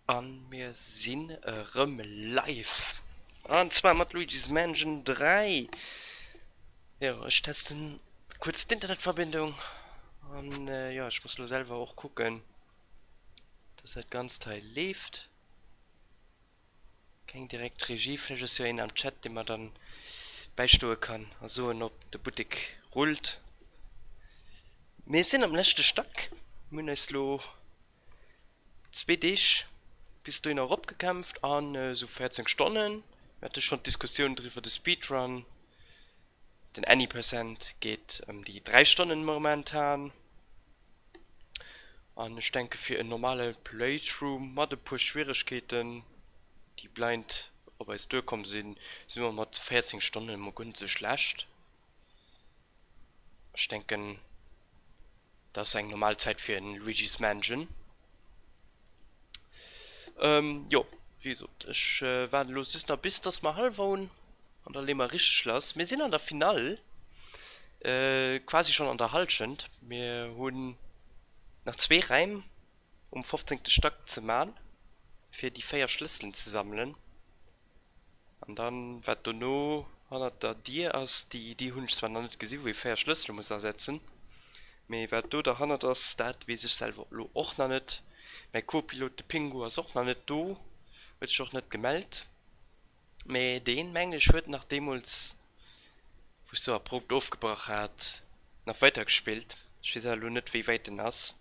An mir sinn erëm live. An zwar mat Luigi's Mansion 3. Jo, ech testen kuerz d'Internetverbindung. An jo, ech muss lo selwer och kucken, dass dat Ganzt hei leeft. Keng direkt Regie, vläicht ass jo een am Chat, dee mer dann bäistoe kann a soen, ob de Buttek rullt. Mir sinn am leschte Stack. Mir hunn eis lo zwee Deeg bis dohinner eropgekämpft an esou 14 Stonnen. Mir hate schonn d'Diskussioun driwwer, de Speedrun, den Any Percent geet ëm déi 3 Stonnen momentan. An ech denke fir en normale Playthrough mat e puer Schwieregkeeten, déi blind op eis duerkomm sinn, si mer mat 14 Stonnen emol guer net esou schlecht. Ech denken dat ass eng normal Zäit fir en Luigi's Mansion. Jo, wéi gesot, ech waarden elo just nach bis dass mer hallwer hunn an da leeë mer richteg lass. Mir sinn an der Finall, quasi schonn an der Hallschent. Mir hunn nach zwee Räim um fofzéngte Stack ze man, fir déi 4 Schlësselen ze sammelen. An dann, wat dono hannert der Dier ass, déi Dier hunn ech zwar nach net gesinn, wou ee 4 Schlëssele muss asetzen, mee wat do derhannert ass, dat weess ech selwer elo och nach net. Mäi Co-Pilot, de Pingu, ass och nach net do, huet sech och net gemellt, mee deen, mengen ech, huet nach deemools, wou ech sou abrupt ofgebrach hat, nach weidergespillt. Ech weess awer elo net, wéi wäit en ass.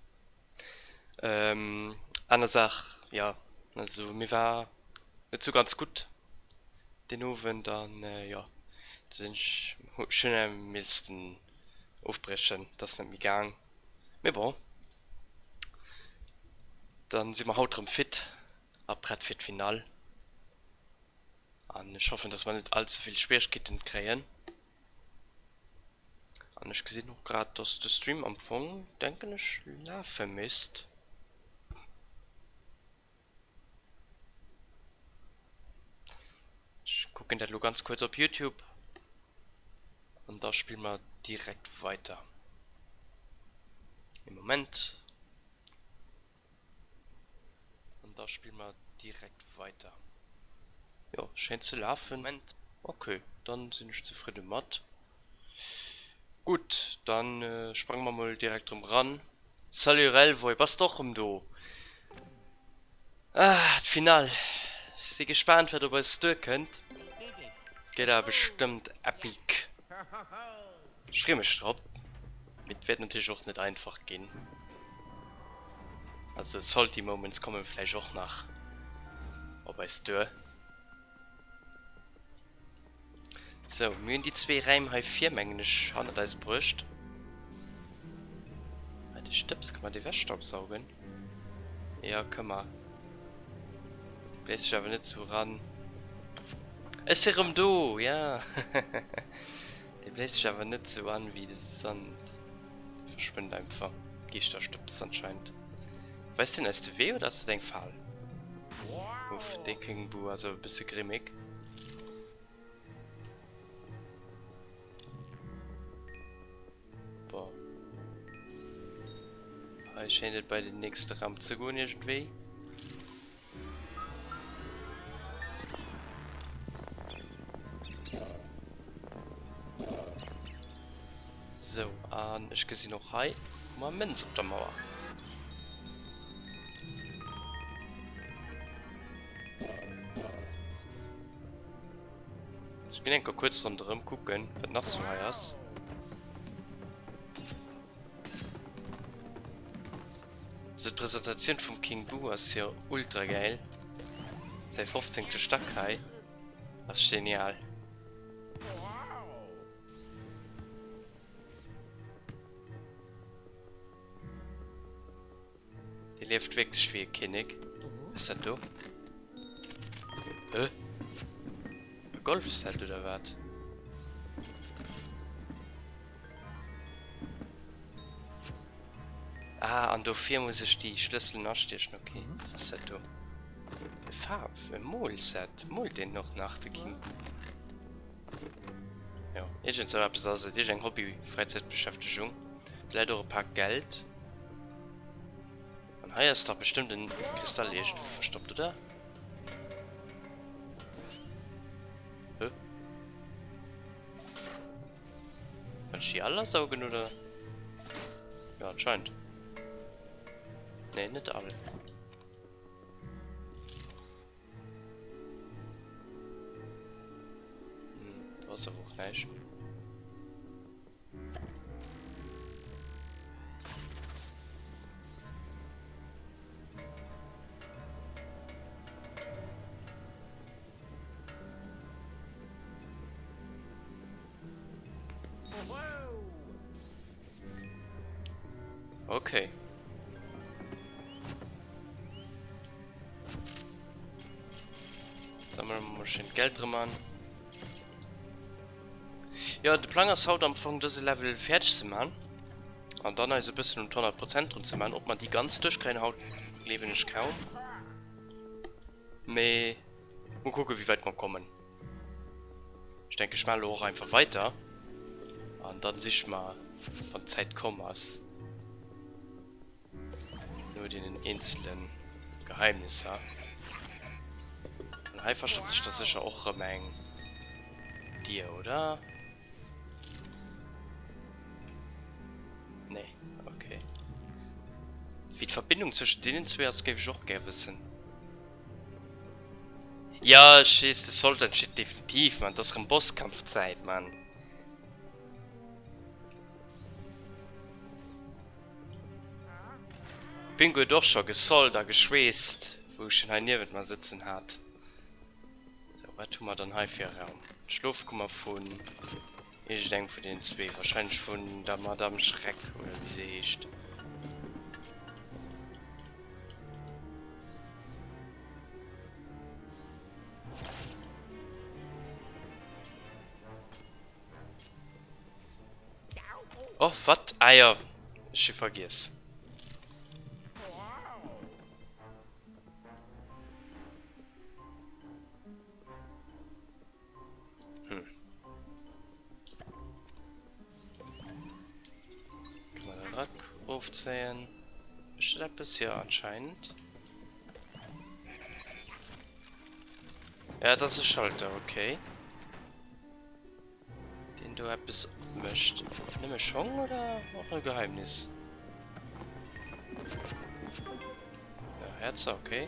Aner Saach, jo, also mir war net sou ganz gutt deen Owend an jo, du sinn ech, ech hunn awer missten ofbriechen, et ass net méi gaang, mee bon, dann si mer haut rëm fit a prett fir d'Finall an ech hoffen, dass mer net all ze vill Schwieregkeeten kréien. An ech gesinn och grad, dass de Stream am Fong, denken ech, lafe misst. Ech kucken dat elo ganz kuerz op Youtube an da spille mer direkt weiter. Ee Moment. An da spille mer direkt weiter. Jo, schéint ze lafen. Ok, dann sinn ech zefridde mat. Gutt, dann sprange mer mol direkt erëm ran. Salut Relvoy, bass de och erëm do? Ah, d'Finall. Ech si gespaant wat op eis duerkënnt. Gëtt awer bestëmmt epic. Ech freeë mech drop, mee et wäert natierlech och net einfach ginn. Also salty Moments komme vläicht och nach op eis duer. Sou, mir hunn déi zwee Räim hei vir, mengen ech, hannert eis bruecht. Ah, dee Stëbs, ka mer dee wechstaubsaugen? Jo, kënn mer. Bléist sech awer net sou ran. Ech si rëm do, ja! Dee bléist sech awer net sou an wéi de Sand. Dee verschwënnt einfach. Geeschterstëbs anscheinend. Weist deen eis de Wee oder ass dat eng Fal? Uff, dee King Boo ass awer e bësse grimmeg. Bon. Hei schéint et bei den nächste Raum ze goen iergendwéi. Sou, an ech gesinn och hei hu mer Mënz op der Mauer. Ech ginn enker kuerz ronderëm kucken, wat nach sou hei ass. Also d'Presentatioun vum King Boo ass jo ultra gäil. Säi 15. Stack hei ass genial. Dee lieft wierklech wéi e Kinnek. Was ass dat do? Hä? E Golfset oder wat? Ah, an dofir muss ech déi Schlësselen astiechen. Okay, was ass dat do? E Faarf, e Molset. Moolt deen och nach, de King? Jo, iergend sou eppes ass et. Iergend eng Hobby, Fräizäitbeschäftegung. Do läit och e Pak Geld. An hei ass dach bestëmmt en Kristall iergendwou verstoppt, oder? Hä? Kann ech déi all asaugen, oder? Jo, anscheinend. Nee, net all. Hm, do ass awer och näischt. Okay. Sammelen wir mal schön Geld drin an. Jo, de Plang ass haut am Fong dëse Level fäerdeg ze man an dann eis e bëssen un d'100 Prozent drun ze man. Ob mer déi ganz duerchkréien haut, gleewen ech kaum. Mee mol kucke wéi wäit mer kommen. Ech denke ech man elo och einfach weiter an dann siche mer wann d'Zäit komm ass no deenen eenzelen Geheimnisser. An hei verstoppt sech da sécher och rëm eng Dier, oder? Nee, okay. Wéi d'Verbindung zwëschen deenen zwee ass, géif ech och gär wëssen. Ja, ech weess, de Soldat steet definitiv, Mann. Et ass rëm Bosskampfzäit, Mann. Bingo huet och scho gesollt a geschweesst, wou ech en hei niewent mer sëtzen hat. Sou, wat hu mer dann hei fir e Raum? D'Schlofkummer vun iergendengem vun deenen zwee, wahrscheinlech vun der Madame Schreck oder wéi se heescht. Oh, wat? Ah jo, ech hu vergiess. Hm. Kann man den Rack ofzéien? Ist das etwas? Ja, anscheinend. Ja, das ist e Schalter, okay. Deen do eppes opmécht. Nëmme Schong oder och e Geheimnis? Ja, Häerzer, okay.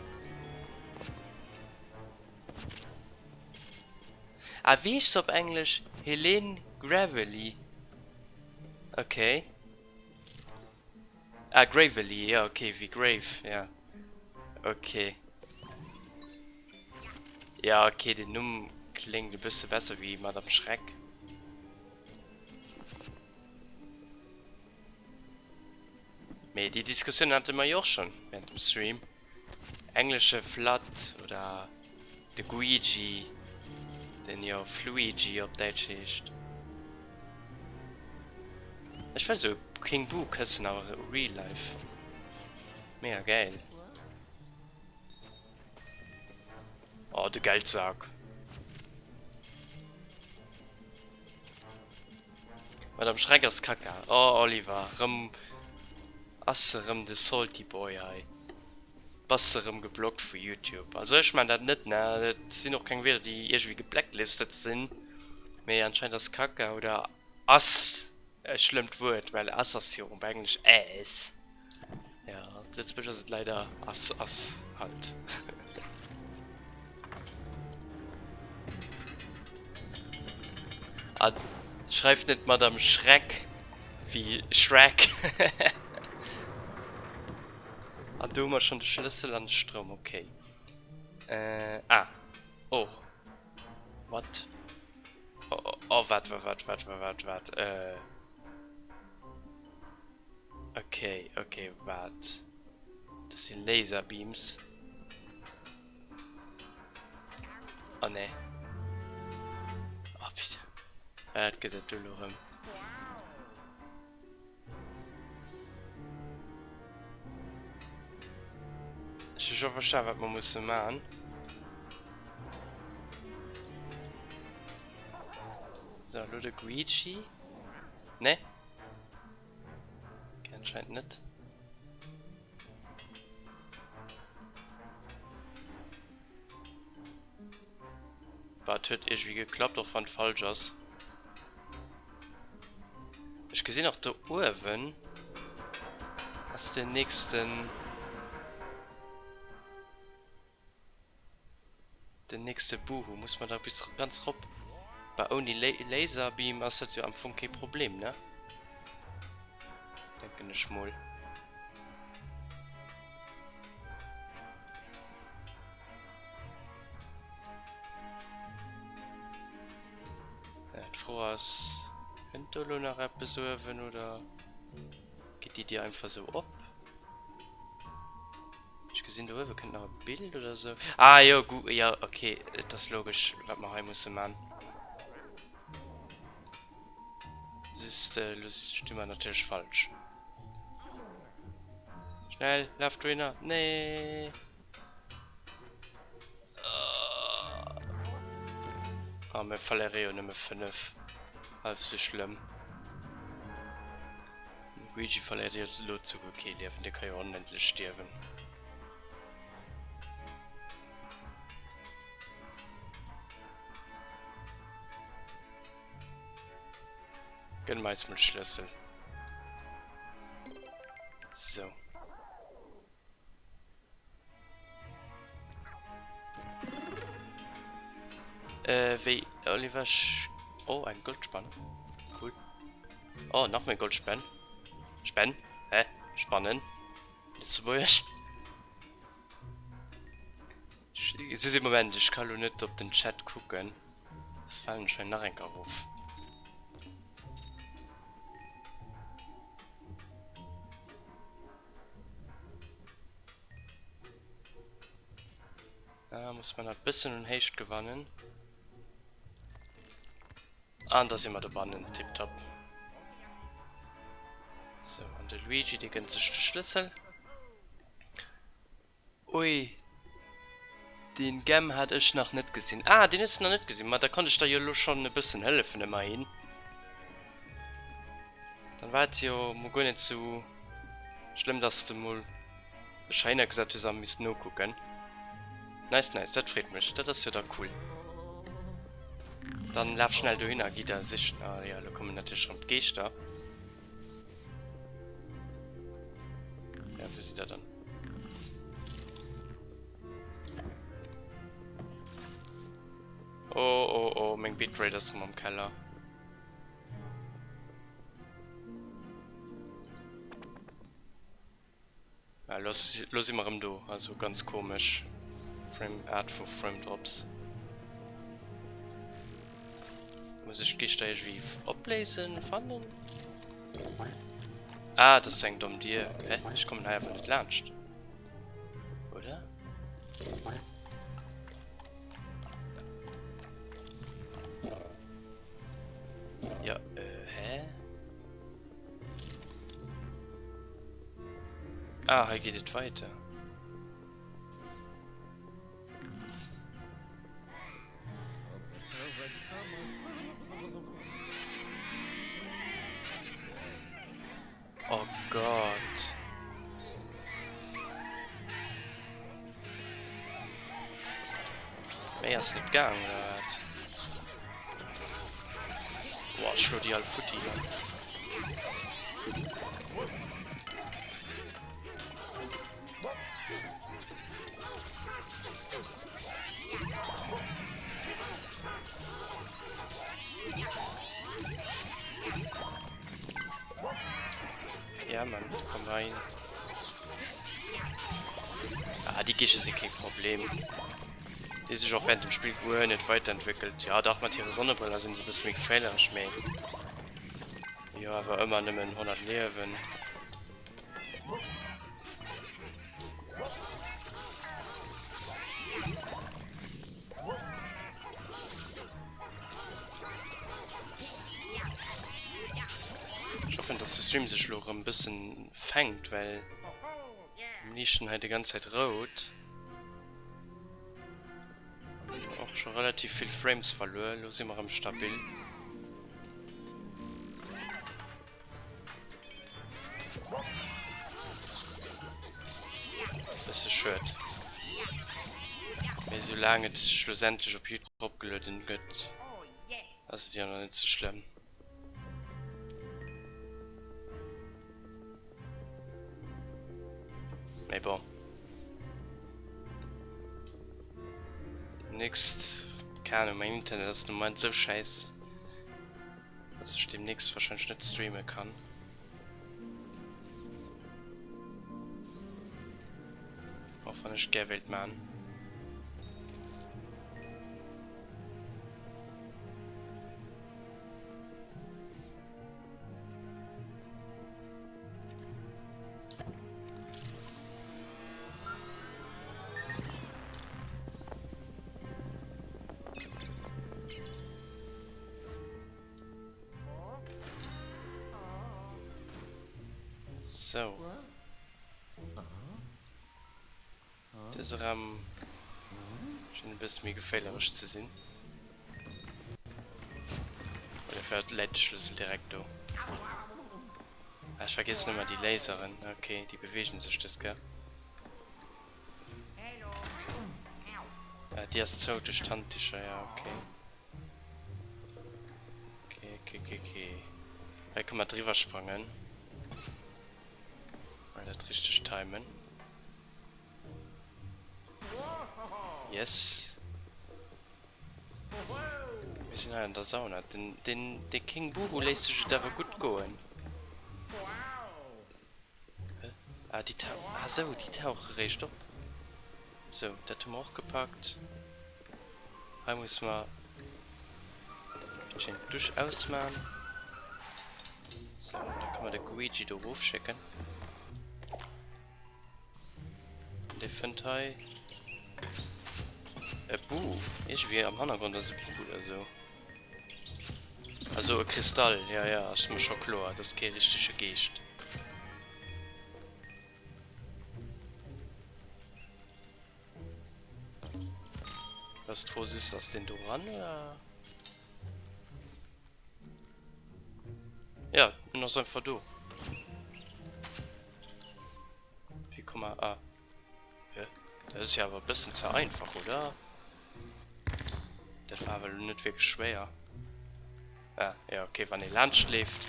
Ah, wéi heescht se op Englesch? Helene Gravely. Okay. Ah, Gravely, ja, okay, wéi Grave, ja. Okay. Ja, okay, den Numm kléngt e bësse besser wéi Madame Schreck. Mee déi Diskussioun hate mer jo och schonn während dem Stream. Englesche Flat oder de Guigi, den jo Fluigi op Däitsch heescht. Ech war sou King Boo Këssen a real life. Mega gäil. Oh, de Geldsak. Madame Schreck ass Kacka. Oh Oliver, rëm ass se rëm de Salty Boy hei. Bass de rëm geblockt vu Youtube? Also ech man dat net, ne? Et sinn och keng Wierder déi iergendwéi geblacklisted sinn. Mee anscheinend ass Kacka oder ass e schlëmmt Wuert, well ass ass jo op Englesch ass. Ja, op Lëtzebuergesch ass et leider ass ass halt. A schreift net Madame Schreck wéi Shrek. An do hu mer schonn de Schlëssel an de Stroum, okay. Äh, ah, oh, what? Oh, oh, oh, wat, wat, wat, wat, wat, wat, wat, äh. Okay, okay, wat? Das sind Laserbeams. Oh ne. Oh bitte. Wat gëtt et do lo rëm? Ech hu scho verstan, wat mer musse man. So, lo de Guichi. Ne? Okay, anscheinend net. Bah, et huet iergendwéi geklappt, och wann et falsch ass. Ech gesinn och do uewen ass den nächsten den nächste Buhu. Muss man da bis ganz rop? Bah, ouni Laserbeam ass dat jo am Fong kee Problem, ne? Denken ech mol. D'Fro ass, kënnt do elo nach eppes uewen oder geet déi Dier einfach esou op? Ech gesinn do uewe kënnt nach e Bild oder esou. Ah jo, gu jo, ok, et ass logesch wat mer hei musse man. Just elo sti mer natierlech falsch. Schnell, laf dohinner. Nee! Ah, mir verléiere jo nëmme 5. Half sou schlëmm. Den Luigi verléiert jo elo souguer kee Liewen, dee ka jo onendlech stierwen. Gënn mer eis mol de Schlëssel. Sou. Äh, wéi, Oliver, ech... Oh, eng Goldspann. Cool. Oh, nach méi Goldspenn. Spenn? Hä? Spannen? Lëtzebuergesch? Ech, Moment, ech ka lo net op den Chat kucken. Soss falen ech hei nach eng Kéier erof. Da muss man nach bëssen un Héicht gewannen. An da si mer dobannen, tipptopp. Sou, an de Luigi, dee gënnt sech de Schlëssel. Ui, deen Gem hat ech nach net gesinn. Ah, deen hues de nach net gesinn. Ma da konnt ech der jo elo schonn e bëssen hëllefen, ëmmerhin. Dann war et jo mol guer net sou schlëmm, dass de mol dech heihinner gesat hues a misst nokucken. Nice, nice, dat freet mech. Dat ass jo da cool. Dann laf schnell dohinner a gi der sichen. Ah jo, elo kommen natierlech erëm d'Geeschter. Ja, wou sidd der dann? Oh, oh, oh, meng Bitrate ass rëm am Keller. Ja, lo, lo si mer rëm do, also ganz komesch Frame, Art vu Frame Drops. Muss ech d'Geeschter iergendwéi opléisen, fannen? Ah, dat ass eng domm Dier. Hä? Ech kommen hei awer net laanscht. Oder? Ja, äh, hä? Ah, hei geet et weiter. Oh Gott. Méi ass net gaang, oder wat? Boah, ech schlo déi all futti. Ja, Mann, komm rein. Ah, déi Geesche si kee Problem. Déi sech och während dem Spill guer net weiterentwéckelt. Ja, dach, mat hire Sonnebrëller sinn se e bësse méi geféierlech, mee jo, awer ëmmer nëmmen 100 Liewen. Ech hoffen, dass de Stream sech elo erëm e bëssen fänkt, well liichten hei déi ganz Zäit rout. Och scho relativ vill Frames verluer. Elo si mer erëm stabil. Bësse schued. Mee soulaang et schlussendlech op Youtube eropgelueden gëtt, ass et jo nach net sou schlëmm. Mee bon. Demnächst, keng Ahnung, mäin Internet ass de Moment sou schäiss, dass ech demnächst wahrscheinlech net streamen kann. Och wann ech gär wéilt man. Sou. Dëse Raum schéngt e bësse méi geféierlech ze sinn. Oder vläicht läit de Schlëssel direkt do. Ah, ech vergiessen ëmmer déi Laseren. Ok, déi beweegen sech dës Kéier. Ah, déi ass zou duerch d'Handdicher, ja, ok. Ok, ok, ok, ok. Hei kënne mer driwwer sprangen. Mal dat richteg timen. Yes. Mir sinn hei an der Sauna. Den, den, de King Buhu léisst sech et awer gutt goen. Hä? Ah, déi tau-, ah sou, déi tauche réischt op. Sou, dat hu mer och gepackt. Hei musse mer schéin d'Dusch ausman. Sou, da ka mer de Guigi do rofschécken. Dee fënnt hei e Bu. Iergendwéi am Hannergrond ass e Bu oder sou. Also e Kristall, jo jo, ass mer scho kloer, et ass kee richtege Geescht. Ass d'Fro just, ass deen do ran oder? Ja, en ass einfach do. Wéi komm mer... Ah. Hä? Dat ass jo awer e bëssen ze einfach, oder? Dat war awer elo net wierklech schwéier. Ah, ja, okay, wann ee laanscht leeft.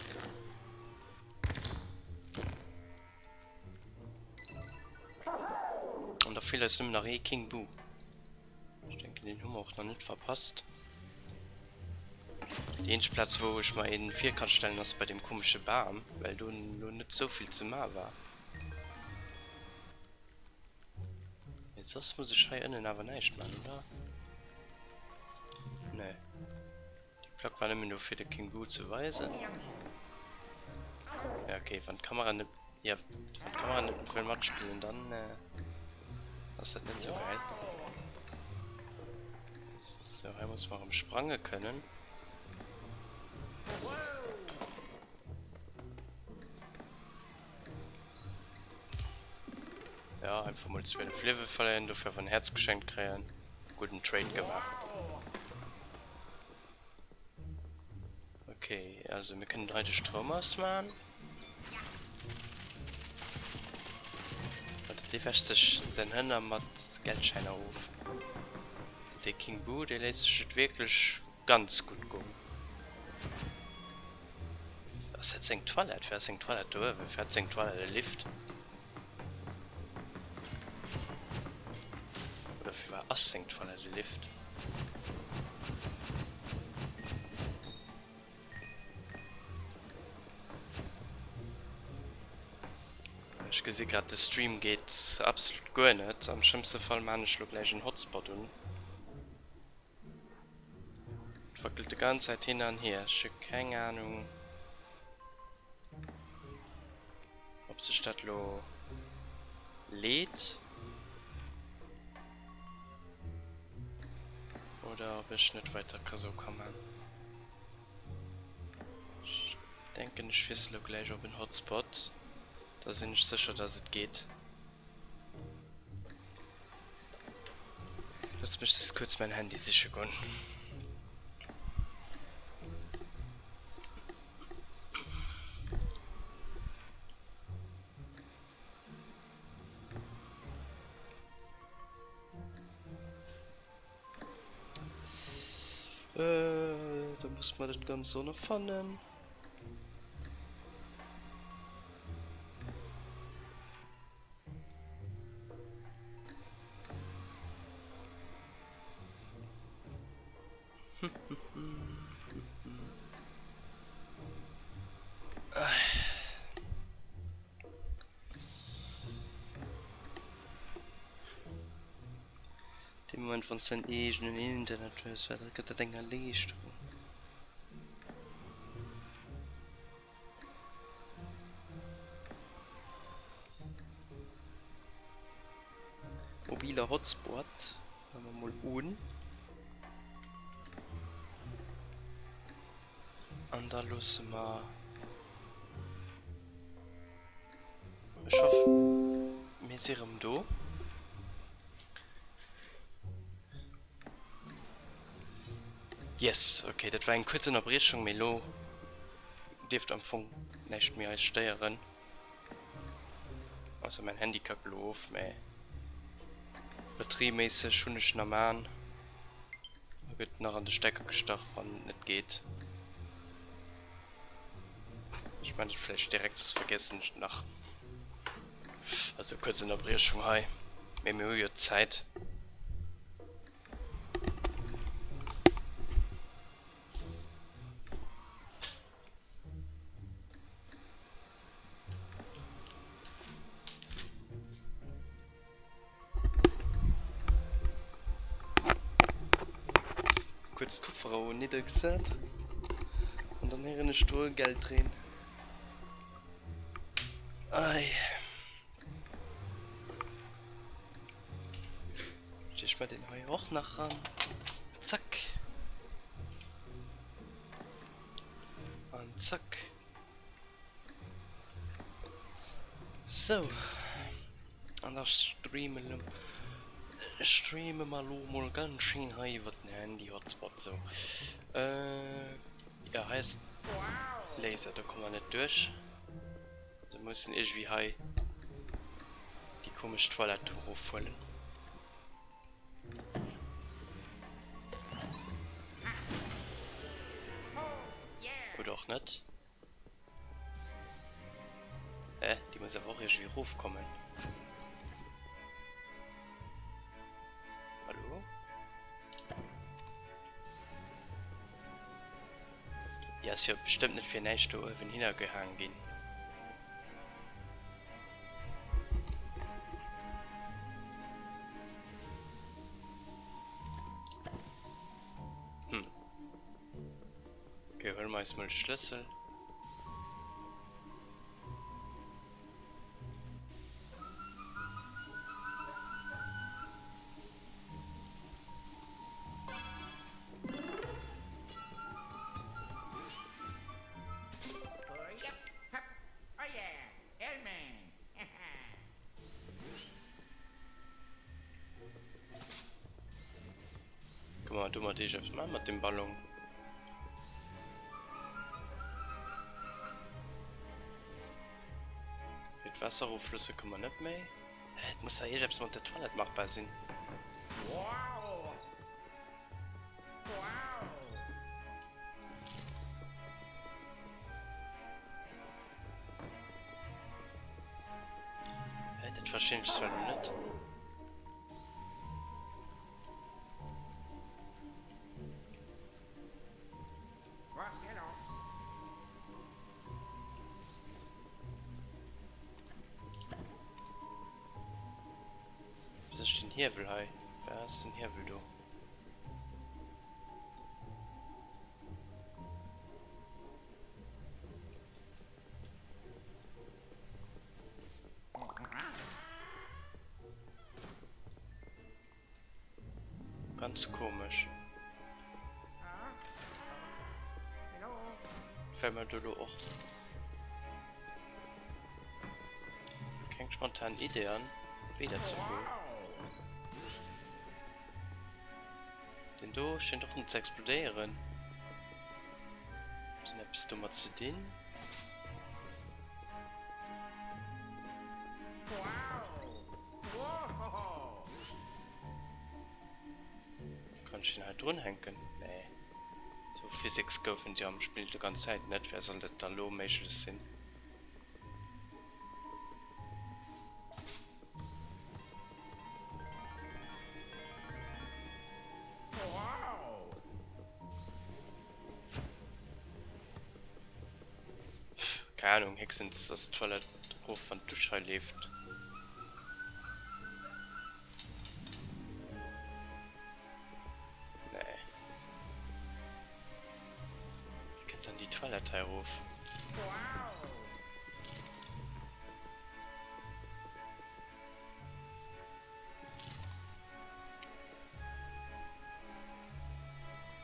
An da feelt eis nëmmen nach ee King Boo. Ech denken, deen hu mer och nach net verpasst. Déi eenzeg Plaz, wou ech mer een vir kann stellen, ass bei deem komesche Bam, well do lo net sou vill ze ma war. Mee soss muss ech hei ënnen awer näischt man, oder? Nee. Déi Plack war nëmmen do fir de King Boo ze weisen. Ja okay, wann d'Kamera net, ja, wann d'Kamera net wëll matspillen, dann ass dat net sou geil. Sou, hei muss mer erëm sprange kënnen. Ja, einfach mol 12 Liewe verléieren, dofir awer en Häerz geschenkt kréien. Gudden Trade gemaach. Okay, also mir kënnen hei de Stroum ausmachen. Warte, dee wäscht sech säin Hënner mat Geldschäiner of. Dee King Boo, dee léisst sech et wierklech ganz gutt goen. Ass dat seng Toilette? Wéi ass seng Toilette do uewen? Wéi hat seng Toilette e Lift? Oder firwat ass seng Toilette e Lift? Ech gesi grad de Stream geet absolut guer net. Am schlëmmste Fall maan ech lo gläich en Hotspot un. Et wackelt de ganz Zäit hin an hier. Ech hu keng Ahnung ob sech dat lo leet oder ob ech net weiter ka sou ka man. Ech denken ech wiessele lo gläich op en Hotspot, da sinn ech sécher dass et geet. Looss mech just kuerz mäin Handy siche goen. Muss mer dat Ganzt och nach fannen. Dee Moment wann s de däin eegenen Internet hues, well dat gëtt dat eng Erliichterung. Mobiler Hotspot maache mer mol un. An da loosse mer. Ech hoffen, mir si rëm do. Yes, ok, dat war eng kuerz Ënnerbriechung, mee elo dierft am Fong näischt méi eis stéieren. Ausser mäin Handy kackt elo of, mä batterieméisseg hunn ech en am Aan a gëtt nach an de Stecker gestach wann et net geet. Ech man dat vläicht direkt, soss vergiessen ech et nach. Also kuerz Ënnerbriechung hei, mee mir hu jo Zäit. Kuerz d'Kofferauer niddergesat an dann héieren ech do e Gelddreen. Ei. Stech mer den hei och nach ran. Zack. An zack. Sou. An da streamen streame mer lo mol ganz schéin hei iwwer den Handy-Hotspot. Sou. Äh, ja, hei ass Laser, do komme mer net duerch. Also mussen iergendwéi hei déi komesch Toilette do erofhuelen. Oder och net. Hä? Déi muss awer och iergendwéi erofkommen. Hallo? Déi ass jo bestëmmt net fir näischt do uewen hinner gehaang ginn. Hm. Okay, huele mer eis mol de Schlëssel. Kënne mer domat iergendeppes maachen mat deem Ballon? Fir d'Waasser erofloosse kënne mer net méi. Hä, et muss dach iergendeppes mat der Toilette machbar sinn. Hä, dat verstinn ech zwar elo net. Wéi ass den Hiewel hei? Wei ass den Hiewel do? Ganz komesch. Fällt mir do lo och keng spontan Idee an, wéi dat soll goen. Den do schéngt och net ze explodéieren. Huet en eppes domat ze dinn? Kann ech den hei drun hänken? Nee. Sou Physics goufen et jo am Spill de ganz Zäit net, wär soll dat da lo méiglech sinn? Keng Ahnung, héchstens dass d'Toilette erof wann d'Dusch hei leeft. Nee. Wéi kënnt dann déi Toilette hei erof?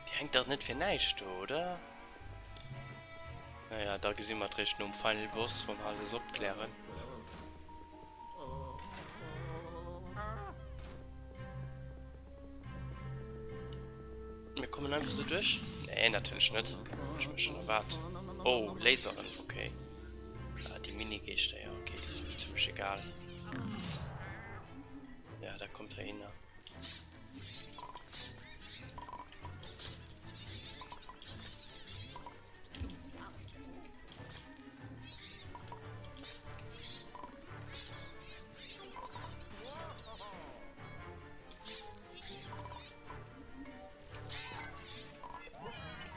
Déi hänkt dach net fir näischt do, oder? Naja, da gesi mer et réischt nom Final Boss, wa mer alles opklären. Mir kommen einfach sou duerch? Nee, natierlech net. Hunn ech mir schonn erwaart. Oh, Laseren, okay. Ah, déi Mini-Geeschter, ja, okay, déi si mir zimmlech egal. Ja, da kommt heihinner.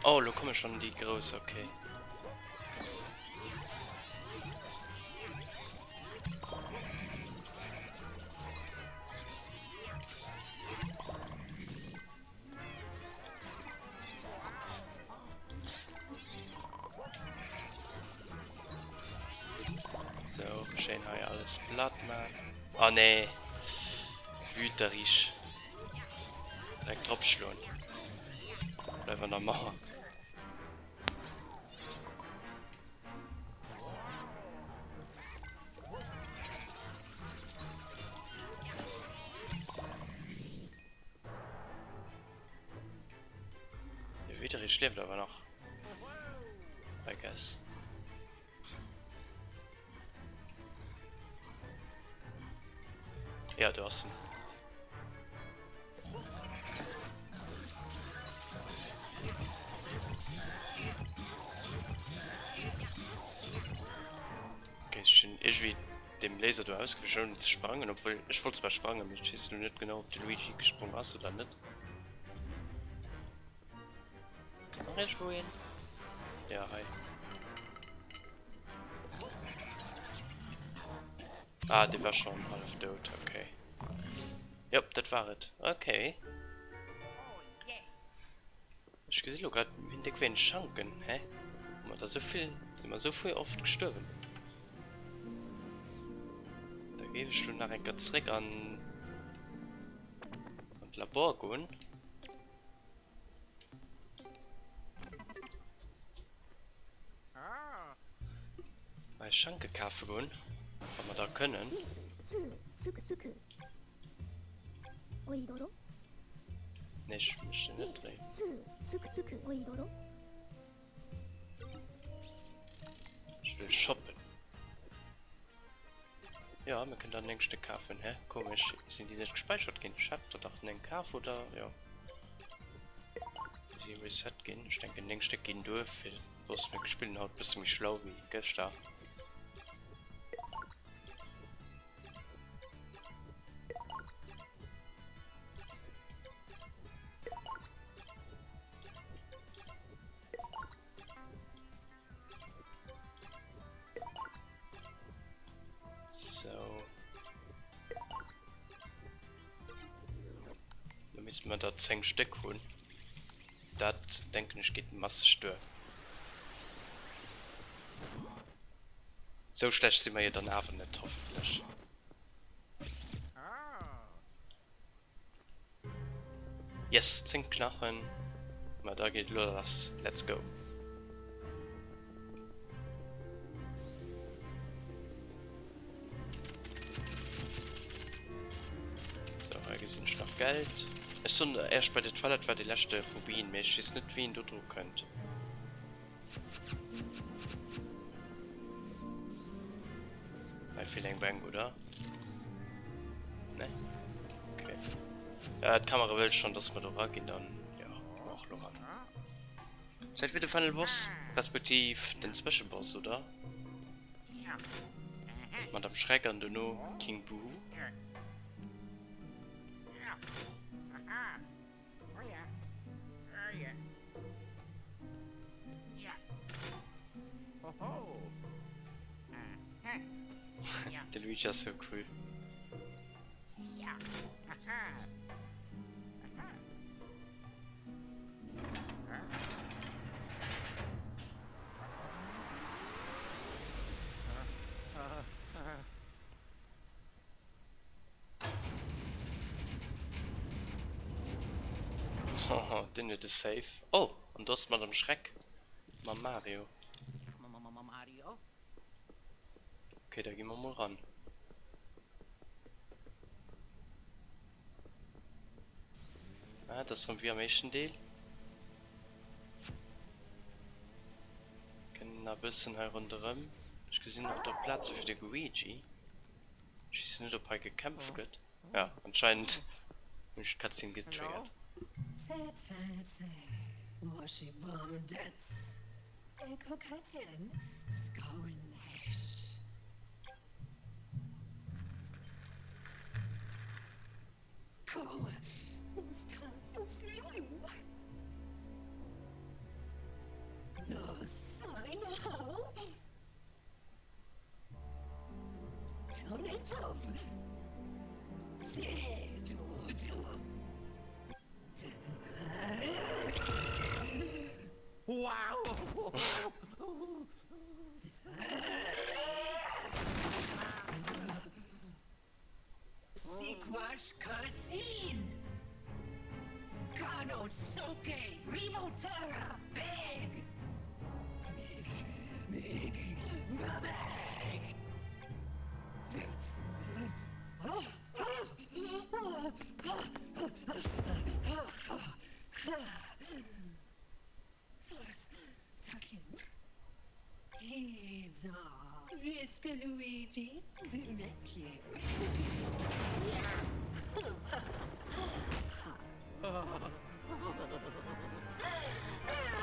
Oh, lo komme schon die groß, okay. So, schéin hei alles platt man. Oh nee. Wüterich. Direkt drop schloen. Bleif an der Mauer. De Wüterich lieft awer nach. I guess. Ja, do ass en. Okay, ech hunn iergendwéi dem Laser do ausgewich ouni ze sprangen, obwuel ech wollt zwar sprangen, mee ech weess lo net genau ob de Luigi gesprong ass oder net. Ass nach iergendwou een? Ja, hei. Ah, dee war schon hallef dout, okay. Jop, dat war et. Okay. Ech gesi lo grad, mir hunn déck wéineg Schanken, hä? Hu mer da sou vill, si mer sou fréi oft gestuerwen? Da géif ech lo nach eng Kéier zréck an an d'Labor goen. Eis Schanke kafe goen, wa mer da kënnen. Nee, ech mech net dréien. Ech wëll shoppen. Ja, mir kënnen der 9 Stéck kafen. Hä? Komesch, sinn déi net gespäichert ginn? Ech hat der dach 9 kaf, oder? Jo. Si reset ginn. Ech denken 9 Stéck ginn duer fir den Boss. Mir spillen haut bësse méi schlau wéi gëschter. So. Da missten wir da 10 Stück hunn. Dat denken ech geet masseg duer. Sou schlecht si mer jo dann awer net, hoffentlech. Yes, 10 Knachen. Ma da geet elo lass. Let's go. So, hei gesinn ech nach Geld. Ech soen Iech, bei der Toilette war de leschte Rubin, mee ech weess net, wéi een do dru kënnt. Hei feelt eng Bänk, oder? Ne? Okay. Ja, d'Kamera wëll schon, dass mer do raginn, dann ja, gi mer och lo ran. Zäit fir de Final Boss, respektiv den Zwëscheboss, oder? Madame Schreck an dono King Boo. De Luigi ass sou cool. Haha, den huet e Safe. Oh, an do ass d'Madame Schreck mam Mario. Ok, da gi mer mol ran. Ah, dat ass rëm wéi am éischten Deel. Kënnen nach e bëssen hei ronderëm. Ech gesinn och do Plaze fir de Luigi. Ech weess net, ob hei gekämpft gëtt. Ja, anscheinend hunn ech d'Cutscene getriggert.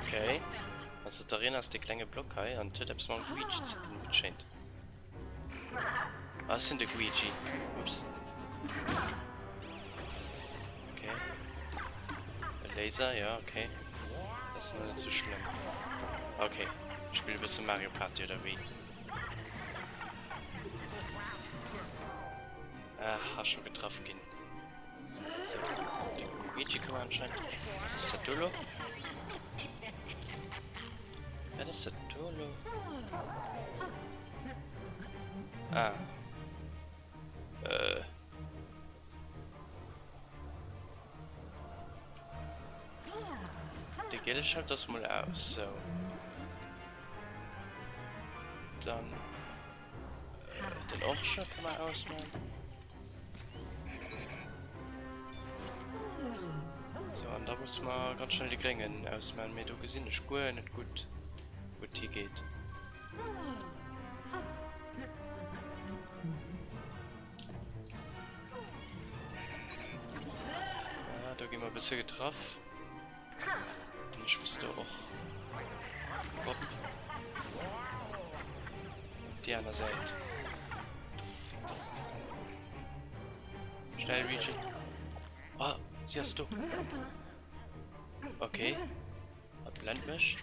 Okay. Also d'Arena ass dee klenge Block hei an et huet eppes mam Luigi ze dinn, wéi et schéint. Ah, ech sinn de Luigi. Ups. Okay. E Laser, ja, okay. Dat ass net sou schlëmm. Okay. Ech spille e bësse Mario Party oder wéi? Ah, ass scho getraff ginn. So, den Luigi kann man anscheinend. Was ist dat do lo? Wat ass dat do lo? Ah. Äh. De Gele schalt das mal aus. So. Dann. Äh, den Orange kann man ausmachen. So, an da muss man ganz schnell de Gréngen ausmachen. Mee do gesinn ech guer net gutt, wou et higeet. Ah, do gi mer e bësse getraff. An ech muss do och rop. Op déi aner Säit. Schnell, Luigi. Oh, si ass do. Okay. Hat blend mech.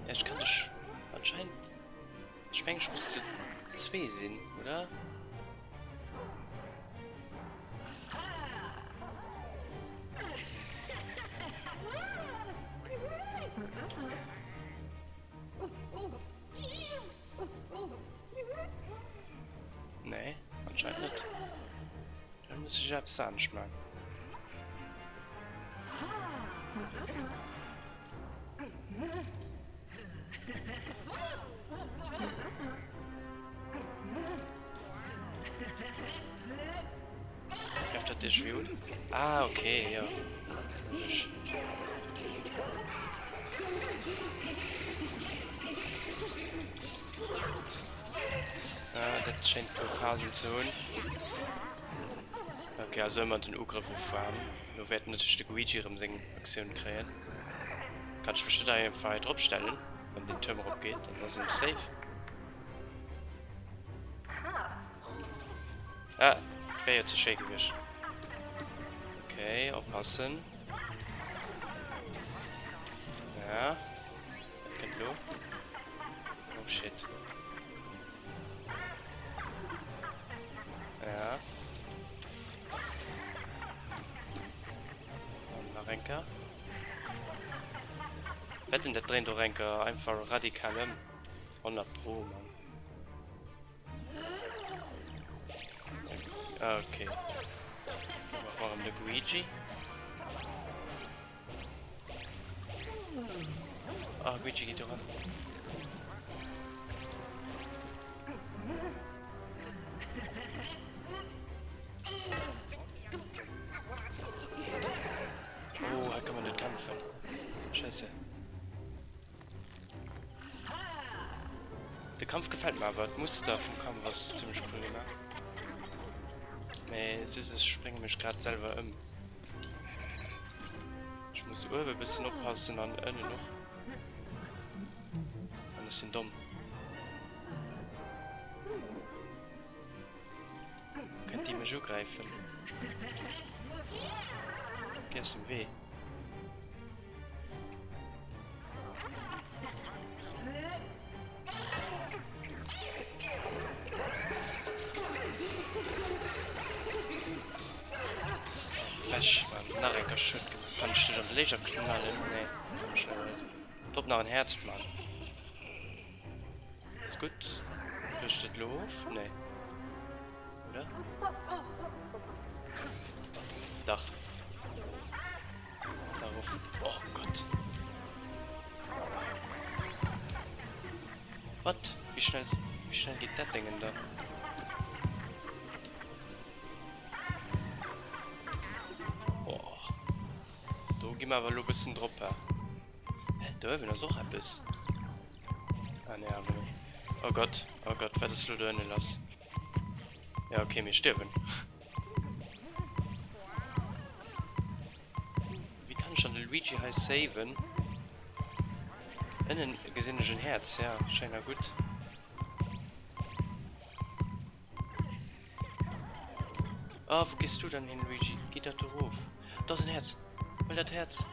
Ja, ich kann dich anscheinend Ech mengen ech muss zu zwee sinn, oder? Nee, anscheinend net. Dann muss ech eppes anescht man. Gräift dat iergendwéi un? Ah, okay, jo. Logesch. Ah, dat schéint puer Phasen ze hunn. Okay, also ëmmer den Ugrëff ofwaarden. Lo wäert natierlech de Guigi erëm seng Aktioun kréien. Kann ech mech net einfach hei drop stellen, wann den Tuerm erop geet, dann ass en safe. Ah, dat wär jo ze schéi gewiescht. Okay, oppassen. Ja. Wat kënnt lo? Oh shit. Ja. An nach eng Kéier. Wetten, dat dréint och eng Kéier einfach radikal ëm. 100 pro, Mann. Okay. Brauche mer erëm de Luigi. Ah, Luigi geet do ran. Oh, hei kann man net kämpfen. Scheisse. De Kampf gefällt mir awer, d'Muster vum Kampf ass zimmlech cool gemaach. Mee süss ech sprénge mech grad selwer ëm. Ech muss uewe bëssen oppassen an ënnen och. An ech sinn domm. Kënnt déi mech ugräifen? Geh aus dem Wee. Ech war nach eng Kéier schued gemaach. Kann ech dech an de Laser knallen? Nee, kann ech net. Drop nach en Häerz, Mann. Ass gutt. Brëcht et lo of? Nee. Oder? Dach. Darauf. Oh Gott. What? Wie schnell, wie schnell geht dat Dingen dann? Oh. Do gi mer awer lo bëssen drop, hä? Hä, do uewen ass och eppes. Ah nee, awer net. Oh Gott, oh Gott, wat ass lo do ënne lass? Ja, okay, mir stierwen. Wéi kann ech dann de Luigi hei saven? Ënnen gesinn ech en Häerz, ja, schéin a gutt. Oh, wou gees du dann hin, Luigi? Geh dat do erof. Do ass en Häerz. Huel dat Häerz.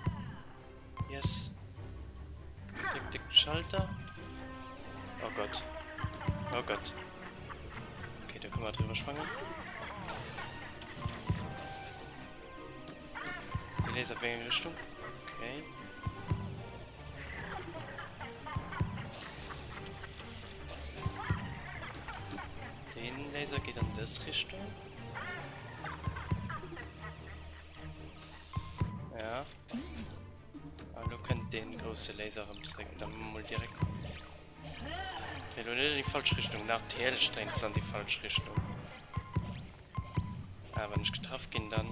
Yes. Dréck de Schalter. Oh Gott. Oh Gott. Okay, da können wir drüber sprangen. Die Laser wéi eng Richtung? Okay. Den Laser geht an dës Richtung. Ja. An lo kënnt dee grousse Laser erëm zréck. Da mol direkt. Dréi lo net an déi falsch Richtung. Natierlech dréint se an déi falsch Richtung. Ah, wann ech getraff ginn, dann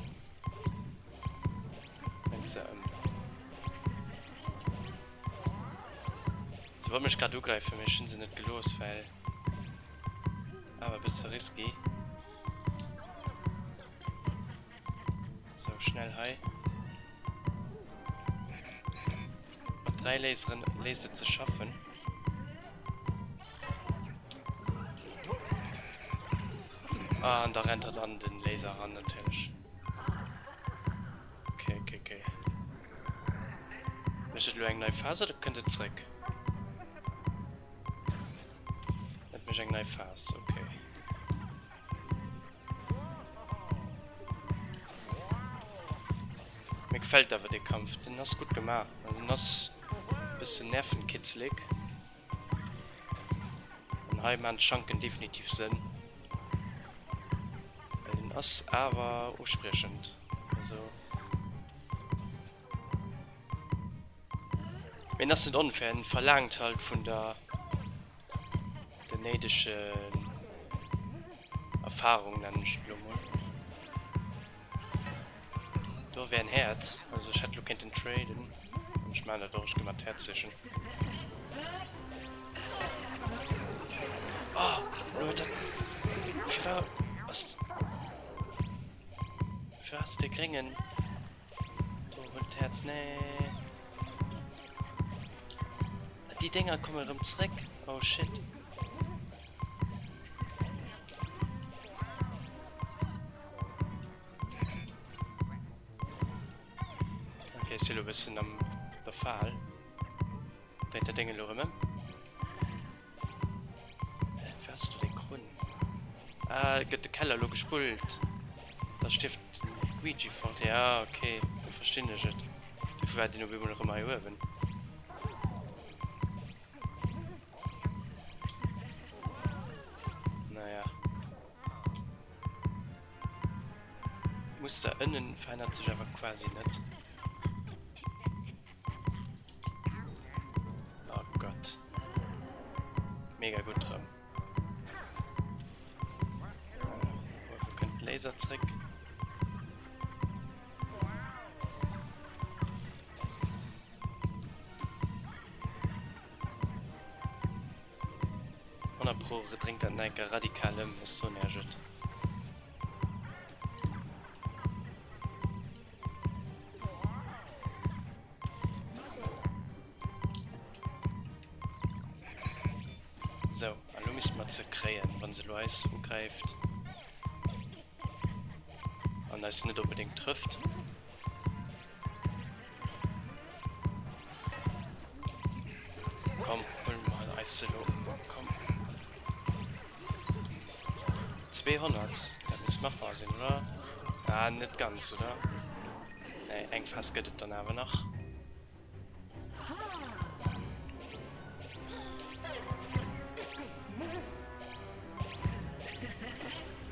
dréint se ëm. Se wollt mech grad ugräifen, mee ech hunn se net gelooss, well awer e bësse risky. So, schnell hei. Mat 3 Laseren léisst et sech schaffen. Ah, an da rennt hatt an den Laser ran, natierlech. Okay, okay, okay. Mécht et elo eng nei Phas oder kënnt et zréck? Et mécht eng nei Phas, okay. Mir gefällt awer dee Kampf, den ass gutt gemaach. Also den ass bëssen nervenkitzlig. An hei maan d'Schanken definitiv Sënn. Well den ass awer uspriechend. Also. Mee en ass net onfair, en verlaangt halt vun der den néidegen. Erfahrung nennen ech et elo mol. Do wär en Häerz, also ech hätt elo kéinten traden. An ech maachen dat och, ech gi mer d'Häerz sichen. Oh, elo huet dat... Firwat ass... Firwat ass dee Gréngen... Do, huel d'Häerz, nee. Déi Dénger kommen erëm zréck, oh shit. Okay, ech si lo e bëssen am der Fal. Dréint dat Déng elo erëm ëm? Hä, wéi ass do dee Krunn? Ah, gëtt de Keller elo gespullt? Da stierft den Luigi fort. Ja, okay, lo verstinn ech et. Dofir war deen op eemol erëm hei uewen. Naja. D'Muster ënnen verännert sech awer quasi net. Oh Gott. Mega gutt rëm. Uewe kënnt de Laser zréck. Pro drénkt dat nach eng Kéier radikal ëm, ech soen iech et. Sou, an elo misste mer se kréien, wa se elo eis ugräift an eis net onbedéngt trëfft. Komm, huel mer eis se elo. Komm. 200, dat misst machbar sinn, oder? Ah, net ganz, oder? Nee, eng Phas gëtt et dann awer nach.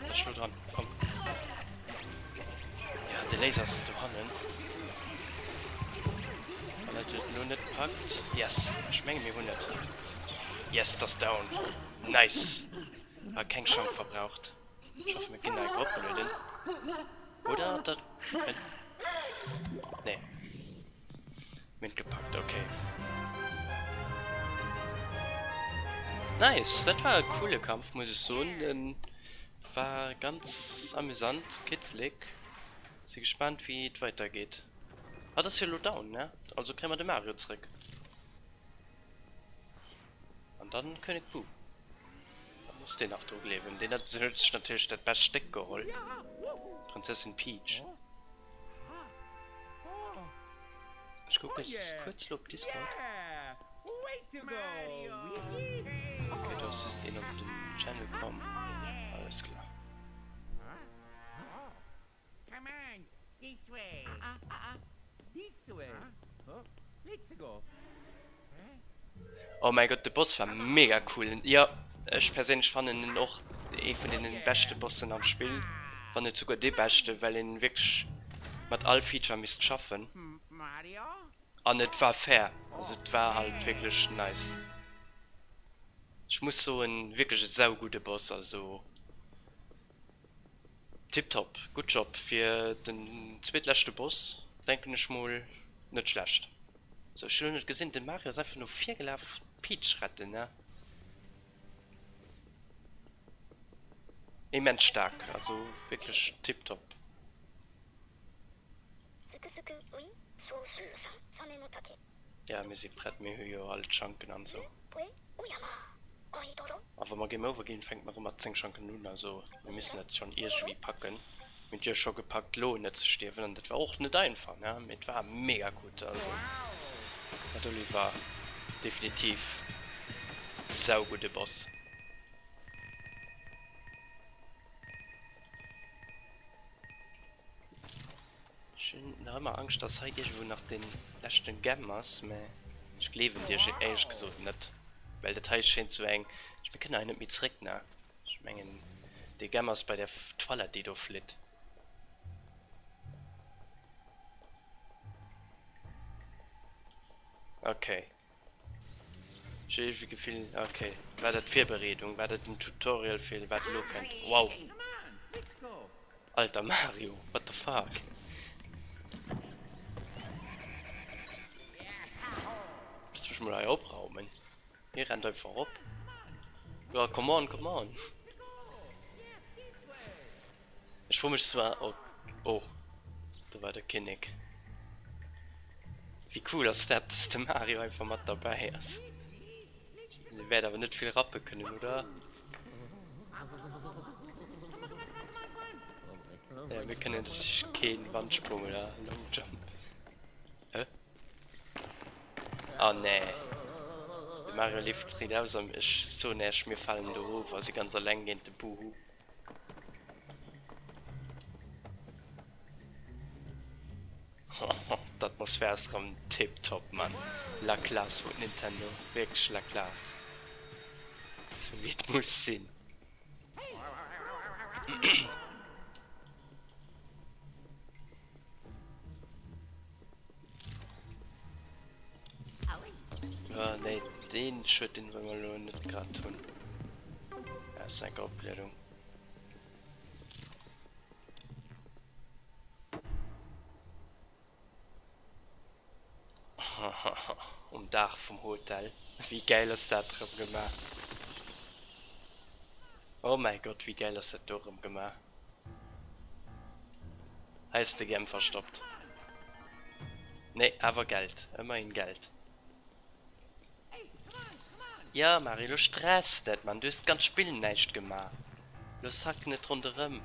Da schlo dran, komm. Ja, de Laser ass dohannen. Wann et et elo net packt. Yes, ech menge mir hunn et. Yes, et ass down. Nice. War keng Schank verbraucht. Ech hoffe mir ginn nach eng opgelueden. Oder dat kënnt. Nee. Mir hunn et gepackt, okay. Nice, dat war e coole Kampf, muss ech soen. Den war ganz amüsant, kitzlig. Si gespaant wéi et weiter geet. Hatt ass jo lo down, ne? Also kréie mer de Mario zréck. An dann König Boo. Da muss deen nach dru gleewen. Deen hat sech natierlech dat bescht Stéck geholl. Prinzessin Peach. Ech kucken just kuerz lo op Discord. Okay, do ass just een op den Channel komm. Alles klar. Oh mäi Gott, de Boss war mega cool. Jo, ech perséinlech fannen en och ee vun deenen beschte Bossen am Spill, wann net souguer dee beschte, well een wierklech mat all Feature misst schaffen. An et war fair, also et war halt wierklech nice. Ech muss soen, wierklech e saugudde Boss, also tiptop, good job fir den zweetleschte Boss, denken ech mol, net schlecht. Sou, ech hun elo net gesinn, den Mario ass einfach no vir gelaf d'Peach retten, ne? Immens staark, also wierklech tiptop. Ja, mir si prett, mir hu jo all d'Schanken an sou. A wa mer Game Over ginn, fänke mer erëm mat 10 Schanken un, also mir missen dat schonn iergendwéi packen. Mir hunn et jo scho gepackt lo net ze stierwen an dat war och net einfach, ne, mee et war mega gutt, also mat Oliver definitiv saugudde Boss. Ech hunn nach ëmmer Angscht dass hei iergendwou nach dee leschten Gem ass, mä ech gleewen dir éierlech gesot net, well dat hei schéint sou eng, ech mir kënnen hei net méi zréck, ne? Ech mengen dee Gem ass bei der Toilette déi do flitt. Okay. Ech hu iergendwéi d'Gefill, okay, war dat d'Virbereedung, war dat den Tutorial fir wat elo kënnt? Wow! Alter Mario, what the fuck? Muss mech mol hei opraumen. Hie rennt einfach op. Ja, come on, come on. Ech froe mech zwar ob. Oh, do war de Kinnek. Wéi cool ass dat, dass de Mario einfach mat derbäi ass. Dee wäert awer net vill rappe kënnen, oder? Ja, mir kënnen natierlech keen Wandsprung oder Long Jump. Hä? Ah nee. De Mario leeft riit aus an ech soen Äech, mir falen do of a si ganz alleng géint de Buhu. D'Atmosphär ass rem tiptop Mann, la classe vun Nintendo, wierklech la classe, sou wéi et muss sinn. Ah nee, deen Schued deen wëlle mer elo net grad hunn. Ah, ass eng Opluedung. Um Daach vum Hotel. Wéi gäil ass dat erëm gemaach? Oh mäi Gott, wéi gäil ass dat do erëm gemaach? Hei ass de Gem verstoppt. Nee, awer Geld. Ëmmerhin Geld. Jo Marie, lo stress net Mann, du hues d'ganz Spill näischt gemaach. Lo sack net ronderëm,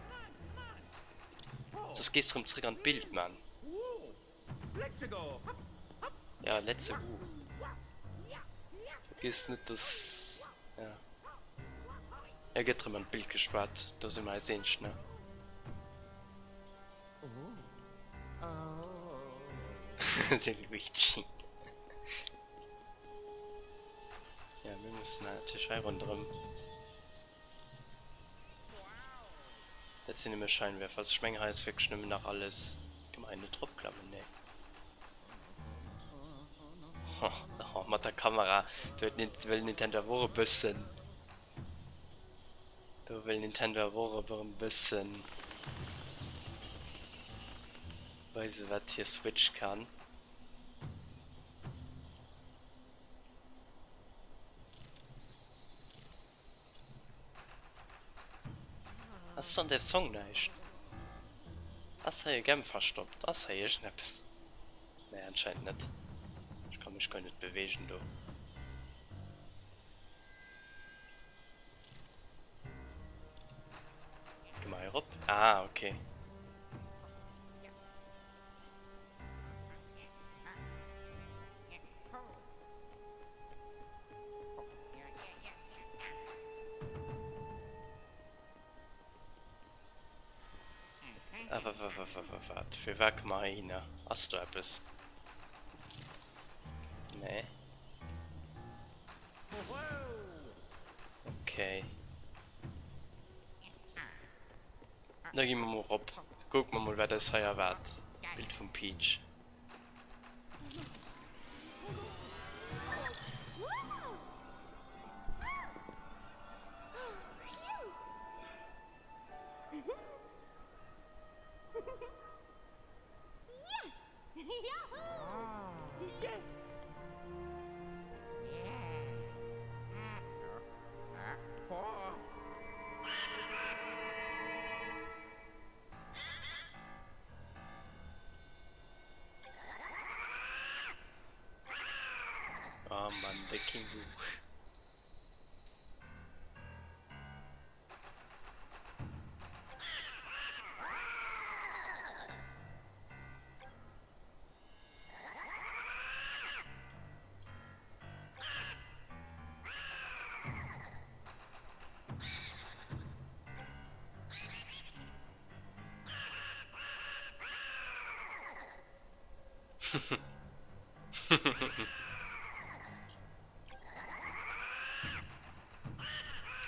soss gees de rëm zrëck an d'Bild Mann. Ja letze go. Vergiss net dass, ja e gëtt rëm an d'Bild geschwat, do si mer eis eeneg ne? De Luigi. Ja, mir mussen natierlech hei ronderëm. Dat sinn nëmme Scheinwerfer. Also ech mengen hei ass wierklech nëmmen nach alles. Kann mer hei net drop klammen? Nee. Oh, mat der Kamera. Do huet wëll Nintendo awer och e bëssen. Do wëll Nintendo awer och erëm e bëssen weisen, wat hir Switch kann. Ass an der Song näischt? Ass hei e Gem verstoppt? Ass hei iergendeppes? Nee, anscheinend net. Ech ka mech guer net beweegen do. Gi mer hei erop? Ah, okay. Ah, wa, wa, wa, wa, wa, wat? Fir wat komme mer heihinner? Ass do eppes? Nee. Okay. Da gi mer mol rop. Kucke mer mol, wat eis hei erwaart. Bild vum Peach. Oh Mann, de King Boo.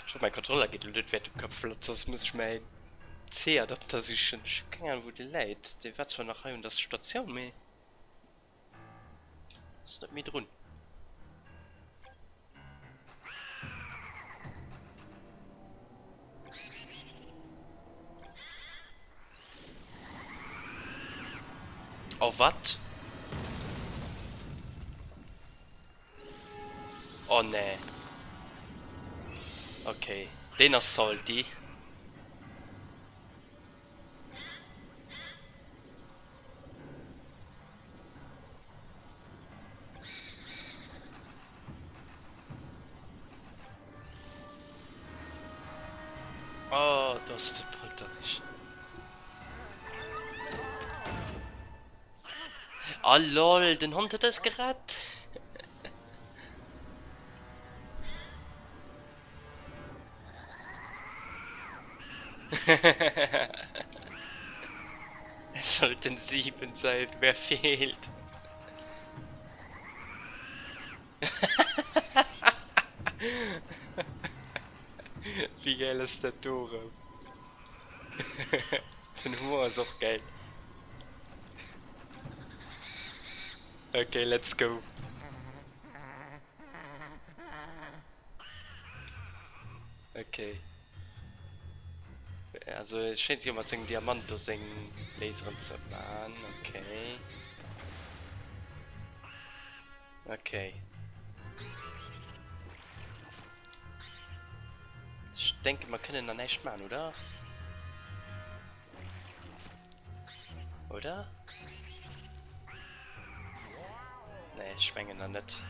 Ech hoff mäi Controller geet elo net wäert um Kapp flott, soss muss ech mäin C-Adapter sichen. Ech hu keng Ahnung wou dee läit. Dee war zwar nach hei un der Statioun, mee ass net méi drun. Oh wat? Oh nee. Okay, deen ass salty. Oh, do ass de Polterich. Ah lol, den Hond huet eis gerett. Es sollten 7 sein, wer fehlt? Wéi gäil ass dat do erëm? Den Humor ass och gäil. Ok, let's go. Ok. Also et schéint jo mat sengem Diamant do seng Laseren ze man. Ok. Ok. Ech denke mer kënnen nach näischt man, oder? Oder? Nee, ech mengen nach net.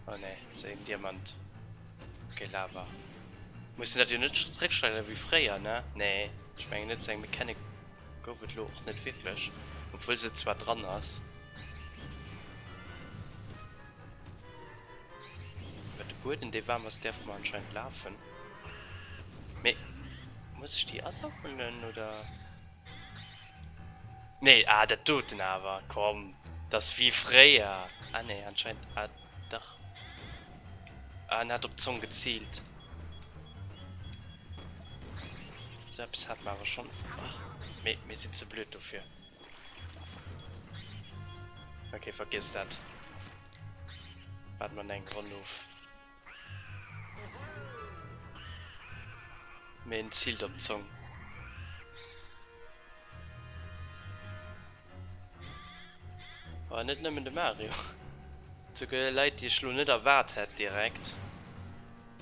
Oh nee, so een Diamant. Okay, Lava. Muss dat jo net zréckschleideren wéi fréier, ne? Nee, ech mengen net, sou eng Mechanik gouf et lo och net wierklech. Obwuel se zwar dran ass. Iwwer de Bueden, dee waarm ass, däerfe mer anscheinend lafen. Mee muss ech déi asammelen, oder? Nee, ah, dat doten awer, komm, dat ass wéi fréier. Ah nee, anscheinend, ah dach. Ah, en hat op d'Zong geziilt. Sou eppes hat mer awer schonn. Ah, mee mir sinn ze blöd dofir. Okay, vergiess dat. Waarde mer eng Ronn of. Mee en ziilt op d'Zong. Oh, net nëmmen de Mario. Souguer Leit, déi ech lo net erwaart hätt direkt.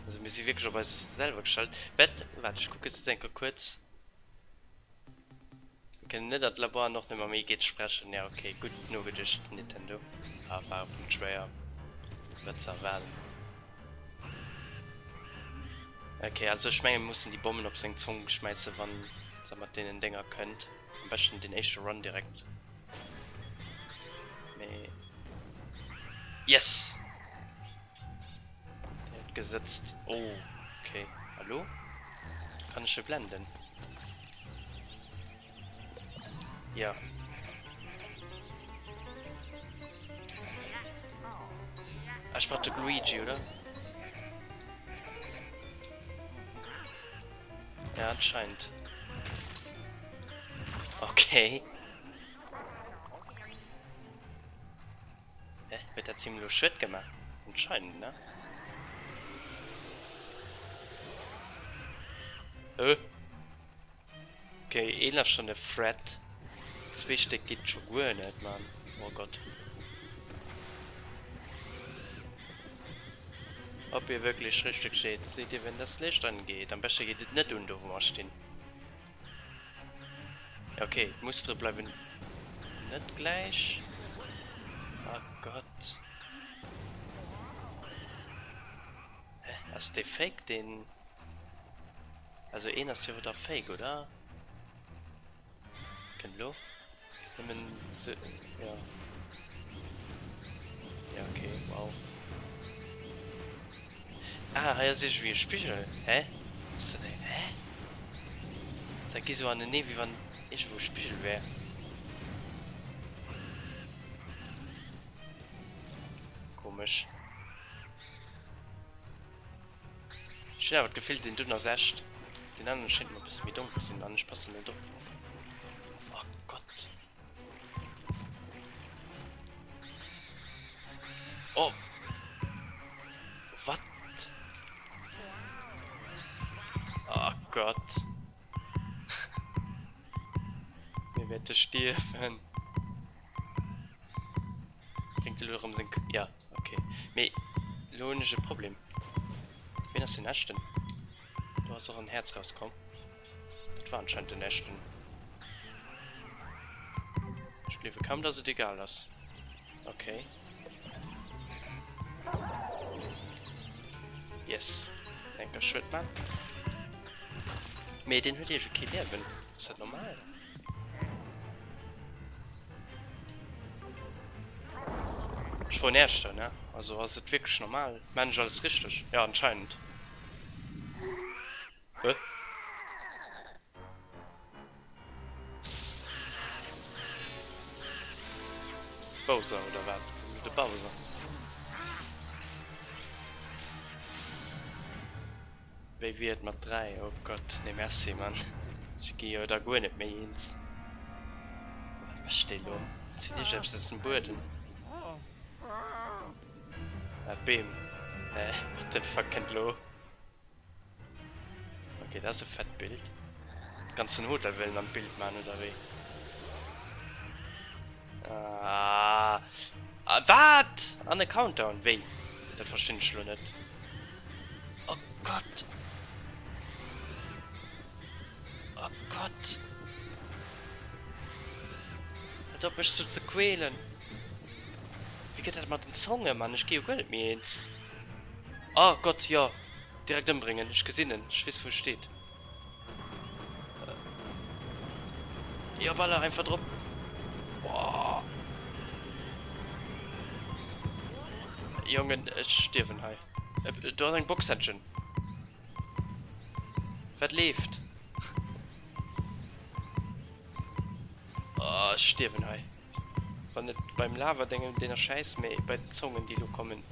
Also mir si wierklech op eis selwer gestallt. Wat? Waart, ech kucke just eng Kéier kuerz. Mir kënnen net an d'Labor an och net mam Igitt sprechen. Ja ok, gutt nogeduecht Nintendo. Ah, war och net schwéier wat ze erwaarden. Ok, also ech mengen mir mussen déi Bommen op seng Zong schmäissen wann se mat deenen Dénger kënnt. Am beschten den éischte Run direkt. Mee Yes! Der huet gesëtzt. Oh, okay. Hallo? Kann ech e blenden? Ja. Ah, ich brauch de Luigi, oder? Ja, anscheinend. Okay. Hä? Huet dat him elo Schued gemaach? Anscheinend, ne? Äh. Okay, een ass schon e Threat. Zwee Stéck geet scho guer net, Mann. Oh Gott. Ob ihr wirklich richtig steht, seht ihr, wenn das Licht angeht. Am beschte geet et net un, do wou mer stinn. Okay, d'Mustere bleiwen net gläich. Oh Gott. Hä? Ass dee fake, deen... Also een ass jo da fake, oder? Kënnt elo? Nëmmen se, ja. Ja, okay, wow. Ah, hei ass iergendwéi e Spigel. Hä? Ass dat eng, hä? Dat gi sou anenee, wéi wann iergendwou e Spigel wär. Komesch. Ech hunn awer d'Gefill deen doen ass echt. Deen aneren schéngt mer e bësse méi donkel ze sinn an ech passen net op. Oh Gott. Oh. Wat? Oh. Gott. Mir wäerte stierwen. Bréngt elo erëm seng K. Ja, ok. Mee elo hunn ech e Problem. Ween ass den Echten? Do ass och en Häerz rauskomm. Dat war anscheinend den Echten. Ech gleewe kaum, dass et egal ass. Ok. Yes. Enker Schued man. Mee deen huet iergend kee Liewen. Ass dat normal? Ech wor en Erschter, ne? Also ass et wierklech normal? Maan ech alles richteg? Ja, anscheinend. Hä? Bowser oder wat? De Bowser. Wéi wier et mat 3? Oh Gott, nee merci Mann. Ech gi jo da guer net méi eens. Wat mécht dee lo? Zitt iech eppes aus dem Buedem. Ah, Beem. Hä? What the fuck kënnt lo? Ok, dat ass e fett Bild. Ganzen Hotel wëllen an d'Bild man oder wéi? Ah, ah, wat? An e Countdown? Wéi? Dat verstinn ech lo net. Oh Gott! Oh Gott! Hört op mech sou ze quälen! Wéi gëtt dat mat den Zonge, Mann? Ech gi jo guer net méi eens. Oh Gott, jo! Direkt ëmbréngen. Ech gesinn en. Ech weess wou e steet. Jo, baller einfach drop. Boah. Jongen, ech stierwen hei. Do ass eng Boxhändchen. Wat leeft? Oh, ech stierwen hei. Wann net beim Lava-Déngen, deen ass schäiss, mee bei den Zongen, déi elo kommen.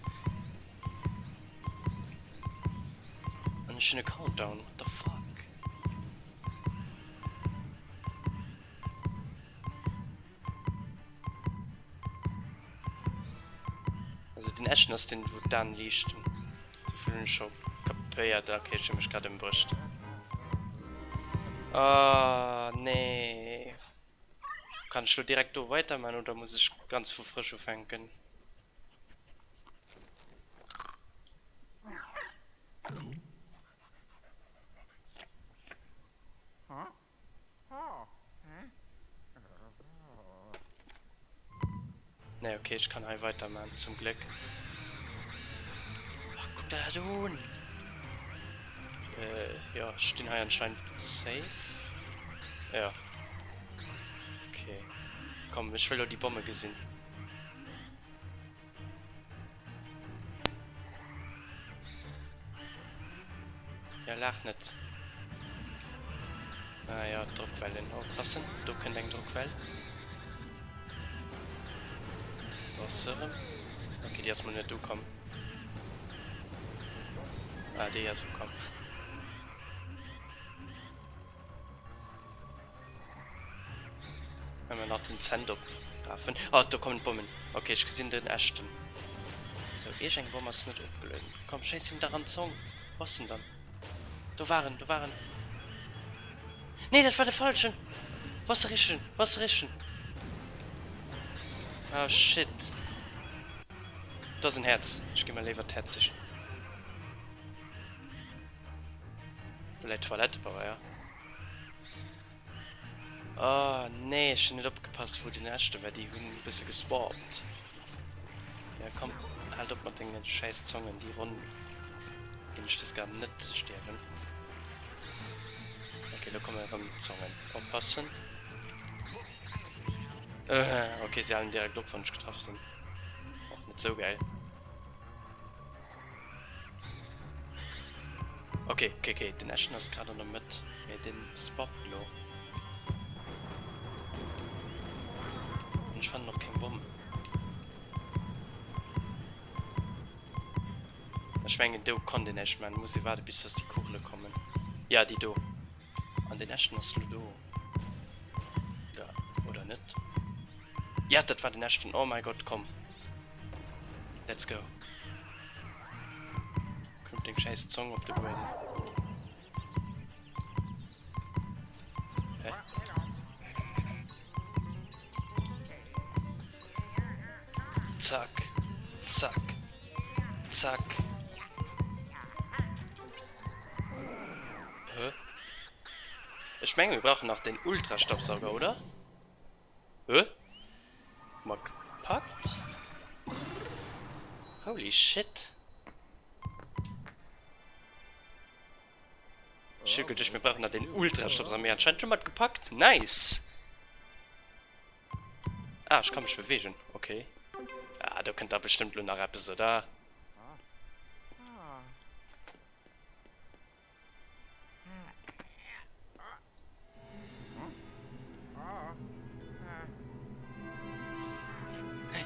An ech hunn e Countdown, what the fuck? Also den echten ass den wou d'Aen liichten. Souvill hunn ech scho kapéiert. Ok, ech hu mech grad ëmbruecht. Ah nee. Kann ech lo direkt do weiterman oder muss ech ganz vu frësch ufänken? Nee, okay, ech kann hei weiterman, zum Gléck. Ach, kuck der dat un! Äh, jo, ech stinn hei anscheinend safe. Ja. Okay. Komm, ech wëll lo déi Bomme gesinn. Ja, laach net. Ah ja, Drockwellen. Oppassen, do kënnt eng Drockwell. Wo ass se erëm? Okay, déi ass mol net ukomm. Ah, déi ass ukomm. Emmer nach den Zent oprafen. Oh, do kommen d'Bommen. Okay, ech gesinn den echten. Sou, iergend eng Bomm ass net opgelueden. Komm, schéiss him dach an d'Zong. Wou ass en dann? Do war en, do war en. Nee, dat war de falschen. Wou ass de richtegen? Wou ass de richtegen? Ah, shit. Do ass en Häerz. Ech gi mer léiwer d'Häerz sichen. Do läit Toilettepabeier. Oh nee, ech hunn net opgepasst wou den echte war, déi hunn e bësse geswappt. Ja komm, haalt op mat denge schäiss Zongen, déi Ronn ginn ech des gar net stierwen. Okay, lo komme erëm d'Zongen. Oppassen. Äh, okay, se halen direkt op wann ech getraff sinn. Och net sou gäil. Okay, okay, okay, den Eschen ass grad an der Mëtt, mee den spawnt lo. An ech fannen och keng Bomm. Ech mengen do konnt een näischt man, muss ee waarde bis dass déi Kugele kommen. Ja, déi do. An den Eschen ass lo do. Oder, oder net? Ja, dat war den Eschen. Oh mein Gott, komm. Let's go. Klump deng schäiss Zong op de Buedem. Zack. Zack. Hä? Ech mengen mir brauchen nach den Ultrastaubsauger, oder? Hä? Mat gepackt? Holy shit. Ech hu geduecht mir brauchen nach den Ultrastaubsauger, mee anscheinend hu mer et gepackt. Nice! Ah, ech ka mech bewegen. Okay. Ah, do kënnt da bestëmmt lo nach eppes, oder?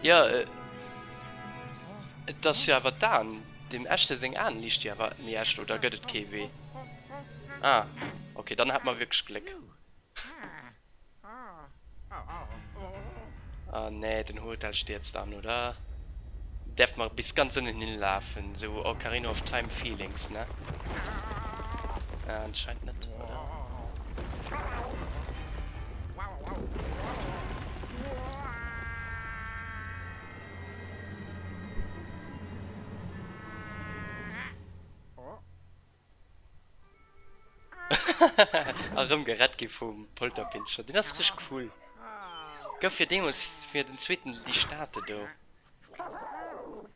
Jo, et ass jo awer d'Aen, dem Echte seng Aen liicht jo awer méi echt, oder gëtt et kee Wee? Ah, okay, dann hat mer wierklech Gléck. Ah nee, den Hotel stierzt an, oder? Därf mer bis ganz ënnen hinlafen, sou Ocarina of Time Feelings, ne? Ah, anscheinend net, oder? A rëm gerett gi vum Polterpinscher. Deen ass richteg cool. Gouf jo deemools fir den zweeten déi Statue do.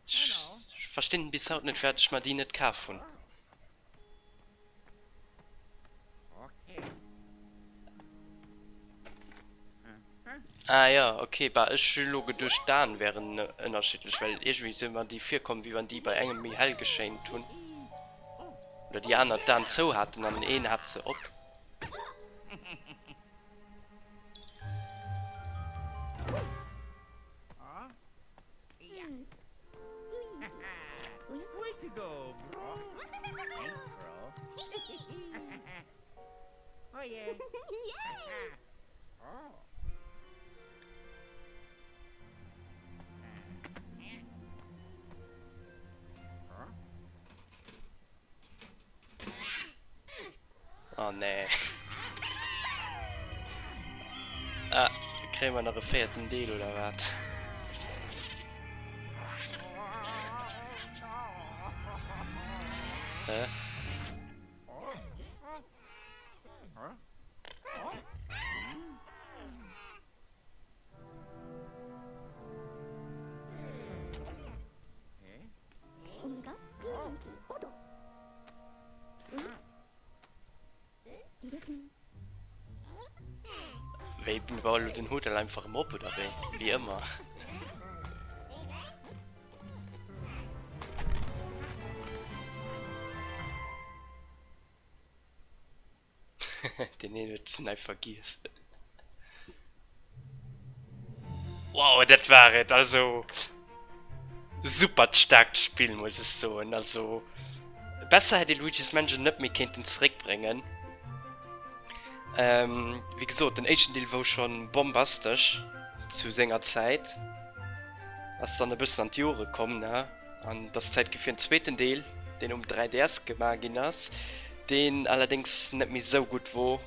Ech verstinn bis haut net firwat ech mer déi net kaf hunn. Ah jo, ok. Bah, ech hu lo geduecht d'Aen wären ënnerschiddlech, well iergendwéi si mer déi virkomm wéi wann déi bei engem méi hell geschéint hunn. Oder déi aner d'Aen zou haten an een hat se op. Oh nee. Ah, kréie mer nach e véierten Deel oder wat? Hä? Wéi, mir bauen elo den Hotel einfach erëm op, oder wéi? Wéi ëmmer. Den een huet den ei vergiess. Wow, dat war et! Also supert staarkt Spill muss ech soen. Also besser hätt ee Luigi's Mansion net méi kéinten zeréckbréngen. Ähm, wéi gesot, den éischten Deel wor schon bombastesch zu senger Zäit. Ass dann e bëssen an d'Jore komm, ne? An et ass Zäit gi fir en zweeten Deel, deen um 3DS gemaach ginn ass, deen allerdéngs net méi sou gutt wor.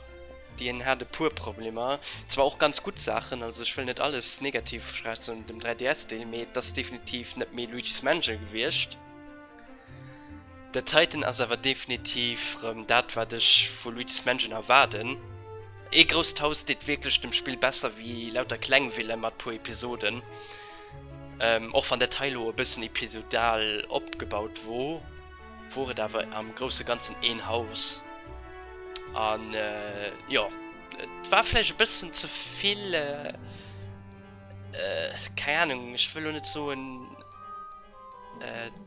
Deen hat e puer Problemer, zwar och ganz gutt Saachen, also ech wëll net alles negativ schwätzen un dem 3DS-Deel, mee et ass definitiv net méi Luigi's Mansion gewiescht. Dat heiten ass awer definitiv rëm dat wat ech vu Luigi's Mansion erwaarden. Ee grousst Haus deet wierklech dem Spill besser wéi lauter kleng Villen mat puer Episoden. Och wann dat hei lo e bëssen episodal opgebaut wor, wor et awer am grousse Ganzen een Haus. An jo, et war vläicht e bëssen ze vill, keng Ahnung, ech wëll lo net soen,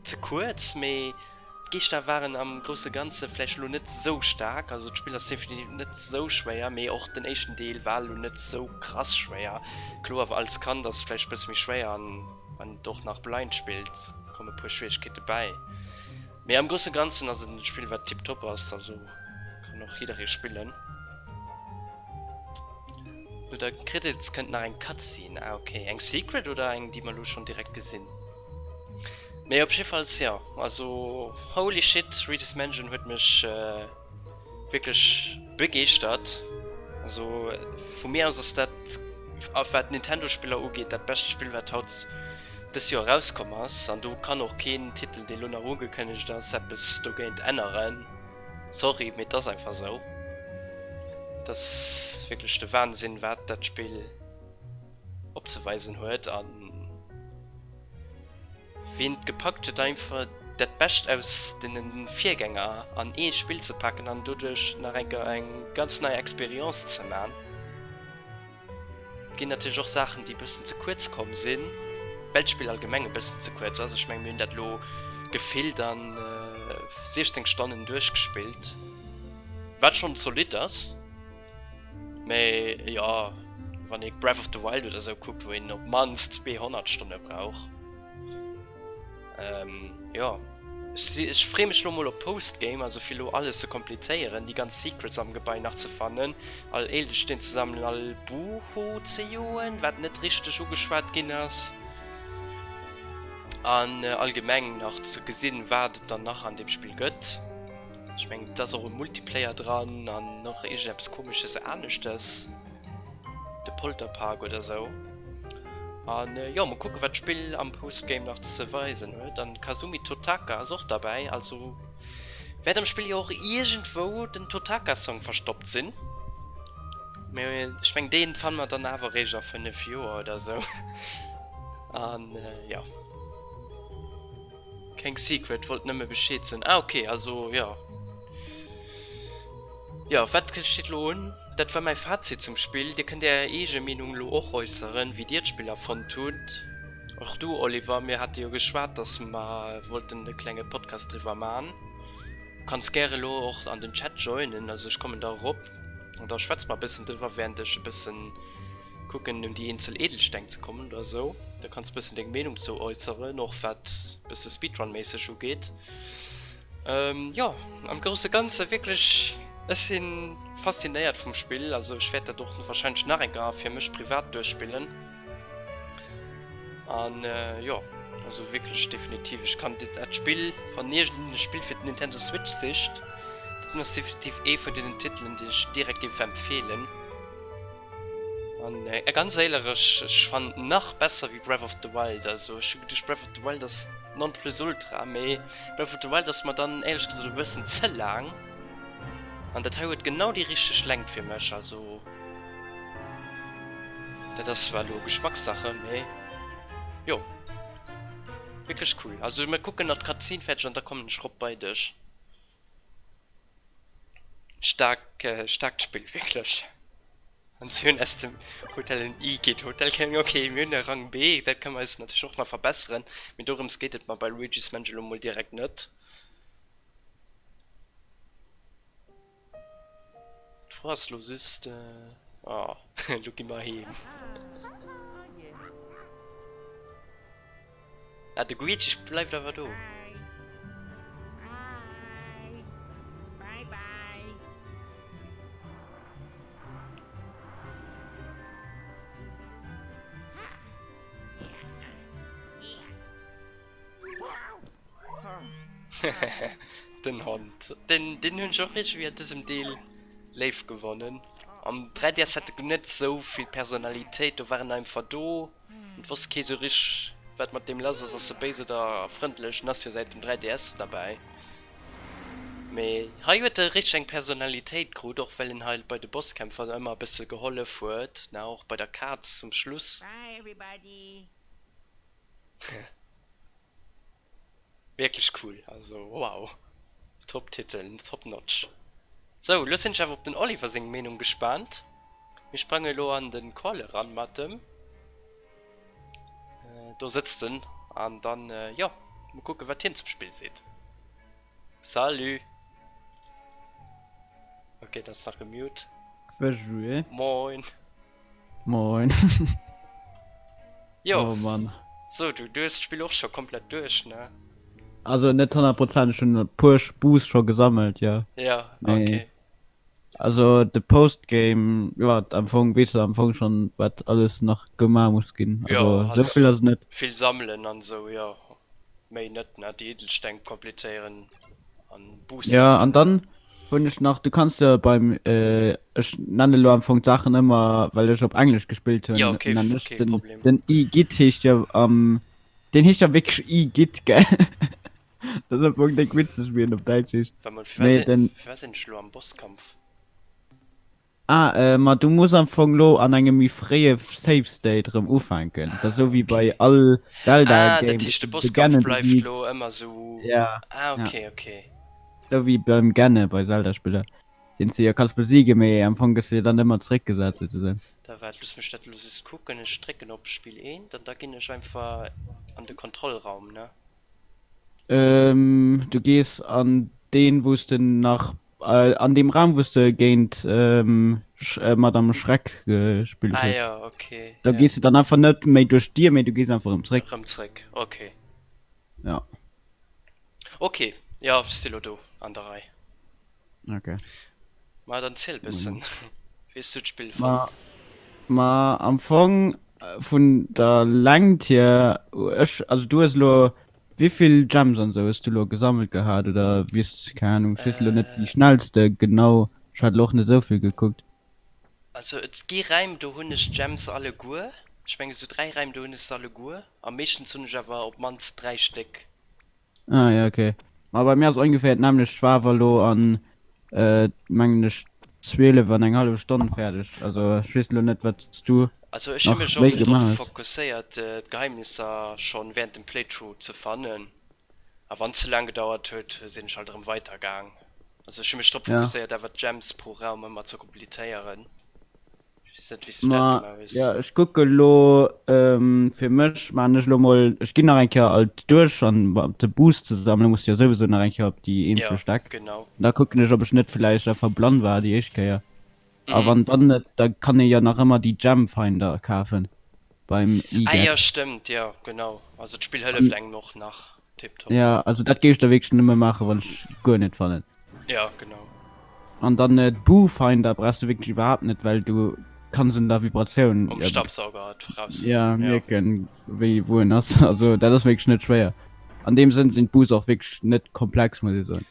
Ze kuerz, mee d'Geeschter waren am grousse Ganze vläicht elo net sou staark. Also d'Spill ass definitiv net sou schwéier, mee och den éischten Deel war elo net sou krass schwéier. Kloer, als Kand ass et vläicht e bësse méi schwéier an wann et och nach blind spillt, komme puer Schwieregkeete bäi. Mee am grousse Ganzen ass et en Spill wat tiptop ass, also kann och jidderee spillen. No der Credits kënnt nach eng Cutscene. Ah ok, eng Secret oder eng déi mer elo schonn direkt gesinn? Mee op jiffalls jo, also holy shit, Luigi's Mansion huet mech wierklech begeeschtert. Also vu mir aus ass dat, wat Nintendo Spiller ugeet, dat bescht Spill wat haut. Dës Joer erauskomm ass, an do kann och keen Titel, dee lo nach ugekënnegt ass, eppes dogéint änneren. Sorry, mee et ass einfach esou. Et ass wierklech de Wahnsinn, wat dat Spill opzeweisen huet a wien et gepackt huet, einfach dat Bescht aus deene Virgänger an ee Spill ze paken an doduerch nach eng Kéier eng ganz nei Experience ze man. Et ginn natierlech och Saachen, déi e bëssen ze kuerz komm sinn, well d'Spill allgemeng e bëssen ze kuerz ass. Ech mengen, mir hunn dat elo gefillt a 16 Stonnen duerchgespillt, wat schonn zolidd ass. Mä jo, wann ee Breath of the Wild oder esou kuckt, wou een op d'mannst 200 Stonne brauch. Ähm, jo. Ech, ech free mech lo mol op Postgame, also fir lo alles ze kompletéieren, déi ganz Secrets am Gebai nach ze fannen, all Edelsteen ze sammelen, all Buhu ze joen, wat net richteg ugeschwat ginn ass, an allgemeng nach ze gesinn, wat et dann nach an deem Spill gëtt. Ech mengen, et ass och e Multiplayer dran an och iergendeppes komesches aneschtes. De Polterpark oder sou. An jo, mol kucken wat d'Spill am Postgame nach ze weisen huet. An Kazumi Totaka ass och derbäi, also wäert am Spill jo och iergendwou den Totaka Song verstoppt sinn. Mee ech meng deen fanne mer dann awer eréischt a 5 Joer oder sou. An jo. Keng Secret, wollt nëmme Bescheed soen. Ah ok, also jo. Jo, wat steet lo un? Dat war mäi Fazit zum Spill. Dir kënnt är eege Meenung lo och äusseren, wéi dir d'Spill erfonnt hutt. Och du Oliver, mir hate jo geschwat, dass mer wollten e klenge Podcast driwwer man. Du kanns gäre lo och an den Chat joinen, also ech kommen da erop an da schwätze mer e bëssen driwwer, während ech e bëssen kucken un déi eenzel Edelsteng ze kommen oder esou. Da kanns de bëssen deng Meenung zou äusseren, och wat bësse Speedrun-méisseg ugeet. Jo, am grousse Ganze wierklech, ech si faszinéiert vum Spill. Also ech wäert dat och warscheinlech nach eng Kéier fir mech privat duerchspillen. An jo, also wierklech definitiv, ech kann dat Spill, wann iergend e Spill fir d'Nintendo Switch sicht, dat ass definitiv ee vun deenen Titelen, déi ech direkt géif empfeelen. An ganz éilerech, ech, ech fannen et nach besser wéi Breath of the Wild. Also ech hu geduecht Breath of the Wild ass d'Nonplusultra, mee Breath of the Wild ass mer dann éierlech gesot e bëssen ze laang. An dat hei huet genau déi richteg Längt fir mech. Also dat ass zwar elo Geschmackssache, mee jo, wierklech cool. Also mir kucken nach d'Cutscene fäerdeg an da kommen ech rop bei dech. Staark, staarkt Spill, wierklech. An si hunn aus dem Hotel en Igitt Hotel gemaach. Ok, mir hunn e Rang B, dat kënne mer eis natierlech och nach verbesseren, mee dorëms geet et mer bei Luigi's Mansion elo mol direkt net. D'Fro ass elo just, oh, elo gi mer heem. Ah, de Guici bleift awer do. Den Hond. Den, den hunn ech och iergendwéi an dësem Deel léif gewonnen. Am 3DS hat e net esou vill Personalitéit, do war en einfach do. Et wosst kee sou richteg wat mat deem lass ass. Ass e béis oder frëndlech? En ass jo säit dem 3DS derbäi. Mee hei huet e richteg eng Personalitéit krut, och well en hei bei de Bosskämpfer ëmmer e bësse gehollef huet, na och bei der Kaz zum Schluss. Bye everybody. Wierklech cool, also wow, top Titel, top notch. Sou, lo sinn ech awer op den Oliver seng Meenung gespaant. Mir sprange elo an den Call eran mat em. Do sëtzt en an dann, jo, mol kucken wat hien zum Spill seet. Salut! Ok, dat ass nach gemute. Bonjour. Moin. Moin. Jo, Oh Mann. so du, du hues d'Spill och scho komplett duerch, ne? Also net 100 Prozent, ech hunn e puer Boos scho gesammelt, jo. Ja, Mee okay. also de Postgame, jo, am Fong weess de am Fong schonn, wat alles nach gemaach muss ginn. Jo, Also halt esou vill ass et net. vill sammelen an esou, jo. Méi net, ne? Déi Edelsteng kompletéieren an Boost Ja, an sammelen. dann hunn ech nach, du kanns jo beim, ech nennen elo am Fong d'Saachen ëmmer, well ech op Englesch gespillt Ja, hunn, okay, nennen ech kee den, Problem. den Igitt heescht jo am. Deen heescht ja wierklech Igitt, gell? Dat ass am Fong déck witzeg, wéi en op Däitsch heescht. Warte mol, fir wat Mee sinn, den. fir wat sinn ech elo am Bosskampf? Ah, ma du muss am Fong lo an engem méi fréie Save State erëm ufänken. Dat ass Ah, esou wéi bei okay. all Zelda Ah, dat Game, heescht de de Bosskampf Ganon bleift besiegt. lo ëmmer sou. Ja, Ah, ja. okay, okay. Esou wéi beim Ganon bei Zelda Spiller, deen s de jo kanns besiegen, mee am Fong gëss de jo dann ëmmer zeréckgesat souzesoen. Da waart, looss mech dat elo just kucken. Ech drécken op Spill 1 an da ginn ech einfach an de Kontrollraum, ne? Du gees an deen, wou s de nach an deem Raum, wou s de géint Madame Schreck gespillt Ah hues. jo, okay, Da ja. gees de dann einfach net méi duerch d'Dier, mee du gees einfach erëm zréck. Erëm zréck, okay. Ja. Okay, jo, ech si lo do an der Rei. Okay. Ma dann ziel bëssen, wéi hues du d'Spill Ma, fonnt? ma am Fong vun der Längt hier, ech, also du hues elo, wéivill Gems an sou hues du elo gesammelt gehat oder weess, keng Ahnung, ech weess elo net wéi schnell s de genau, ech hat elo och net esou vill gekuckt. Also et gi Räim do hunn ech d'Gems alleguer, ech mengen esou 3 Räim do hunn ech se alleguer a meeschtens hunn ech awer op mannst 3 Stéck. Ah ja okay. Ma bei mir ass ongeféier d'nämmlecht. Ech war awer elo an mengen ech 12 an eng hallef Stonn fäerdeg. Also ech weess elo net wat s du Also ech hu nach mech och méi drop gemaach hues. fokusséiert d'Geheimnisser schonn während dem Playthrough ze fannen. A wann ze laang gedauert huet, sinn ech halt erëm weider gaang. Also ech hu mech drop Ja. fokusséiert awer d'Gems pro Raum ëmmer ze kompletéieren. Ech weess net wéi s du dat Ma gemaach hues. ja ech kucke lo fir mech maan ech lo mol ech ginn nach eng Kéier alt duerch an op de Boost ze sammelen muss jo souwisou nach eng Kéier op déi Ja, eenzel Stäck. genau. Da kucken ech ob ech net villäicht einfach blann war déi éischt Kéier. A Mhm. wann dann net, da kann ee jo nach ëmmer déi Gem Finder kafen beim Ah jo, eGet. stëmmt, jo genau. Also d'Spill hëlleft An engem och nach. Tiptop. ja, also dat géif ech da wierklech nëmme maachen, wann ech guer net fannen. Ja, genau. An dann d'Boo Finder brauchs du wierklech iwwerhaapt net, well du kanns un der Vibratioun Um Staubsauger et rausfannen, ja, ja. mierken, wéi wou en ass. Also dat ass wierklech net schwéier. An deem Sënn sinn d'Boos och wierklech net komplex, muss ech soen.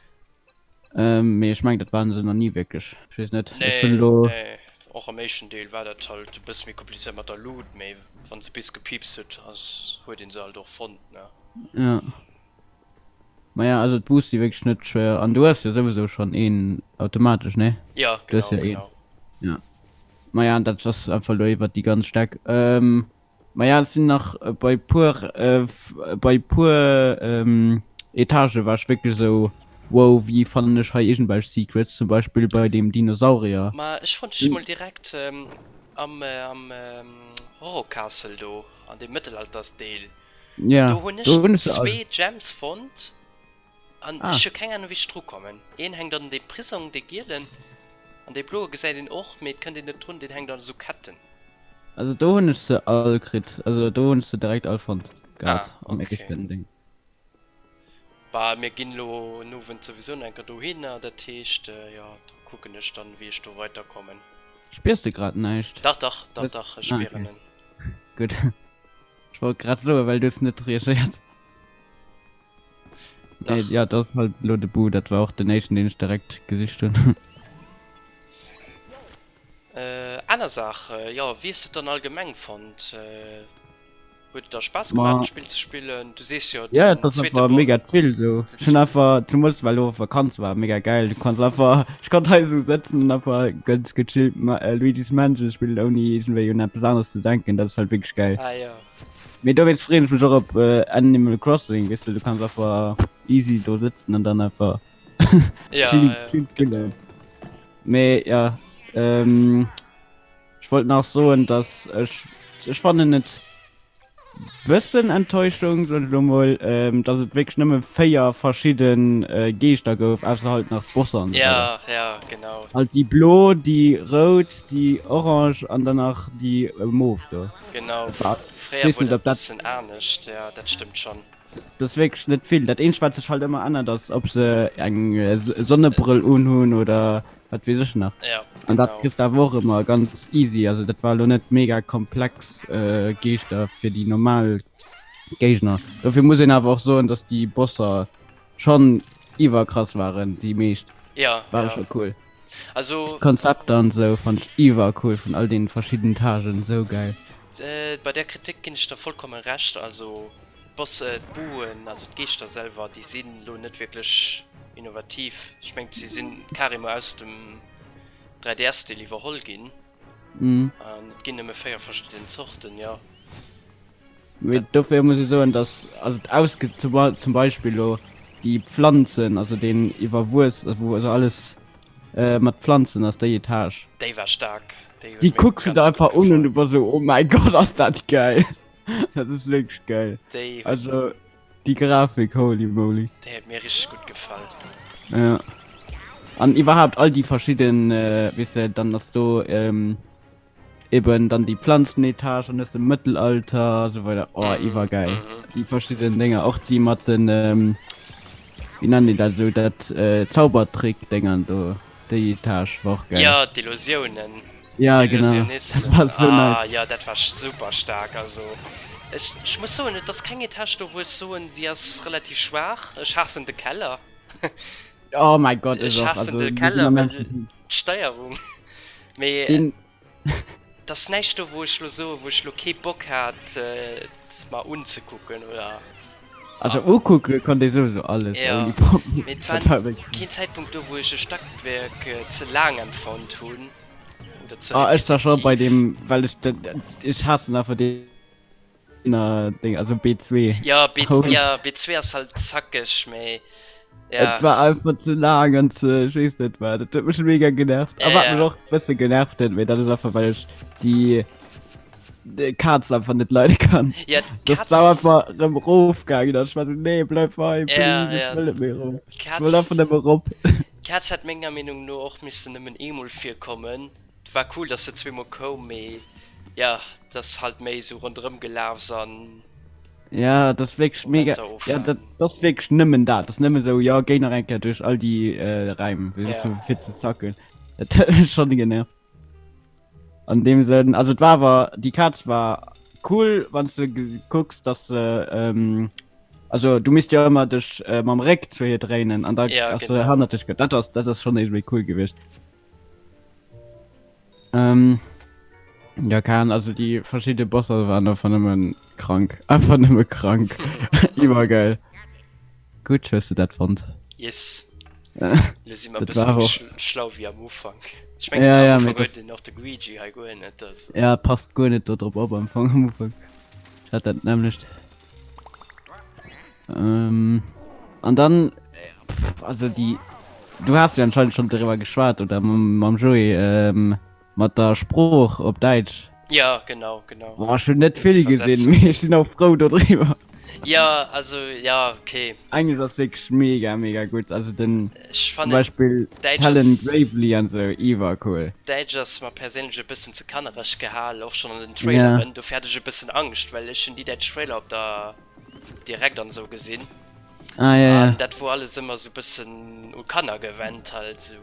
Mee ech mengen dat waren se nach ni wierklech. Ech weess net, ech hunn Nee, elo. nee, och am éischten Deel war dat halt e bësse méi komplizéiert mat der Luut, mee wann se bis gepiipst huet, ass, huet een se halt och fonnt, ne? Ja. Maja, also d'Boost si wierklech net schwéier an du hues jo souwisou schonn een automatesch, nee? Ja, Du hues genau, jo een. genau. Ja. Maja, an dat ass einfach elo iwwert déi ganz Stäck. Maja, ech sinn nach bei puer, bei puer Etagë war ech wierklech esou, wow, wéi fannen ech hei iergendwelch Secrets, zum Beispill bei deem Dinosaurier. Ma ech fonnt dech mol direkt am, am Horror Castle do, an deem Mëttelaltersdeel. Ja, Do hunn ech do hunn ech se all. zwee Gems fonnt an Ah. ech hu keng Ahnung wéi ech dru kommen. Een hänkt an deem Prisong, dee gielen, an dee bloe gesäit een och, mee et kënnt een net drun, deen hänkt an esou Ketten. Also do hunn ech se all kritt, also do hunn ech se direkt all fonnt gehat Ah, am okay. éischten Ding. Bah, mir ginn elo en Owend souwisou nach eng Kéier dohinner, dat heescht, jo, do kucken ech dann, wéi ech do weiderkommen. Spiers de grad näischt? Dach, dach, dach, dach, ech Ah, okay. spieren en. Gutt. Ech wollt grad soen, well du hues net reagéiert. Nee, Dach. ja, dat ass halt elo de Bu, dat war och den éischten, deen ech direkt gesicht hunn. Aner Saach, jo, wéi hues de et dann allgemeng fonnt? Huet et der Spaass gemaach, Ma d'Spill ze spillen? Du sees jo, ja, et den ass zweete einfach Bo mega chill sou. den Ech hunn einfach, zemools well elo Vakanz war, mega geil. Du kanns einfach, ech konnt hei sou sëtzen an einfach ganz gechillt Luigi's Mansion spillen, ouni iergendwéi un eppes aneres ze denken. Dat ass halt wierklech geil. Ah jo. Mee dowéinst freeën ech mech och op Animal Crossing, weess de, du kanns einfach easy do sëtzen an dann einfach Ja, chill, ja, chill genau. spillen. Mee ja, ähm, ech wollt nach soen, dass ech, ech fannen et bëssen Enttäuschung, soen ech elo mol, ähm, dass et wierklech nëmme 4 verschidden äh, Geeschter gouf, ausser halt nach d'Bosser an esou weider. Ja, ja, genau. Halt déi blo, déi rout, déi orange an dann nach déi mof do. Genau, Dat war, ech fréier weess wor net dat ob dat. bëssen anescht, ja, dat stëmmt schonn. Dat ass wierklech net vill. Dat eenzegt wat sech halt ëmmer ännert ass ob se eng Sonnebrëll unhunn oder wat weess ech nach. Ja, An dat genau. kriss de awer och ëmmer ganz easy. Also dat war elo net mega komplex Geeschter fir déi normal Géigner. Dofir muss een awer och soen, dass déi Bosser schonn iwwerkrass waren, déi meescht Ja, ware ja. scho cool. Also. D'Konzepter an sou fannt ech iwwercool vun all deenen verschidden Etagen, sou geil. Bei där Kritik ginn ech der vollkommen Recht. Also. D'Boss, d'Buen, also d'Geeschter selwer, déi sinn elo net wierklech innovativ. Ech mengen, si sinn carrément aus dem 3DS-Deel iwwerholl ginn. An et ginn nëmme 4 verschidden Zorten, jo. Mee dofir muss ech soen, dass also d'ausge zum Beispill elo déi Pflanzen, also deen Iwwerwuess, wou also alles mat Pflanzen ass, déi Etage. Déi war staark. Déi huet mir kucks du der ganz gutt einfach un an du gefall. bass esou, oh mäi Gott, ass dat gäil. Dat ass wierklech gäil. Déi huet. Also déi Grafik, holy moly. Déi huet mir richteg gutt gefall. Ja. An iwwerhaapt all déi verschidden, weess de, dann ass do eben dann déi Pflanzenetage, dann hues de Mëttelalter a sou weider. Oh, iwwergäil. Déi verschidden Dénger, och déi mat den, wéi nennen déi dat esou, dat Zaubertrick-Déngern do, déi Etage war och gäil. Ja, d'Illusiounen. Ja, genau. Dat war sou nice. Ah, ja, dat war super staark. Also, ech, ech muss soen, et ass keng Etage do, wou ech soen, si ass relativ schwaach. Ech haassen de Keller. Oh mäi Gott, ech och. Ech haassen de Keller, well d'Steierung. Mee. Den. Et ass näischt do, wou ech lo soen, wou ech lo kee Bock hat, et mer unzekucken, oder. Also ukucke konnt ee souwisou alles Ja, ouni Problem. mee et war Dat war wierklech. keen Zäitpunkt do, wou ech e Stackwerk ze laang empfonnt hunn oder ze Ah, ech war scho bei repetitiv. deem, well ech dat, ech haassen einfach deen Ding, also B2. Ja, B, ja, B2 ass halt zackeg, mee ja. Et war einfach ze laang an ze, ech weess net wat, dat huet mech mega genervt. A Ja, wat mech ja. och e bësse genervt huet, mee dat ass einfach well ech déi Kaz einfach net leide kann. Ja, Das war einfach rem rof gaangen an ech war so, nee, bleif hei, please, ja, ja. ech wëll net méi rof. Ech wëll einfach nëmme rop. D'Kaz hätt menger Meenung no och missen nëmmen eemol virkommen. Et war cool, dass se zweemol koum, mee ja, dass halt méi esou ronderëm gelaf ass an. Ja, dat ass wierklech mega. Ja, dat ass wierklech nëmmen dat. Dat ass nëmme sou, ja, géi nach eng Kéier duerch all déi äh, Räim, wéi ja. fir ze zacken. Dat huet mech schonn genervt. An deem Sënn, also et war awer, déi Kaz war cool, wann s de kucks, dass se, ähm, also du misst jo ëmmer dech äh, mam Réck zu hir dréinen an da ja, ass se hannert dech. Dat ass, dat ass schonn iergendwéi cool gewiescht. Ähm, ja, keine Ahnung, also déi verschidde Bosser waren einfach nëmmen krank. Einfach nëmme krank. Iwwergeil. Gutt, hues de dat fonnt. Yes. Lo si mer e Dat bësse war méi och. schl schlau wéi am Ufank. Ech mengen, Ja, am ja, mee Ufank huet das. een och de Luigi hei guer net, also. Ja, passt guer net do drop op am Fong am Ufank. Ech hat dat nämmlecht. Ähm, an dann, pff, also déi, du has jo anscheinend schon driwwer geschwat oder mam, mam Joé, ähm, mat der Sprooch op Däitsch. Ja, genau, genau. Boah, ech hunn net vill gesinn, Iwwersetzung. mee ech sinn och frou dodriwwer. Ja, also, ja, okay. Englesch ass wierklech mega, mega gutt. Also den, Ech zum fannen, Beispill Däitsch d'Helen ass. Gravely an sou, iwwercool. Däitsch ass mer perséinlech e bëssen ze kannereg gehal, och schonn an den Ja. Traileren. Dofir hat ech e bëssen Angscht, well ech hunn déi däitsch Trailer op der direkt an sou gesinn. Ah, ja, ja. An dat wor alles ëmmer sou bëssen u Kanner gewennt halt sou.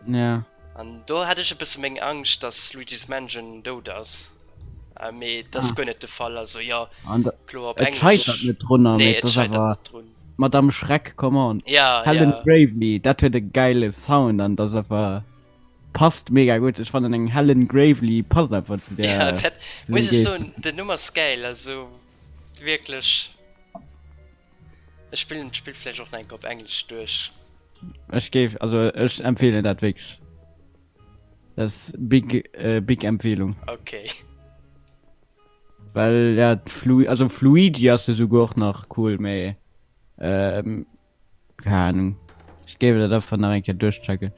Ja. An do hat ech e bësse meng Angscht, dass Luigi's Mansion dout ass. Äh, mee dat ass Ah. guer net de Fall. Also jo, An da, kloer op et scheitert Englesch. net drunner, Nee, mee et et ass scheitert awer net drun. Madame Schreck, come on. Ja, Helen ja. Gravely, dat huet e geile Sound an dat ass einfach passt mega gutt. Ech fannen eng Helen Gravely passt einfach zu Ja, der dat zu muss dem ech Geescht. soen, den Numm ass gäil, also wierklech. Ech spillen d'Spill vläicht och nach eng Kéier op Englesch duerch. Ech géif, also ech empfehlen dat wierklech. Dat ass big, big Empfehlung. Okay. Well ja, d'Flu, also Fluigi ass jo souguer och nach cool, mee ähm, Keng Ahnung. Ech géif dat einfach nach eng Kéier duerchchecken.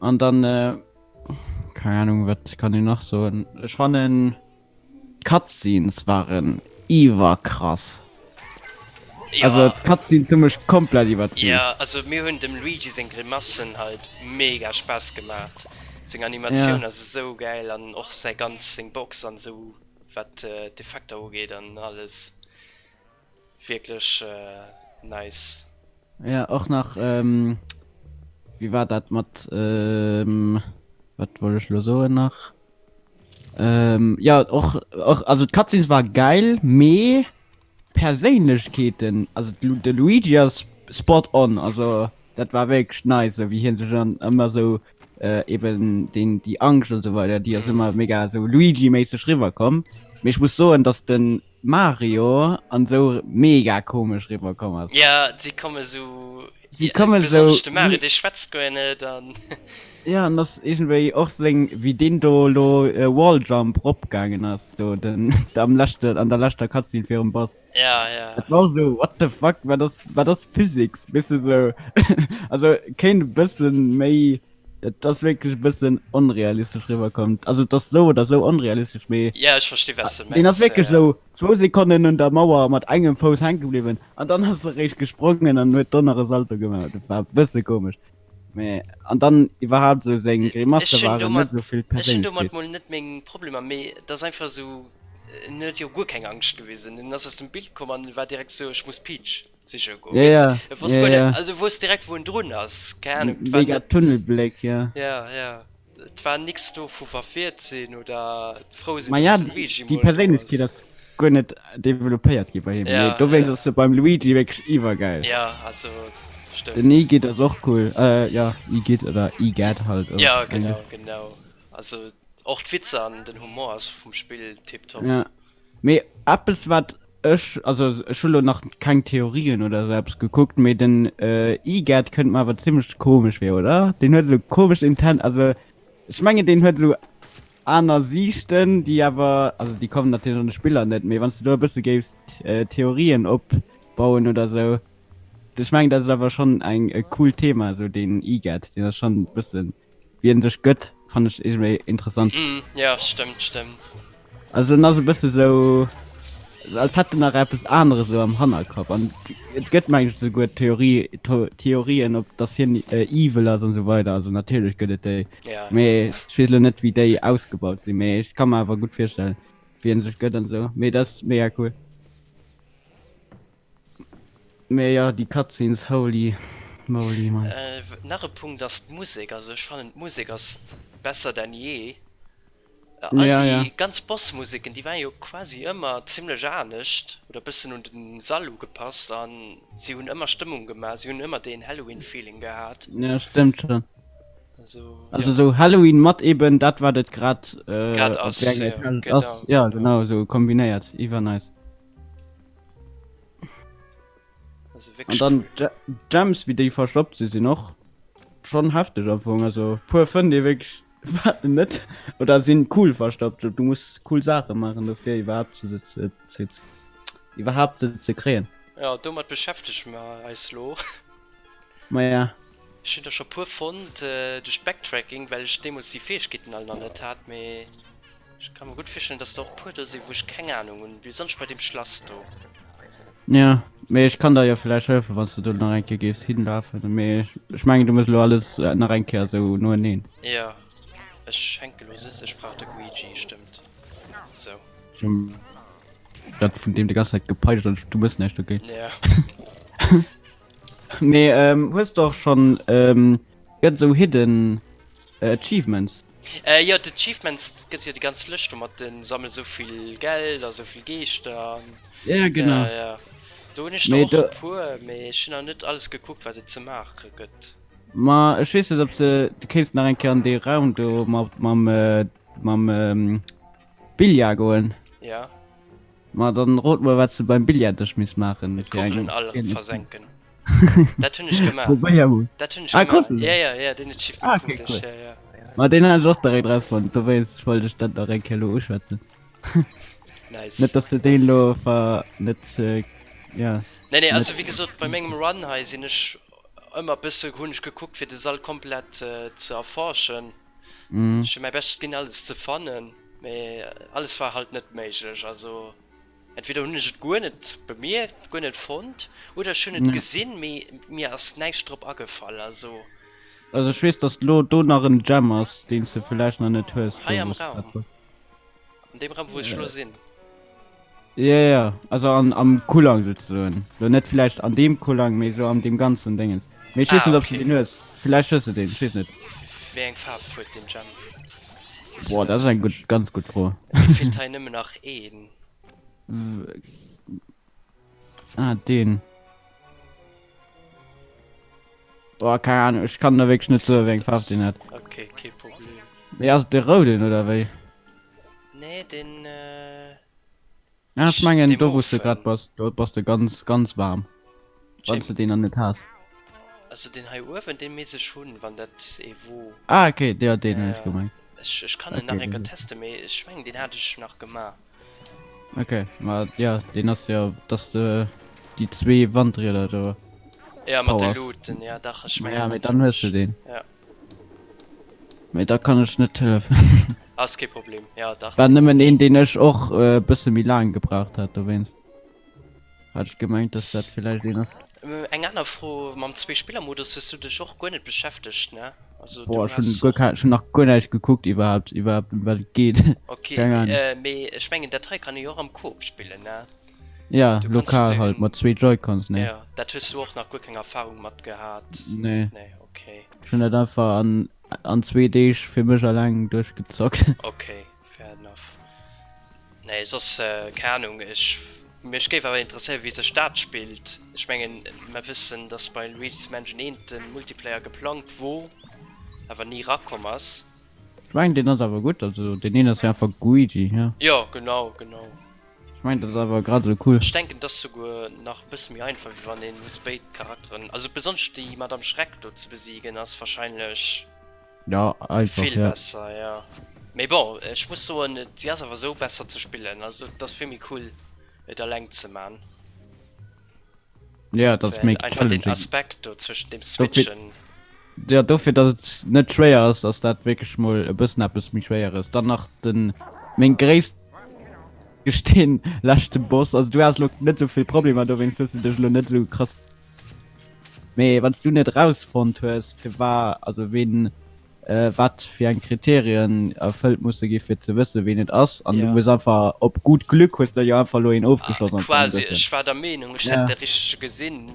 An dann, äh, keng Ahnung, wat kann een nach soen? Ech fannen d'Cutscenes waren iwwerkrass. Ja. Also d'Cutscenes hu mech komplett iwwerzeegt. Ja, also mir hunn dem Luigi seng Grimassen halt mega Spaass gemaat. Seng Animatioun Ja. ass esou gäil an och säi ganz, seng Box an esou wat d'Effekter ugeet an alles. Wierklech nice. Ja och nach wéi war dat mat wat wollt ech lo soen nach jo och och also d'Cutscenes war geil mee d'Perséinlechkeeten also de Luigi ass spot on also dat war wierklech nice esou wéi hien sech dann ëmmer esou eben deen déi Angscht an esou weider déi ass ëmmer mega esou Luigi méisseg riwwer komm mee ech muss soen dass den. Mario an esou mega komesch riwwer komm ass. Ja, si komme sou, Si komme sou, besonnesch de Mario, dee schwätzt guer net an. Ja, an ass iergendwéi och seng, wéi deen do elo Walljump ropgaangen ass do den am leschte, an der leschter Cutscene virum Boss. Ja, ja. Dat war och sou, what the fuck, wat ass, wat ass Physics, weess de sou. Also kéint e bëssen méi. Et ass wierklech e bëssen onrealistesch riwwerkomm. Also et ass sou oder sou onrealistesch, mee. Ja, ech versti wat s de mengs. Deen ass wierklech sou zwou Sekonnen un der Mauer mat engem Fouss hänke bliwwen an dann ass e réischt gesprongen an huet do nach e Salto gemaach. Dat war e bësse komesch. Mee an dann iwwerhaapt sou seng Grimasse waren net sou vill Perséinlechkeet. Ech hunn domat mol net meng Problemer, mee et ass einfach sou, en huet jo guer keng Angscht gewisen. En ass aus dem Bild komm an war direkt sou, ech muss Peach. Siche goen. Ja, Weess ja, de, e wosst ja, guer net, ja. also e wosst direkt wou en drun ass, keng Ahnung, et war Mega net, Tunnelbléck, ja. ja, ja, et war nix do vu verfiert sinn oder frou sinn, Ma ja, dass de déi, Luigi déi mol do Perséinlechkeet ass. ass guer net developpéiert gi bei him. Mee Ja, dowéinst ja. ass se beim Luigi wierklech iwwergäil. Ja, also Den stëmmt. Igitt ass och cool, äh, ja, Igitt oder Igad halt op Ja, genau, Englesch. genau. Also och d'Witzer an den Humor ass vum Spill tiptop. Ja. Mee eppes wat ech, also ech hu lo nach keng Theorien oder sou eppes gekuckt, mee den Egad kënnt mer awer zimmlech komesch vir, oder? Deen huet esou komesch Intent, also ech mengen deen huet esou aner Siichten, déi awer, also déi kommen natierlech an de Spiller net, mee wann s de do e bësse géifs Theorien opbauen oder sou, ech mengen dat ass awer schonn eng e coolt Thema esou deen Egad, deen ass schonn e bëssen. Wéi en sech gëtt, fannen ech iergendwéi interessant. Mm, ja, stëmmt, stëmmt. Also en ass e bësse sou, als hätt en nach eppes aneres sou am Hannerkapp. An et gëtt meng ech esouguer Theorie, Theorien, ob dass hien evil ass an esou weider. Also natierlech gëtt et déi, Ja. mee ech weess elo net wéi déi ausgebaut sinn. Mee ech ka mer awer gutt virstellen, wéi en sech gëtt an esou. Mee dat ass mega cool. Mee jo, déi Cutscenes, holy moly man. Nach e Punkt ass d'Musek, also ech fannen d'Musek ass besser denn je. All Ja, ja. déi ganz Bossmuseken, déi waren jo quasi ëmmer zimlech anescht oder bëssen un den Sall ugepasst an si hunn ëmmer Stëmmung gemaach, si hunn ëmmer deen Halloween Feeling gehat. Ja, stëmmt schon. Also Also jo. sou Halloween mat eben dat wat et grad Grad op ass, där jo, Etage genau, ass. Ja, genau. genau, sou kombinéiert, iwwer nice. Also An wirklich dann cool. Gems wéi déi verstoppt si sinn och schon hefteg am Fong. Also puer fënnt ee wierklech net oder sinn cool verstoppt. Du muss cool Saache maachen dofir iwwerhaapt se ze ze iwwerhaapt se ze kréien. Ja, domat beschäftege mer eis lo. Maja. Ech hunn der scho puer fonnt duerch Backtracking, well ech deemools déi Fäegkeeten all nach net hat, mee ech ka mer gutt virstellen, dass der och puer do sinn, wou ech keng Anung hunn, besonnesch bei deem Schlass do. Ja, mee ech kann der jo vläicht hëllefen, wann s du do nach eng Kéier géifs hinlafen, mee ech mengen, du muss elo alles nach eng Kéier esou noeneen. Ja, ech hänke lo soss, ech brauch de Guigi, stëmmt. Sou. Ech hunn dat vun deem déi ganz Zäit gepeitscht an du mëss näischt, okay. Ja. Mee ähm, hues du och schon ähm, gëtt esou hidden äh, Achievements? Äh, jo, d'Achievements gëtt jo déi ganz Lëscht do mat den sammel sou vill Geld a sou vill Geeschter an. Ja, genau. Ja, ja. Do hunn ech der Mee och do e puer, mee ech hunn nach net alles gekuckt, wat et ze maache gëtt. Ma ech weess net, ob se, du kéints nach eng Kéier an dee Raum do mat mam äh, mam ähm, Billard goen. Ja. Ma dann rot mol wat s de beim Billarddësch misst maachen fir D'Kugelen eng all erëm versenken. Dat hunn ech gemaach. Probéier mol. Dat hunn ech Ah, gemaach. krus de Ja, se? ja, ja, deen Achievement Ah, okay, krut ech, cool. ja, ja. Ma deen hat ech och direkt rausfonnt, dowéinst wollt ech dat nach eng Kéier elo uschwätzen. Nice. Net dass de deen elo ver net ja. Nee, nee, net also wéi gesot, bei mengem Run hei sinn ech ëmmer bësse hunn ech gekuckt fir de Sall komplett ze erforschen. Mhm. Ech hu mäi Bescht ginn alles ze fannen, mee alles war halt net méiglech. Also entweder hunn ech et guer net bemierkt, guer net fonnt, oder ech hunn et Ja. gesinn, mee mir ass näischt drop agefall. Also Also ech weess dass lo do nach en Gem ass deen s de villäicht nach net hues, hei do am wou s de grad Raum, bass. an deem Raum wou ech lo sinn. Ja ja, also an am Kullang souzesoen. Lo net villäicht an deem Kullang, mee sou an deem ganzen Déngens. Mee ech weess Ah net ob s de okay. deen hues. Villäicht hues de deen, ech weess net. Wéi eng Faarf huet deen Gem? Weess de Boah, dat dat ass eng gutt, zufälleg? ganz gutt Fro. Mir feelt hei nëmmen nach een. Ah, deen. Boah, keng Ahnung, ech kann der wierklech net soen, wéi eng Faarf deen hat. Okay, kee Problem. Mee ass et dee rouden oder wéi? Nee, den. Ja, ech mengen do wou s de grad bass, do bass de ganz ganz waarm, wann s de deen nach net has. Also deen hei uewen, deen misst ech hunn, wann dat ee wor. Ah okay, jo deen hunn ech gemengt. Ech ech kann en nach eng Kéier testen, mee ech mengen deen hat ech nach gemaach. Okay, ma jo deen ass jo, dass de déi zwee Wandrieder do. Ja mat de Luuten, ja dach ech mengen. Ja mee dann hues de deen. Ja. Mee da kann ech net hëllefen. Ass kee Problem, ja dach. War nëmmen een deen ech och e bësse méi laang gebraucht hat, dowéinst hat ech gemengt dass dat villäicht een ass. Eng aner Fro, mam Zwee-Spiller-Modus hues du dech och guer net beschäftegt, ne? Also du Boah, ech hunn guer keng, ech hunn nach guer näischt gekuckt iwwerhaapt, iwwerhaapt ëm wat et geet. Ok, Keng Ahnung. mee ech mengen dat hei kann ee jo och am Coop spillen, ne? Ja, Du kanns lokal halt mat zwee Joy-Cons, ne? Ja, dat hues du och nach guer keng Erfahrung mat gehat? Nee. Nee, okay. Ech hunn dat einfach an an zwee Deeg fir mech alleng duerchgezockt. Okay, fair enough. Nee, soss, keng Ahnung, ech, mech géif awer interesséieren, wéi sech dat spillt. Ech mengen, mer wëssen, dass bei Luigi's Mansion 1 de Multiplayer geplangt wor, awer ni rakomm ass. Ech mengen, deen ass awer gutt, also deen een ass jo einfach Guigi, ja. Jo, genau, genau. Ech mengen dat ass awer grad esou cool. Ech denken et ass souguer nach e bësse méi einfach wéi wann een muss béid Charakteren, also besonnesch déi Madame Schreck do ze besiegen ass wahrscheinlech Ja einfach vill ja. besser ja. Mee bon ech muss soen si ass awer esou besser ze spillen, also et ass vill méi cool et alleng ze man. Ja, dat ass méi Einfach den Aspekt do zwëschen dem Switchen. Ja, dofir datt et net schwéier ass, ass dat wierklech mol e bëssen eppes méi Schwéieres. Dann nach den meng gréisst gestinn leschte Boss. Also du has lo net sou vill Problemer dowéinst hues du dech lo net sou krass. Mee wann s du net rausfonnt hues fir war also ween wat fir eng Kriterien erfëllt musse gi fir ze wësse ween et ass an du hues einfach op gut Glück hues der jo einfach lo een ofgeschoss am Fong e bëssen. Quasi, ech war der Meenung ech hätt de richtege gesinn.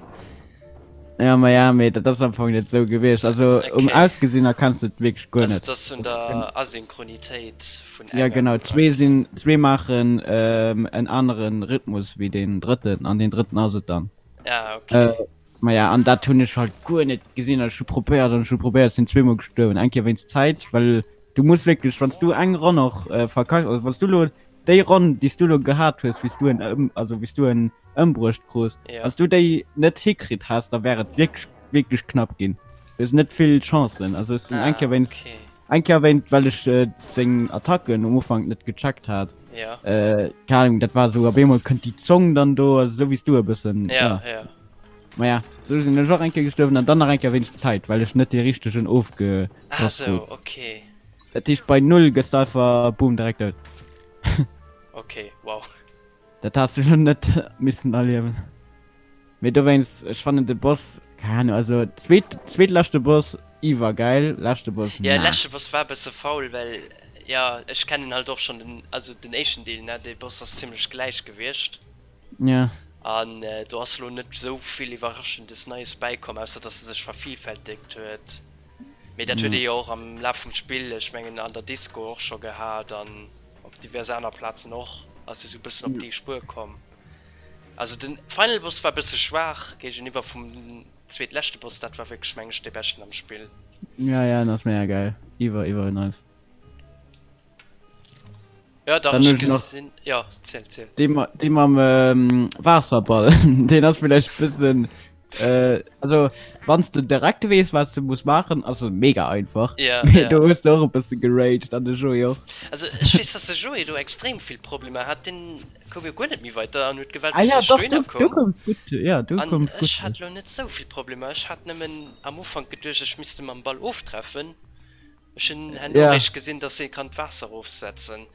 Ja ma ja mee dat ass am Fong net esou gewiescht, also um Ausgesinn erkenns du et wierklech guer net. Also et ass un der Asynchronitéit vun engem. Ja genau, zwee sinn, zwee maachen en anere Rhythmus wéi deen drëtten an deen drëtten ass et dann. Ah okay. Maja, an dat hunn ech halt guer net gesinn. Ech hu probéiert an ech hu probéiert, sinn zweemol gestuerwen. Eng Kéier wéinst Zäit, well du muss wierklech, wann s du eng Ronn och verkacks, also wann s du elo déi Ronn, déi s du elo gehat hues, wéi s du en ëm, also wéi s du en ëmbruecht krus, wann s du déi net hikritt häss, da wär et wierklech, wierklech knapp ginn. Du hues net vill Chancen. Also ech sinn eng Kéier wéinst. Eng Kéier wéint well ech seng Attacken um Ufank net gecheckt hat. Ja. Äh, keine Ahnung, dat war sou op eemol kënnt déi Zong dann do, also sou wéi s du e bëssen. Ja, ja. Maja, sou sinn ech och eng Kéier gestuerwen an dann nach eng Kéier wéinst Zäit, well ech net dee richtegen ofgeschoss Ah sou, krut. okay. Dat heescht bei null gëss de einfach boom direkt dout. Okay, wow. Dat has du lo net missen erliewen. Mee dowéinst, ech fannen de Boss, keng Ahnung, also zweet, zweetleschte Boss iwwergäil, leschte Boss, Ja, nah. leschte Boss war e bësse faul, well, ja, ech kennen halt och schonn den, also den éischten Deel, ne, dee Boss ass zimlech gläich gewiescht. Ja. An do ass lo net esou vill Iwwerraschendes Neies bäikomm, ausser dass e sech vervielfältegt huet. Mee dat huet ee jo och am Laf vum Spill, ech mengen an der Disco och scho gehat an op divers aner Plazen och, ass e sou e bëssen op déi Spuer komm. Also den Final Boss war bësse schwaach géigeniwwer vum zweetleschte Boss, dat war wierklech meng ech dee beschten am Spill. Ja ja en ass mega geil, iwwer iwwer nice. Ja dach ech gesinn, jo ziel ziel. Dee dee mam Waasserball deen ass villäicht bëssen also wanns de direkt weess wat s de muss maachen ass et mega einfach, mee do hues de och e bësse geraged an de Joé och. Also ech weess dass de Joé do extrem vill Problemer hat, deen koum jo guer net méi weider an huet gewellt ah, bis ja, ech doch, dohinner du, koum. du koums gutt, ja, du An koums gutt ech hat lo net sou vill Problemer. Ech hat nëmmen am Ufank geduecht, ech misst e mam Ball oftreffen. Ech hunn herno Ja. eréischt gesinn, dass ee kann d'Waasser erofsetzen.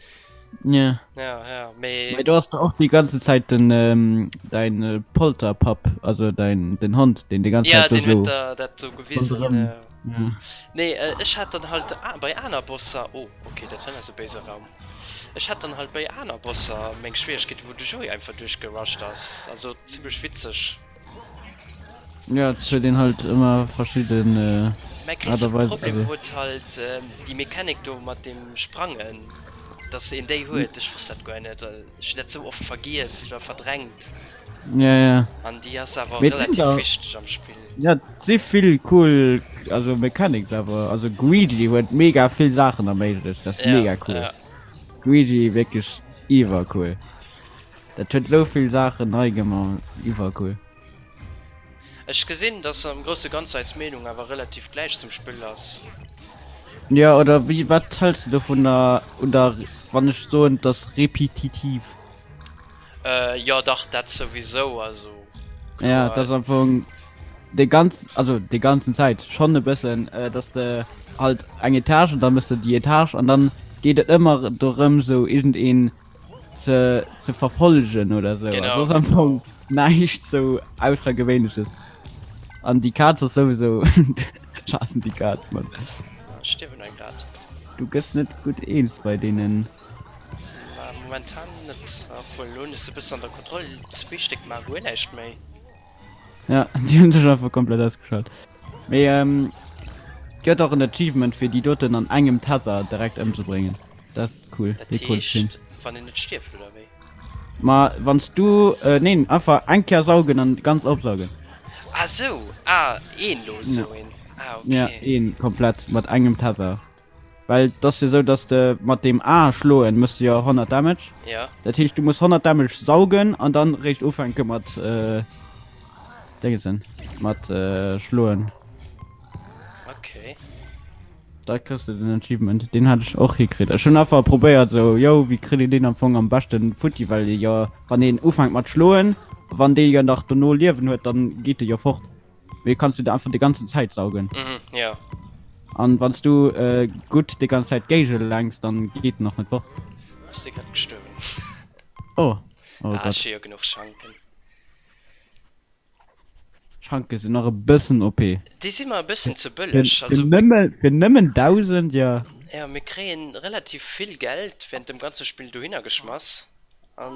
Ja. Ja, ja, mee. Mee do ass der och déi ganze Zäit den, ähm, däin äh, Polterpapp, also däin, den Hond, deen déi ganz Ja, Zäit do deen huet sou der dat do gewisen. ronderëm. Ja. Ja. Nee, äh, ech hat dann halt ah, bei aner Bosser, oh, okay, dat hei ass e béise Raum. Ech hat dann halt bei aner Bosser meng Schwieregkeeten, wou de Joey einfach duerchgerusht ass. Also zimmlech witzeg. Ja, et huet een halt ëmmer verschidden Mäi Aart a gréisste Weisen. Problem Also. huet halt déi Mechanik do mat dem Sprangen, dass een déi huet. Ech wosst dat guer net. Ech hunn dat sou oft vergiess oder verdrängt. Ja, ja. An déi ass awer Mee et sinn relativ der. wichteg am Spill. Ja, et si vill cool, also Mechanics awer. Also Guigi huet mega vill Saachen erméiglecht, dat ass Ja, mega cool. ja. Guigi wierklech iwwercool. Dat huet esou vill Saachen nei gemaach, iwwercool. Ech gesinn, dass am grousse Ganze eis Meenung awer relativ gläich zum Spill ass. Jo, oder wéi, wat hälls de dovunner, oder wann ech soen, et ass repetitiv? Jo dach, dat souwisou, also Ja, kloer. et ass am Fong déi ganz, also déi ganzen Zäit schonn e bëssen, dass de halt eng Etage an da mëss de déi Etage an dann geet et ëmmer dorëm sou iergendeen ze ze verfolgen oder sou. Genau. Also ass am Fong näischt sou aussergewéinleches. An déi Kaz ass souwisou ech haassen déi Kaz, Mann. Ech stierwen hei grad. Du gëss net gutt eens bei deenen. Ma momentan net, obwuel elo hunn ech se e bëssen an der Kontroll, zwee Stéck maache guer näischt méi. Ja, déi hunn sech einfach komplett ausgeschalt. Mee ähm, gëtt och en Achievement fir déi doten an engem Tether direkt ëmzebréngen. Dat ass cool. Dat Dee krut ech hin. heescht, wann een net stierft, oder wéi? Ma wann s du, äh, neen, einfach eng Kéier saugen an ganz opsaugen. Ah sou, ah een lo Ja. sou een, ah Ja, okay. een komplett mat engem Tether. Well et ass jo sou, dass de mat deem A schloen mëss de jo 100 Damage. Ja. Dat heescht du muss 100 Damage saugen an dann réischt ufänke mat äh, Dingesen, mat äh, schloen. Okay. Da kriss de den Achievement. Deen hat ech och hikritt. Ech hunn einfach probéiert sou, yo, wéi kritt een deen am Fong am beschten futti, well ee jo wann een ufänkt mat schloen, wann dee jo nach dono Liewen huet, dann geet e jo fort. Mee kanns du de einfach déi ganzen Zäit saugen. Mhm, ja. An wanns du äh, gutt déi ganz Zäit géige lenks, dann geet en och net fort. Ech si grad gestuerwen. Oh, oh Ah, Gott. ech hu jo genuch Schanken. Schanke sinn nach e bëssen OP. Déi si mer e bëssen ze Fir, bëlleg. fir Also, nëmme, fir nëmmen 1000, ja. ja, mir kréien relativ vill Geld während dem ganze Spill dohinner geschmass. An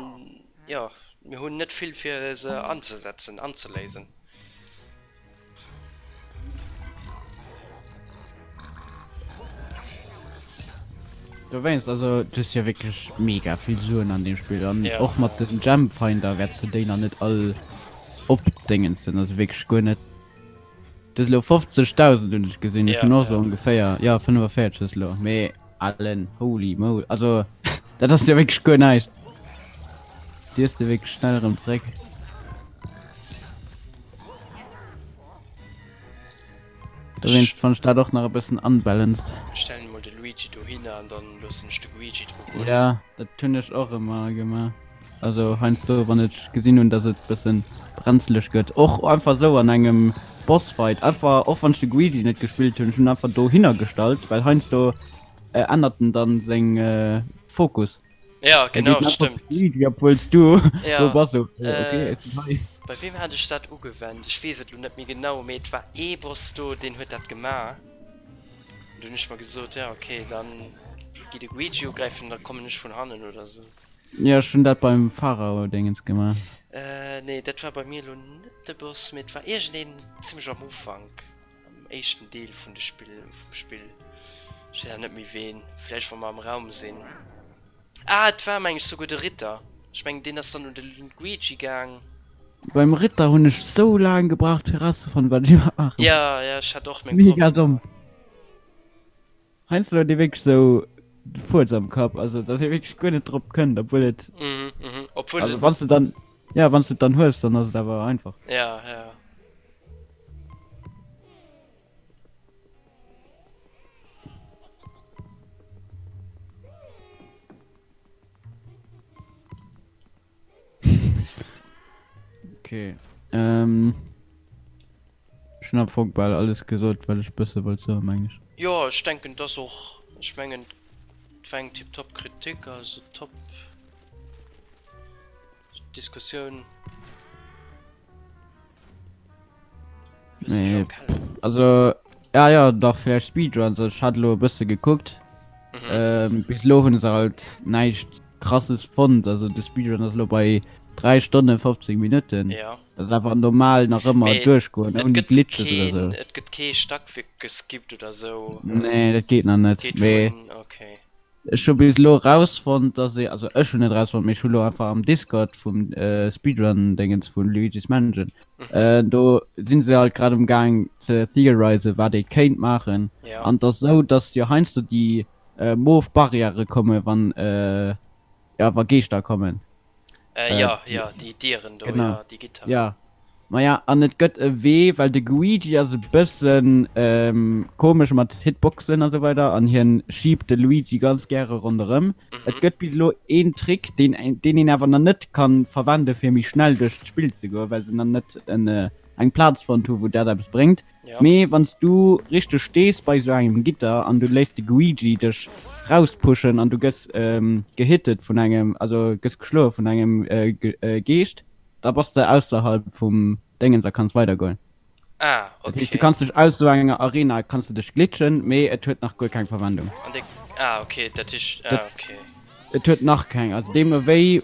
jo, mir hunn net vill fir se anzesetzen, anzeléisen. Dowéinst, also du hues jo wierklech mega vill Suen an deem Spill an Ja. och mat den Gemfinder wäerts du déi nach net all opdéngensen, also wierklech guer net. Du hues elo 50.000 hunn ech gesinn, ech Ja, hunn och ja. sou ongeféier, jo 45 hues elo, mee Allen, holy moly, also dat ass jo wierklech guer näischt. Déi hues de wierklech schnell erëm zeréck. Dowéinst fann ech dat och nach e bëssen unbalanced. Ech stellen mol de Luigi dohinner an dann loossen ech de Guigi dru goen. Ja, dat hunn ech och ëmmer gemaach. Also heiansdo wann ech gesinn hunn, dass et bëssen brenzeleg gëtt, och einfach sou an engem Bossfight, einfach och wann ech de Guigi net gespillt hunn, ech hunn einfach dohinner gestallt, well heiansdo ännert en dann seng Fokus. Ja, Er genau, geet einfach stimmt. Luigi, obwuels du Ja, do bass. So, okay, äh, ech sinn hei. bei wem hat ech dat ugewennt? Ech weess et lo net méi genau, mee et war ee Boss do, deen huet dat gemaach. An du hunn ech mer gesot, ja okay, dann gi de Guigi ugräifen, da kommen ech vun hannen oder sou. Ja, ech hunn dat beim Pharao-Dingens gemaach. Äh, nee, dat war bei mir lo net de Boss, mee et war iergendeen zimmlech am Ufank, am éischten Deel vun de Spill, vum Spill. Ech weess awer net méi ween. Vläicht wa mer am Raum sinn. Ah, et war meng ech souguer de Ritter. Ech mengen deen ass dann un de Luigi gaang. Beim Ritter hunn ech sou laang gebraucht fir rauszefannen wat ech iwwerhaapt maache muss. Ja, ja, ech hat och meng Mega Problemer. domm. Heiansdo huet ee wierklech sou de Fuerz am Kapp, also dass ee wierklech guer net drop kënnt, obwuel et, Mhm, mhm, obwuel also et, wann s de dann, ja wann s de et dann hues, dann ass et awer einfach. ja, ja. Okay. Ähm, ech hunn am Fong bal alles gesot, wat ech bësse wollt soen, meng ech. Jo, ech denken, et ass och, ech mengen, et war eng tiptop Kritik, also top Diskussioun. Nee. Also ja ja dach vielleicht Speedruns also ech hat elo e bësse gekuckt. Mhm. Ähm, bis elo hunn se halt näischt krasses fonnt. Also de Speedrun ass elo bei 3 Stonnen 15 Minutten. Ja. Dat ass einfach normal nach ëmmer Mee duerchgoen et ouni gëtt Glitches oder keen, sou. et gëtt kee Stackwerk geskippt oder sou. Also Nee, dat geet nach net. geet Mee vun, okay. Ech hu bis elo rausfonnt dass ee, also ech hunn net rausfonnt, mee ech hu lo einfach am Discord vum Speedrun-Dingens vu Luigi's Mansion, do si se halt grad um gaang ze theorizen wat ee kéint maachen. Ja. An et ass esou, dass jo heiansdo déi mof Barrièrë komme wann, ja wa Geeschter kommen. Äh, ja, ja, déi Dieren do, Genau. ja, déi Gitter. Ja. Maja, an et gëtt e Wee, well de Guigi ass e bëssen komesch mat Hitboxen a sou weider an hien schiebt de Luigi ganz gäre ronderëm. Et gëtt bis elo een Trick, deen deen een awer nach net kann verwende fir méi schnell duerch d'Spill ze goen, well se nach net en eng Plaz fonnt hu wou dat eppes bréngt. Mee wann s du richteg stees bei sou engem Gitter an du léiss de Guigi dech rauspushen an du gëss gehittet vun engem, also gëss geschloe vun engem Geescht, Da bass de ausserhalb vum Déngens a kanns weidergoen. Ah, Dat heescht, du okay. kanns dech aus esou enger Arena kanns du dech glitchen, mee et huet nach guer keng Verwendung. An de, ah, okay, dat heescht, ah, Dat, okay. et huet nach keng. Also deemno wéi,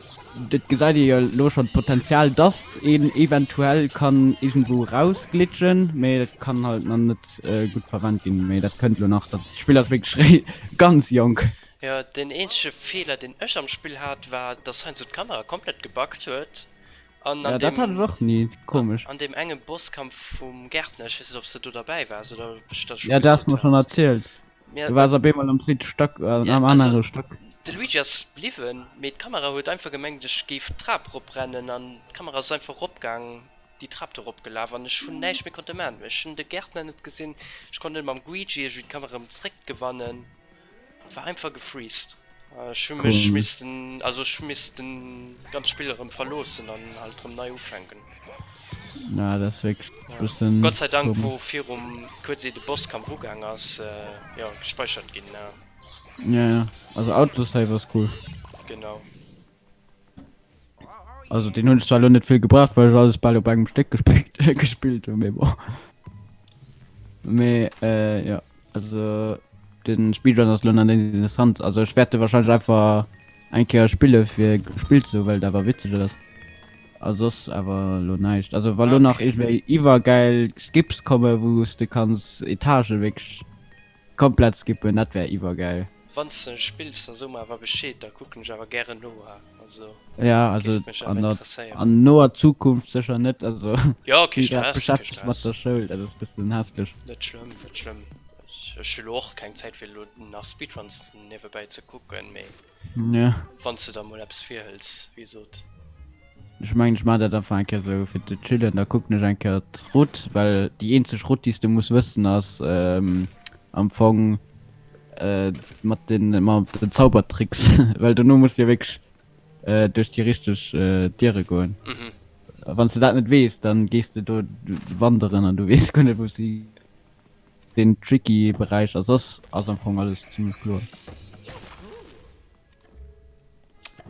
et gesäit ee jo elo schonn d'Potenzial, dass een eventuell kann iergendwou rausglitchen, mee dat kann halt nach net gutt verwent ginn. Mee dat kënnt elo nach. Dat Spill ass wierklech ré ganz jonk. Jo, den eenzege Feeler deen ech am Spill hat war dass heiansdo d'Kamera komplett gebuggt huet an Ja, an dat hat dem ech och ni, komesch. an dem engem Bosskampf vum Gärtner, ech weess net obs de do derbäi waars oder ob ech dat scho Ja, dat has gesot mer schonn hat. erzielt. Mir Du waars op eemol am zweete Stack, äh, ja am also anere Stack. de Luigi ass bliwwen, mee d'Kamera huet einfach gemengt ech géif d'Trap eroprennen an d'Kamera ass einfach eropgaang, déi Trap do eropgelaf an ech hunn näischt méi konnte man. Ech hunn de Gärtner net gesinn, ech konnt net mam Guigi iergendwéi d'Kamera erëm zréckgewannen. War einfach gefreezed. Ech hu mech missten, also ech hu missten d'ganz Spill erëm verloossen an halt erëm nei ufänken. Na, dat ass wierklech e bëssen Gott sei Dank komesch. wor virum, kuerz ier de Bosskampf ugaang ass, jo, gespeichert ginn. Ja, ja, also Autosave ass cool. Genau. Also den hunn ech zwar lo net vill gebraucht, well ech alles bal op engem Stéck gespillt gespillt hunn, mee bon. Mee äh, ja, also den Speedrun ass lo nach net interessant. Also ech wäerte wahrscheinlech einfach eng Kéier spille fir gespillt ze hu, well et awer witzeg ass. A soss awer lo näischt. Also wa lo nach Okay. iergendwéi iwwergäil Skips komme wou s de kanns Etagë wierklech Komplett skippen, dat wär iwwergäil. Wanns de spills da so mer awer Bescheed, da kucken ech awer gären no, also Ja, also géif mech awer an der interesséieren. an noer Zukunft sécher net, also Jo, kee bin grad Stress, kee beschäftegt mat Stress. der Schoul, dat ass bëssen hässlech. Net schlëmm, net schlëmm. Ech hu lo och keng Zäit fir elo nach Speedruns niewebäi ze kucken, mee Ja. wanns de der mol eppes virhëls, wéi gesot. Ech mengen ech maan dat einfach eng Kéier sou fir ze chillen, da kucken ech eng Kéier d'Route, well déi eenzeg Route déi s de muss wëssen ass am Fong mat den mat den Zaubertricks, well dono muss de jo wierklech duerch déi richteg Diere goen. Wann s de dat net weess, dann gees de do wanderen an du weess guer net wou s de deen tricky Beräich a soss ass am Fong alles zimlech kloer.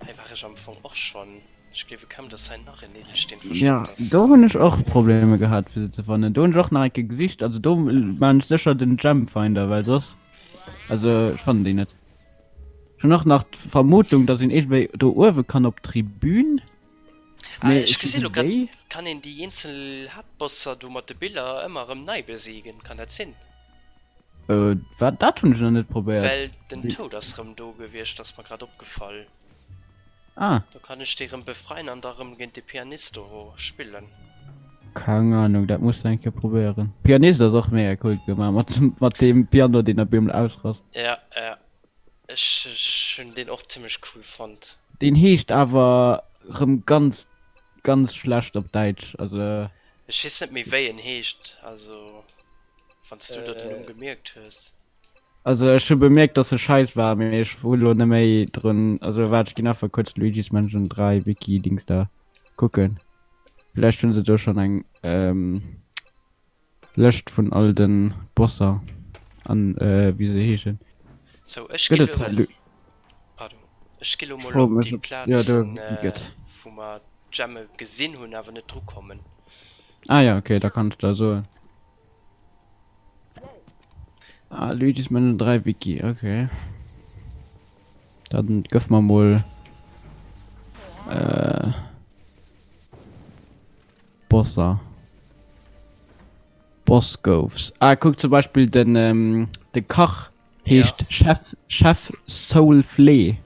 Hei war ech am Fong och schon. Ech gleewe kaum dass hei nach en Edelsteen Ja, verstoppt ass. do hunn ech och Probleme gehat fir se ze fannen. Do hunn ech och nach eng Kéier gesicht. Also do maan ech sécher den Gemfinder, well soss, also ech fannen déi net. Ech hunn och nach d'Vermutung, dass een iergendwéi do uewe kann op d'Tribün, Ah, mee ech ech weess gesi lo net grad, wéi. kann een déi eenzel Haaptbosser do mat de Biller ëmmer erëm nei besiegen, kann dat sinn? Äh, wat? Dat hunn ech nach net probéiert. Well den Toad ass rëm do gewiescht, ass mer grad opgefall. Ah. Do kann ech dee rëm befreien an da rëm géint de Pianist do spillen. Keng Ahnung, dat muss de eng Kéier probéieren. Pianist ass och mega cool gemaach mat, mat deem Piano deen op eemol ausrast. Ja, ja. Ech, ech hunn deen och zimmlech cool fonnt. Deen heescht awer rëm ganz, ganz schlecht op Däitsch, also. Ech weess net méi wéi en heescht, also. Wanns du der den Numm gemierkt hues. Also ech hu bemierkt dass e scheiss war, mee ech hu lo net méi drun, also waart ech ginn einfach kuerz Luigi's Mansion 3 Wiki Dings da kucken. Villäicht hunn se do schonn eng Lëscht vun all den Bosser an wéi se heeschen. Sou ech Gëtt ginn et lo, hei pardon, ech gi lo Ech mol froe op mech déi op jo do Plazen Wiki gëtt. wou mer d'Gemme gesinn hunn awer net dru kommen. Ah ja okay, da kann ech der soen. Ah, Luigi's Mansion 3 Wiki, okay. Dann gëff mer mol äh, Bosser. Boss Goufs. Ah, kuck zum Beispill den, ähm, de Kach heescht Ja. Chef, Chef Soulflé.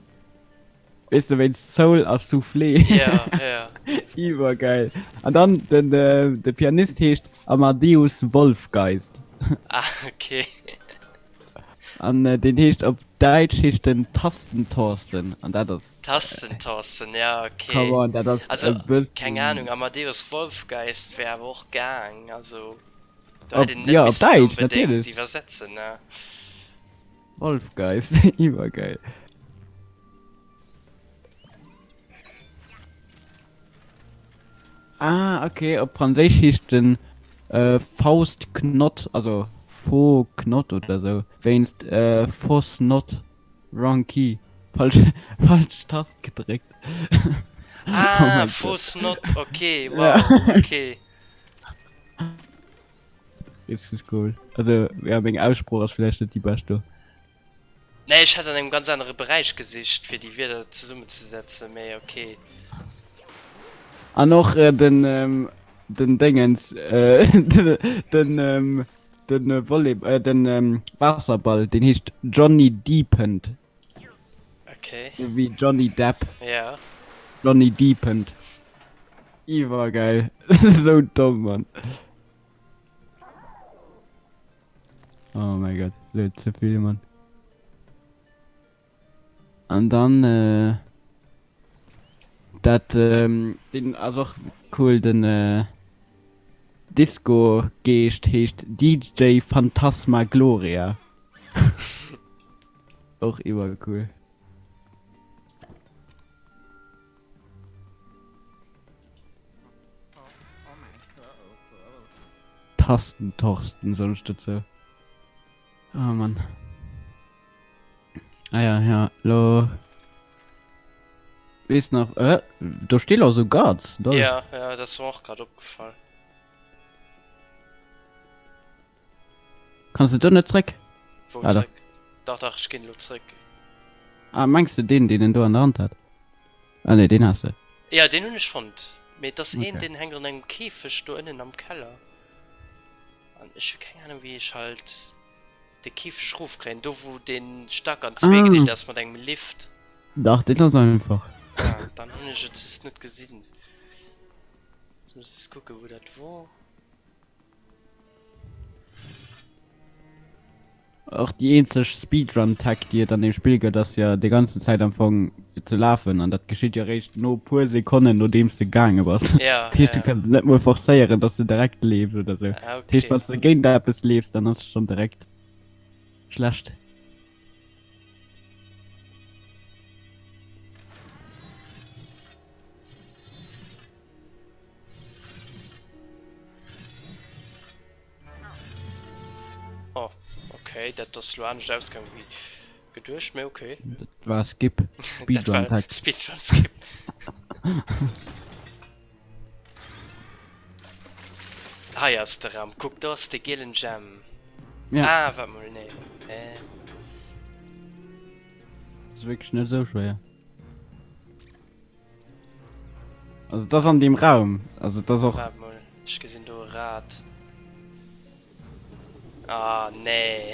Weess de, wéinst Soul a Soufflé. Ja, ja. Iwwergeil. An dann den, de Pianist heescht Amadeus Wolfgeist. Ah, okay. An deen heescht op. Däitsch heescht den Tastentorsten an dat ass. Tastentorsten, ja okay. Come on, dat ass Also e bëssen. keng Ahnung, Amadeus Wolfgeist wär awer och gaang, also do Op, hätt een net ja, op missen Däitsch, onbedéngt natierlech. iwwersetzen, ne? Wolfgeist, iwwergeil. Ah, okay, op Franséisch heescht den Faust Knott, also Faux Knott oder sou, wéinst Fausse Note, wrong key, falsch, falsch Tast gedréckt. Ah, Oh mein Gott. Fausse Note, okay, Ja. wow, okay. Richteg cool. Also, ja, meng Aussprooch ass vläicht net déi bescht do. Nee, ech hat an engem ganz anere Beräich gesicht, fir déi Wierder zesummenzesetzen, mee ok. An och den den Déngens, den den Volley, den Waasserball, deen heescht Johnny Deepend. Ok. Sou wéi Johnny Depp. Ja. Johnny Deepend. Iwwergeil. Sou domm, Mann. Oh mein Gott, so zu viel, Mann. An dann, äh, dat, ähm, den ass och cool, den, äh, Disco-Geescht heescht DJ Phantasma Gloria. Och iwwer cool. Tastentorsten soll ech dozou. Oh Mann. Ah ja, ja, lo. Wees nach, äh, do steet och sou Guards, lol. Ja, ja, dat ass mer och grad opgefall. Kanns de do net zréck? Wou Ah, da. zréck? Dach, dach, ech ginn elo zréck. Ah, mengs de deen, deen en do an der Hand hat? Ah nee, deen has de. Ja, deen hunn ech fonnt. Mee et ass een, Okay. deen hänkt an engem Käfeg do ënnen am Keller. An ech hu keng Ahnung, wéi ech halt de Käfeg rofkréien. Do, wou dee Stack an zwee Ah. gedeelt ass mat engem Lift. Dach, deen ass einfach. Ah, dann hunn ech et just net gesinn. Ech muss just kucken, wou dat wor. Och déi eenzeg Speedrun-Tech, déi et an deem Spill gëtt, ass jo déi ganzen Zäit am Fong ze lafen. An dat geschitt jo eréischt no puer Sekonnen, nodeems de gaange bass. Ja, Dat heescht, du ja. kanns net mol forcéieren, dass du direkt leefs oder sou. Ah, Dat heescht, okay. wann s de géint eppes leefs, dann ass et schonn direkt schlecht. Oh, okay, dat ass lo anescht ausgaang wéi geduecht, mee okay. Dat war Skip. Dat war Speedrun Tag. Speedrun Skip. Hei ass de Raum. Kuck, do ass de gielen Gem. Ja. Ah, waart mol, nee. Äh. Ass wierklech net esou schwéier. Also das an dem Raum. Also das och. Waart mol, ech gesinn do e Rad. Ah nee.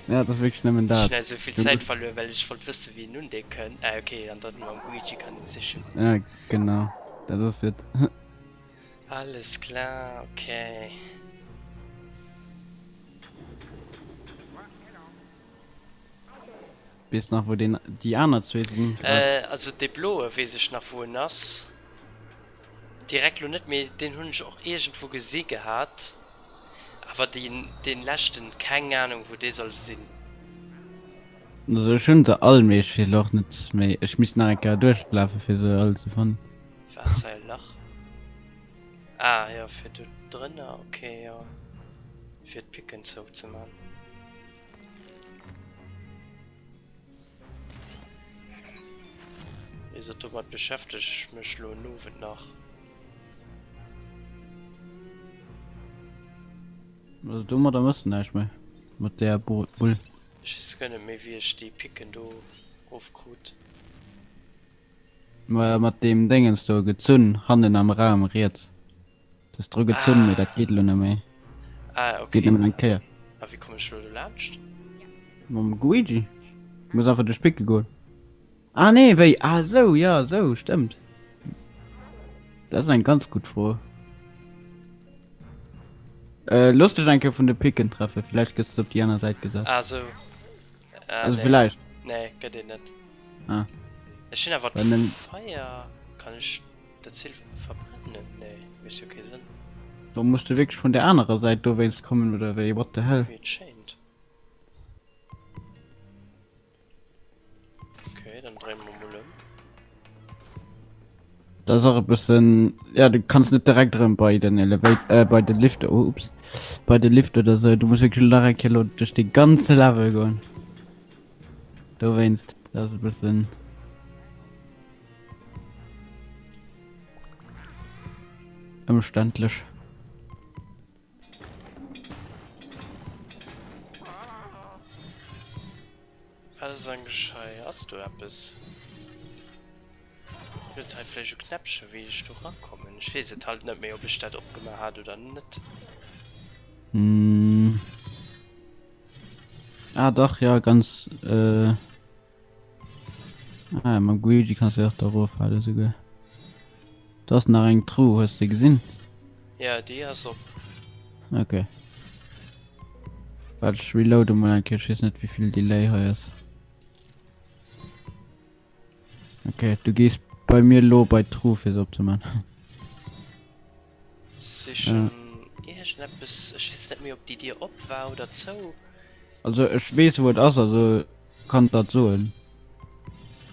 Ja, das wierklech nëmmen Ech dat. hunn hei sou vill Zäit verluer, well ech wollt wësse wéi een un dee kënnt. Ah okay, an dann mam Luigi kann een sichen. Ja, genau. Dat ass et. Alles klar, okay. Wees nach wou deen déi aner zwee sinn grad? Äh, also dee bloe weess ech nach wou en ass. Direkt lo net, mee deen hunn ech och iergendwou gesi gehat. Awer deen deen leschten, keng Ahnung wou dee soll sinn. Also ech hunn se all, mee ech weess elo och net méi. Ech misst nach eng Kéier duerchlafe fir se all ze fannen. Waasser e Lach? Ah jo, fir do drënner, ok jo, fir d'Picken zou ze man. Wéi gesot, domat beschäfteg ech mech lo en Owend nach. Also domadder mëss de näischt méi, mat där Bull. Ech weess guer net méi wéi ech déi Picken do rofkrut. Mat deem Déngens do gezunn, hannen am Raum riets. Du hues dru gezunn, mee dat geet elo net méi. Ah, okay. Geet nëmmen eng Kéier. A wéi kommen ech elo do laanscht? Mam Guigi. Du muss einfach duerch d'Picke goen. Ah nee, wéi? Ah sou, jo, sou, stëmmt. Dat ass eng ganz gutt Fro. Äh, looss dech eng Kéier vun de Picken treffen, villäicht gëss de op déi aner Säit gesat. Ah sou. Ah, Also nee. villäicht. Nee, gëtt een net. Ah. Ech hunn awer d'Feier. Kann ech dat Zill verbrennen? Nee, mécht jo kee Sënn. Do muss de wierklech vun der anerer Säit dowéinst kommen, oder wéi? What the hell? Wéi et schéint. Okay, dann dréine mer mol ëm. Dat ass och e bëssen, ja du kanns net direkt erëm bei den Elevate, äh, bei de Lift, oh, ups, bei de Lift oder sou, du muss wierklech nach eng Kéier lo duerch de ganze Level goen. Dowéinst, dat ass e bëssen. Ëmständlech. Wat ass eigentlech hei? Ass do eppes? Gëtt et hei vläicht e Knäppche wéi ech do rakommen? Ech weess et halt net méi ob ech dat opgemaach hat oder net. Hm. Ah dach, ja ganz äh. Ah, mam Guigi kanns du och da eroffale souguer. Do ass nach eng Truh, hues de gesinn? Ja, déi ass op. Okay. Waart, ech reloade mol eng Kéier, ech weess net wéivill Delay hei ass. Okay, du gees bei mir lo bei d'Truh fir se opzeman. Sichen iergendeppes, ech weess net méi ob déi Dier op war oder zou. Also ech weess wou et ass, also kann dat soen.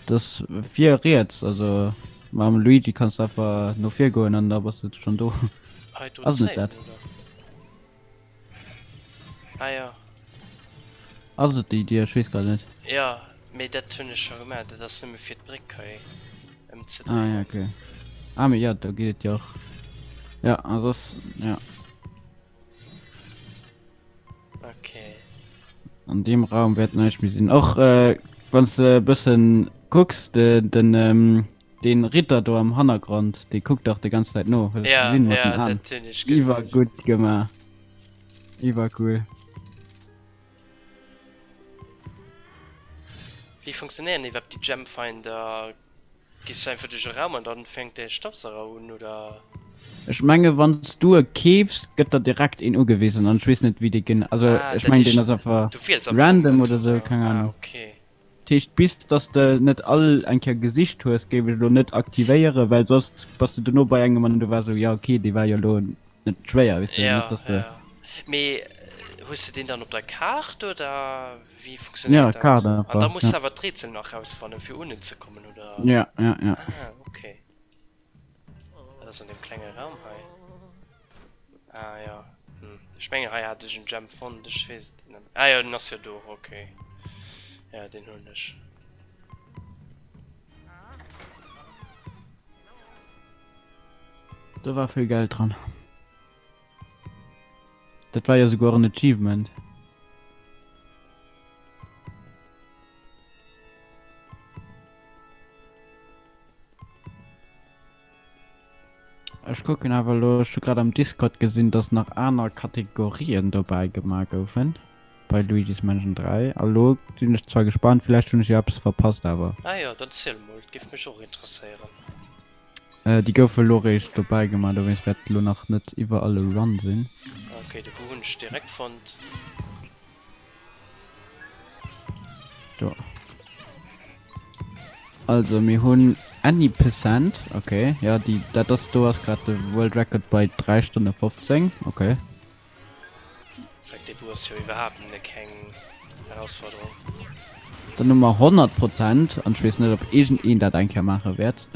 Dat ass vir riets, also mam Luigi kanns du einfach no vir goen an da bass du schonn do. Hei do Ass net zéien dat? oder? Ah jo. Ass et déi Dier? Ech weess grad net. Jo, mee dat hunn ech scho gemaach, dat ass nëmme fir d'Bréck hei ëmzedréinen. Ah ja, okay. Ah mee jo, do geet et jo och. Ja, a soss, ja. Okay. An deem Raum wäert näischt méi sinn. Och wann s de e bëssen kucks, de, den, dee Ritter do am Hannergrond, dee kuckt dach déi ganz Zäit no. Hues de Ja, gesinn mat ja, den Aen? dat hunn ech gesinn. Iwwergutt gemaach. Iwwercool. Wéi funktionéieren iwwerhaapt déi Gemfinder? Gees du einfach duerch e Raum an dann fänkt däi Staubsauger un, oder? Ech menge wann s du e keefs, gëtt der direkt een ugewisen an ech weess net wéi dee gen, also Ah, ech dat mengen deen heescht ass einfach du wiels am Fong random net, oder sou, oder? keng Ah, Ahnung. okay. Dat heescht bis dass de net all eng Kéier gesicht hues, géif ech elo net aktivéieren, well soss bass de dono bei engem an du war sou, jo okay dee war jo elo net schwéier, weess de, net Ja, dass de. ja. Mee hues de deen dann op der Kaart oder wéi Ja, funktionéiert dat? Kaart An da einfach, muss de ja. awer d'Rätsel nach rausfannen fir unnen ze kommen, oder? Ja, ja, ja. Ah, okay. Wat ass an deem klenge Raum hei? Ah ja, hm. Ech mengen hei hat ech en Gem fonnt, ech weess et net. Ah jo, den ass jo do, okay. Ja, deen hunn ech. Do war vill Geld dran. Dat war jo souguer en Achievement. Ech kucken awer elo, ech hu grad am Discord gesinn, dass nach aner Kategorien dobäi gemaach goufen bei Luigi's Mansion 3. A lo sinn ech zwar gespannt, villäicht hunn ech jo eppes verpasst awer. Ah jo, dann ziel mol, et géif mech och interesséieren. Déi goufe lo réischt dobäi gemaach, dowéinst wäert lo nach net iwwerall e Run sinn. Ok, de Buu hunn ech direkt fonnt. Do. Also mir hunn any percent, ok, ja déi dat ass do ass grad de World Record bei 3 Stonne 15, ok. Fakt, dee Buu ass jo iwwerhaapt net keng Herausforderung. Dann hu mer 100 Prozent an ech weess net ob iergendeen dat eng Kéier maache wäert.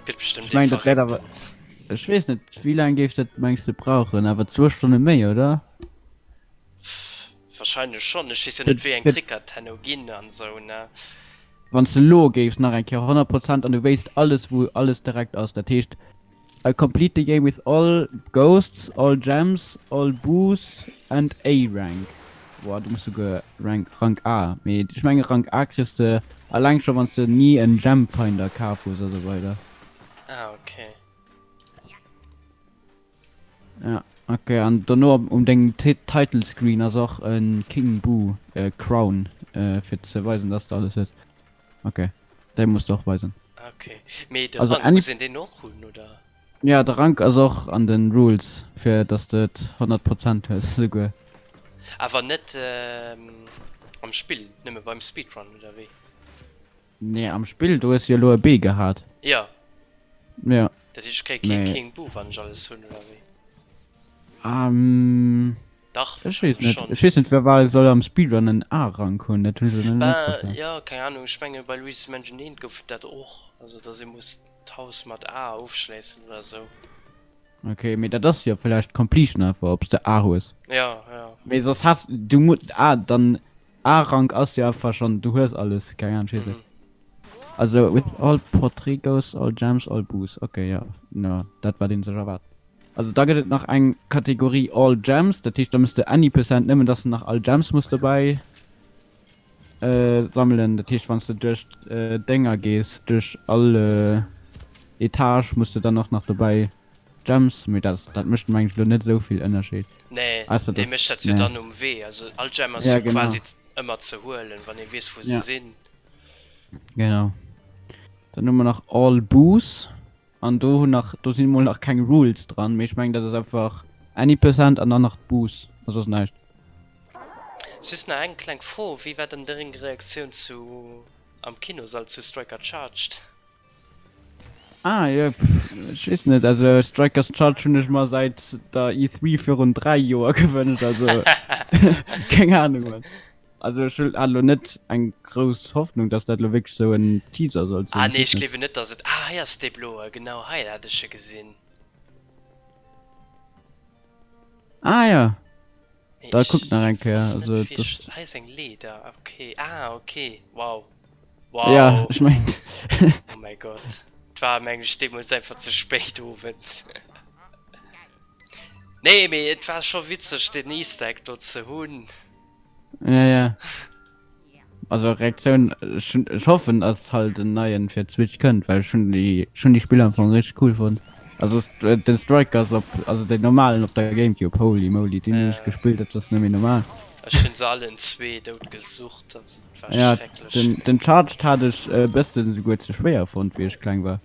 Gëtt bestëmmt Ech ee mengen dat wäert awer, Verréckten. ech weess net wéi laang géif dat mengs de brauchen, awer zwou Stonne méi oder? Wahrscheinlech schonn, ech weess jo net wéi eng Tricker et herno ginn an esou ne. Wann s de elo géifs nach eng Kéier 100 Prozent an du wéisst alles wou alles direkt ass, dat heescht I complete the game with all ghosts, all gems, all boos and A rank. Boah du muss souguer Rank Rank A, mee ech menge Rank A kriss de alleng scho wann s de ni en Gem Finder kaf hues a sou weider. Ah okay. Ja, ok, an dono um dengem Title Screen ass och en King Boo Crown fir ze weisen dass de alles hues. Ok, dei muss de och weisen. Ok, mee de Also Rank, any muss een deen och hunn oder? Ja, de Rank ass och an den Rules fir dass de et 100 Prozent hues souguer. Awer net. Am Spill, nëmme beim Speedrun oder wéi? Nee, am Spill, do hues du jo elo e B gehat. Jo. Jo. Dat heescht, ech kréie kee King Boo, wann ech alles hunn, oder wéi? Ähm. Dach, Ech weess net. Ech weess net, wer soll am Speedrun en A-Rank hunn, dat hunn ech elo net verstanen. Jo, keng Ahnung, ech menge bei Luigi's Mansion 1 gouf et dat och, also dass ee muss d'Haus mat A ofschléissen oder esou. Ok, mee dat ass jo villäicht Completion einfach, ob s de A hues. Jo, jo. Mee soss has du mu A, dann A-Rank ass jo einfach schonn, du hues alles, keng Ahnung, ech weess net. Also with all Portrait Ghosts, all Gems, all Boos, ok, jo, no, dat wat een sech erwaart. Also da gëtt et nach eng Kategorie all Gems, dat heescht da muss de any percent nëmmen, dass de nach all Gems muss dobäi sammelen. Dat heescht wann s de duerch d'Dénger gees, duerch all Etage muss de dann och nach dobäi Gems, mee dat dat mécht mengen ech elo net esou vill Ënnerscheed. Nee, dee mécht dat jo dann um Wee. Also all Gem ass jo quasi ëmmer ze huelen, wann ee weess wou se sinn. Genau. Dann hu mer nach all Boos. An do hunn nach, do sinn mol nach keng Rules dran, mee ech mengen dat ass einfach any percent an dann nach d'Boos a soss näischt. Just nach eng kleng Fro, wéi war dann deng Reaktioun zu am Kinosall zu Striker Charged? Ah jo, pff, ech weess net, also Strikers Charged hunn ech mer säit der E3 virun 3 Joer gewënscht, also keng Ahnung Mann. Also ech hat elo net eng grouss Hoffnung, dass dat elo wierklech sou en Teaser sollt sinn. Ah nee, ech gleewen net dass et, ah hei ass dee bloe, genau hei hat ech e gesinn. Ah ja, da kuck nach eng Kéier, also dat. Hei ass eng Leeder, okay, ah okay, wow, wow. Ja, ech mengen. Oh mäi Gott, et war mengen ech deemools einfach ze spéit owends. Nee, mee et war scho witzeg deen Easter Egg do ze hunn. Ja, ja. Also Reaktioun, ech, ech hoffen, dass halt en neien fir d'Switch kënnt, well ech hunn déi, ech hunn déi Spiller am Fong richtig cool fonnt. Also den Strikers op, also den normalen op der Gamecube, holy moly, deen hunn ech gespillt, dat ass net méi normal. Ech hunn se allen zwee dout gesucht, also dat war Ja, schrecklech. den, den Charged hat ech e bëssen esouguer ze schwéier fonnt, wéi ech kleng war.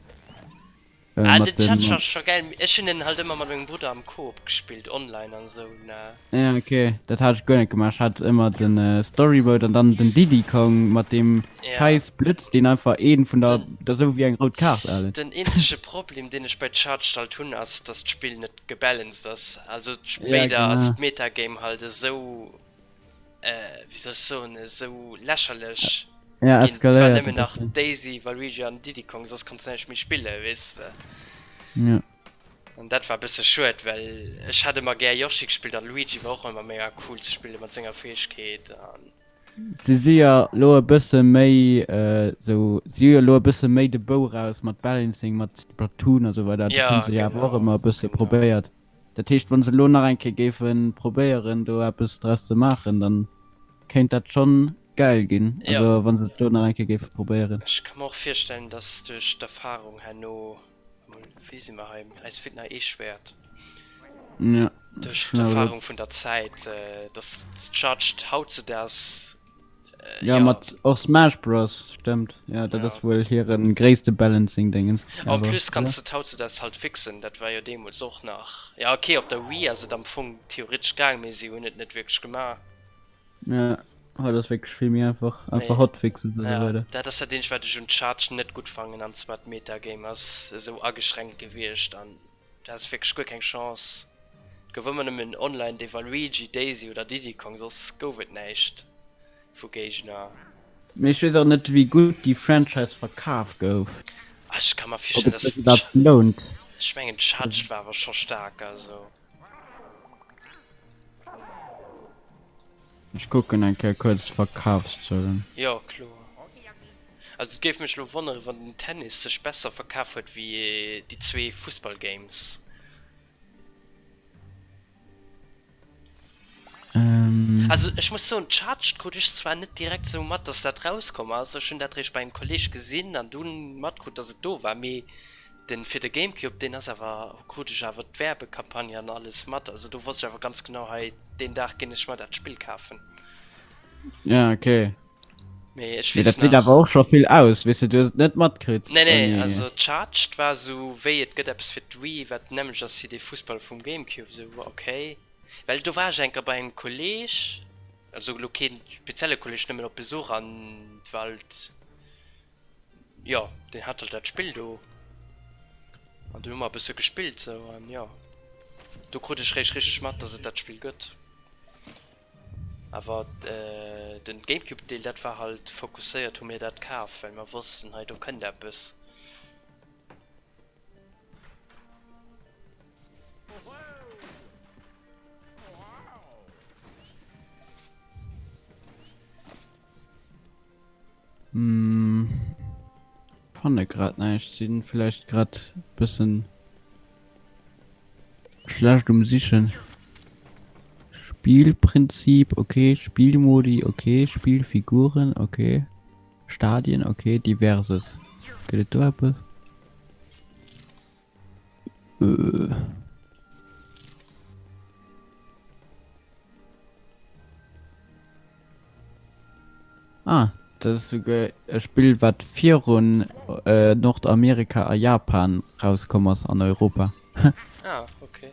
Äh, ah, den Chat war scho geil. Ech hunn den halt ëmmer mat mengem Brudder am Coop gespillt, online an esou, ne. Ja, okay. Dat hat ech guer net gemaach. Ech hat ëmmer den äh, Story Mode an dann den Diddy Kong mat deem ja. scheiß Blitz, deen einfach een vun der, den, der sou wéi eng rout Kaart ale. Den eenzege Problem, deen ech bei Charged halt hunn, ass, dass d'Spill net gebalanced ass. Also spéider ja, ass d'Metagame halt esou wéi soll ech soen, esou lächerlech ja, ginn. Et war nëmmen nach Daisy, Waluigi an Diddy Kong, soss konns du näischt méi spillen, weess de. Ja. An dat war e bësse schued, well ech hat ëmmer gär Yoshi gespillt an Luigi war och ëmmer mega cool ze spille mat senger Fäegkeet an. Si si jo lo e bësse méi esou, si hu jo lo e bësse méi de Bou raus mat Balancing, mat Splatoon a sou weider, dat hu se jo awer och ëmmer e bësse probéiert. Dat heescht, wa se elo nach eng Kéier géife probéieren, do eppes draus ze maachen, da kéint dat schonn gäil ginn. Also wa se et do nach eng Kéier géife probéieren. Ech ka mer och virstellen, dass duerch d'Erfarung herno, emol, wéi si mer hei, eis feelt nach ee Schwäert, duerch d'Erfarung vun der Zäit, dass d'Judged hautzudaags Ja, ja. mat och Smash Bros stëmmt. Ja, dat ass wuel hiren gréisste Balancing Dingens. En plus kanns de hautzudags halt fixen, dat war jo deemools och nach. Ja okay, op der Wii ass et am Fong theoretesch gaang, mee si hunn et net wierklech gemaach. Ja, haut ass wierklech vill méi einfach, einfach Hotfixes a sou weider. Dat ass dat eenzegt wat ech un Charge net gutt fannen, an zwar d'Metagame ass esou ageschränkt gewiescht an du has wierklech guer keng Chance. Et gouf ëmmer nëmmen online dee Waluigi, Daisy oder Diddy Kong, soss gouf et näischt vu Géigner. Mee ech weess och net wéi gutt déi Franchise verkaf gouf. Ah ech ka mer virstellen dass sech dat lount. Ech mengen d'Charged war awer scho staark also. Ech kucken eng Kéier kuerz d'Verkafszuelen. Jo kloer. Also et géif mech lo wonneren wann den Tennis sech besser verkaf huet wéi déi zwee Fussballgames. Also ech muss soen, Charged krut ech zwar net direkt sou mat, dass dat rauskomm ass, ech hunn dat réischt bei engem Kolleg gesinn an dunn matkrut, dass et do war, mee den fir de Gamecube, deen ass awer, krut ech awer d'Werbecampagne an alles mat, also do wosst ech awer ganz genau, hei deen Dag ginn ech mer dat Spill kafen. Ja okay. Mee ech Mee weess dat seet nach. awer och scho vill aus, weess de, du hues et net matkritt Nee, nee, ouni. also Charged war sou wéi et gëtt eppes fir d'Wii, wat d'nämmlecht ass wéi dee Fussball vum Gamecube, sou ok. Well do war ech enker bei engem Kolleg. Also elo keen spezielle Kolleg, nëmmen op Besuch an et war halt, jo, deen hat halt dat Spill do an dunn hu mer e bësse gespillt sou an jo, do krut ech réischt richteg mat, dass et dat Spill gëtt. Awer den Gamecube Deel, dat war halt fokusséiert, hu mir dat kaf, well mer wossten, hei do kënnt eppes. Hm, fanne grad näischt, sinn vielleicht grad bëssen schlecht um sichen. Spielprinzip, okay, Spielmodi, okay, Spielfiguren, okay, Stadien, okay, diverses. Gëtt et do eppes? Äh. Ah, dat ass souguer e Spill wat virun Nordamerika a Japan rauskomm ass an Europa. Ah, okay.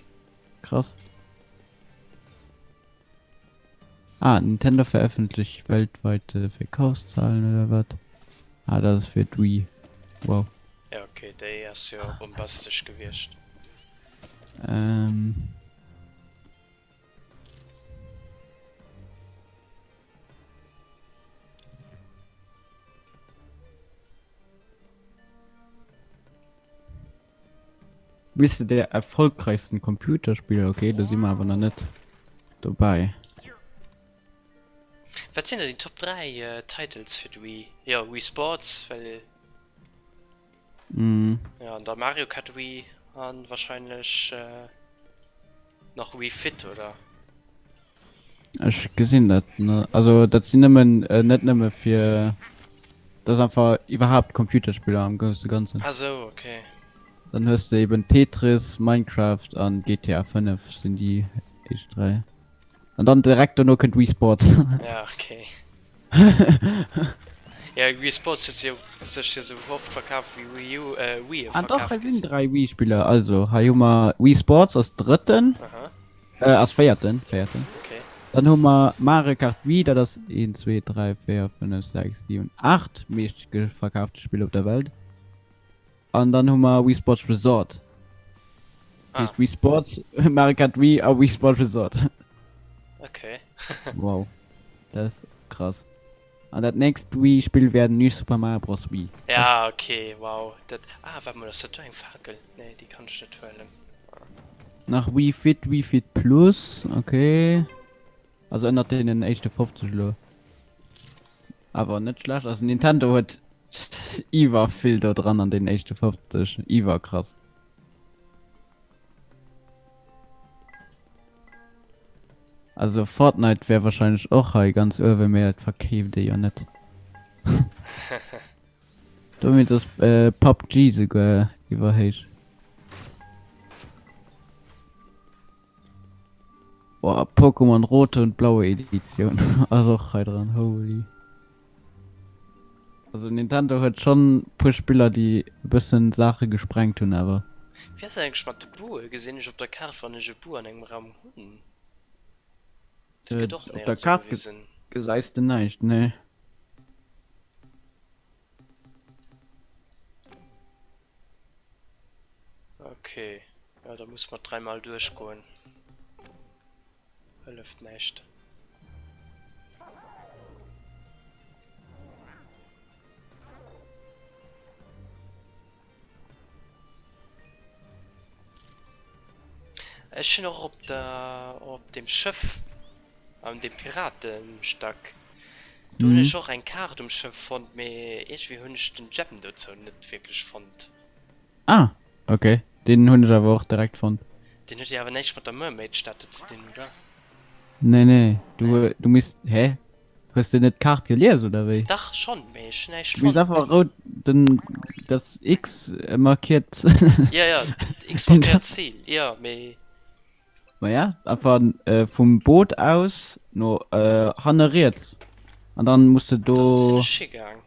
Krass. Ah, Nintendo veröffentlicht weltweite Verkaufszahlen oder wat? Ah, dat ass fir d'Wii. Wow. Ja, okay, déi ass jo bombastesch gewiescht. Ähm. Liste der erfolgreichsten Computerspiele, okay, do si mer awer nach net dobäi. Wat sinn da déi Top 3 Titles fir d'Wii? Jo, Wii Sports, well. Mm. Ja, an da Mario Kart Wii an wahrscheinlech äh, nach Wii Fit, oder? Ech gesinn dat ne. Also dat sinn nëmmen äh, net nëmme fir dat ass einfach iwwerhaapt Computerspiller am grousse Ganzen. Ah sou, okay. Dann hues de eben Tetris, Minecraft an GTA 5 sinn déi éischt 3. An dann direkt dono kënnt Wii Sports. Ja, okay. Ja, Wii Sports huet jo sech jo sou oft verkaf wéi Wii U, äh, Wii Ah doch, verkaf hei gi sinn sinn. 3 Wii Spiller. Also hei hu mer Wii Sports ass drëtten, Aha, äh, ass véierten, véierten. okay. Dann hu mer Mario Kart Wii, dat ass 1, 2, 3, 4, 5, 6, 7, 8 meescht verkaafte Spill op der Welt. An dann hu mer Wii Sports Resort. Dat Ah. heescht Wii Sports, Mario Kart Wii a Wii Sports Resort. Okay. Wow. Dat ass krass. An dat nächst Wii Spill wär New Super Mario Bros. Wii. Ja, okay, wow. Dat, ah, waart mol, ass dat do eng Fakel? Nee, déi kann ech net huelen. Nach Wii Fit, Wii Fit Plus, okay. Also ënnert deenen éischte 50 elo. Awer net schlecht, also Nintendo huet iwwervill do dran an den éischte 50, iwwerkrass. Also Fortnite wär wahrscheinlech och hei ganz uewen, mee dat verkeeft ee jo net. Dowéinst ass PUBG souguer iwwerhéich. Boah, Pokémon rote und blaue Edition ass och hei dran, holy. Also Nintendo huet schon puer Spiller déi e bëssen Saache gesprengt hunn awer. Wéi ass dat eigentlech mat de Bue? Gesinn ech op der Kaart wann ech e Bu an engem Raum hunn? Dat gëtt och Op der néierens Kaart ugewisen. gesäis de näischt, nee. Okay, ja da muss mer dreimal duerchgoen. Hëlleft näischt. Ech hunn och op der op dem Schëff an dem Piratenstack do hunn ech och eng Kaart um Schëff fonnt, mee iergendwéi hunn ech den Gem dozou net wierklech fonnt. Ah ok, deen hunn ech awer och direkt fonnt. Deen huet jo awer näischt mat der Mermaid Statue ze dinn, oder? Nee nee, du du misst, hä? Hues de net d'Kaart gelies oder wéi? Dach schonn, mee ech hunn näischt Du misst fonnt. einfach rout den das X markiert. Ja ja, X markéiert d'Zil, jo, mee. Ma ja, einfach vum Boot aus no hanne riets an dann muss de Da sinn do. ech higaang.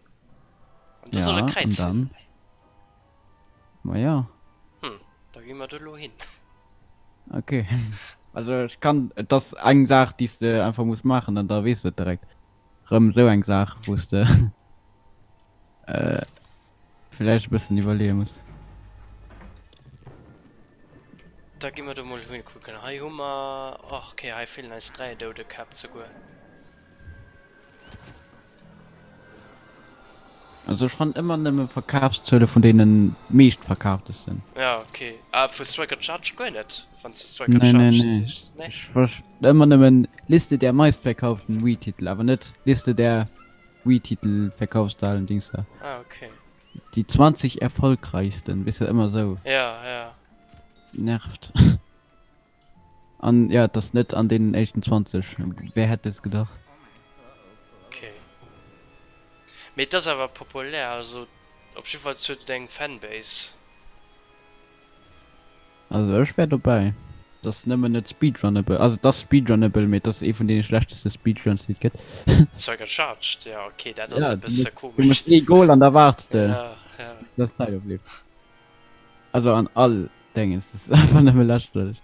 An do soll e Ja, an Kräiz sinn. dann. Ma ja. Hm, da gi mer do elo hin. Okay. Also ech kann, et ass eng Saach déi s de einfach muss maachen an da weess de et direkt. Rëm esou eng Saach wou s de vläicht e bëssen iwwerleeë muss. Da gi mer do mol hin kucken. Hei hu mer, och okay, hei feelen eis 3 Doudekäpp souguer. Also ech fannen ëmmer nëmme Verkafszuele vun deenen meeschtverkaaftesten. Ja ok. Ah vu Striker Charge guer net? Wann s de Striker Nee, nee, Charge nee. sichs? Nee? Ech verst ëmmer nëmmen Liste der meistverkauften Wii-Titel, awer net Liste der Wii-Titel Verkaufszahlen Dings da. Ah ok. Die 20 erfolgreichsten, weess de ëmmer sou. Ja ja. Nervt. An ja, et ass net an deenen éischten 20. Wer hätt es gedacht? Okay. Mee et ass awer populär, also op jiddefalls huet et eng Fanbase. Also ech wär dobäi. Et ass nëmmen net speedrunnable, also et ass speedrunnable, mee et ass ee vun deene schlechteste Speedruns déi et gëtt. Sucker Charged, ja okay, dat ass Ja, e du bësse muss, du komesch. muss ee Goal an da waarts de, Ja, ja. bis dass d'Zäit ofleeft. Also an all Dingens, das ist einfach nëmme lächerlech.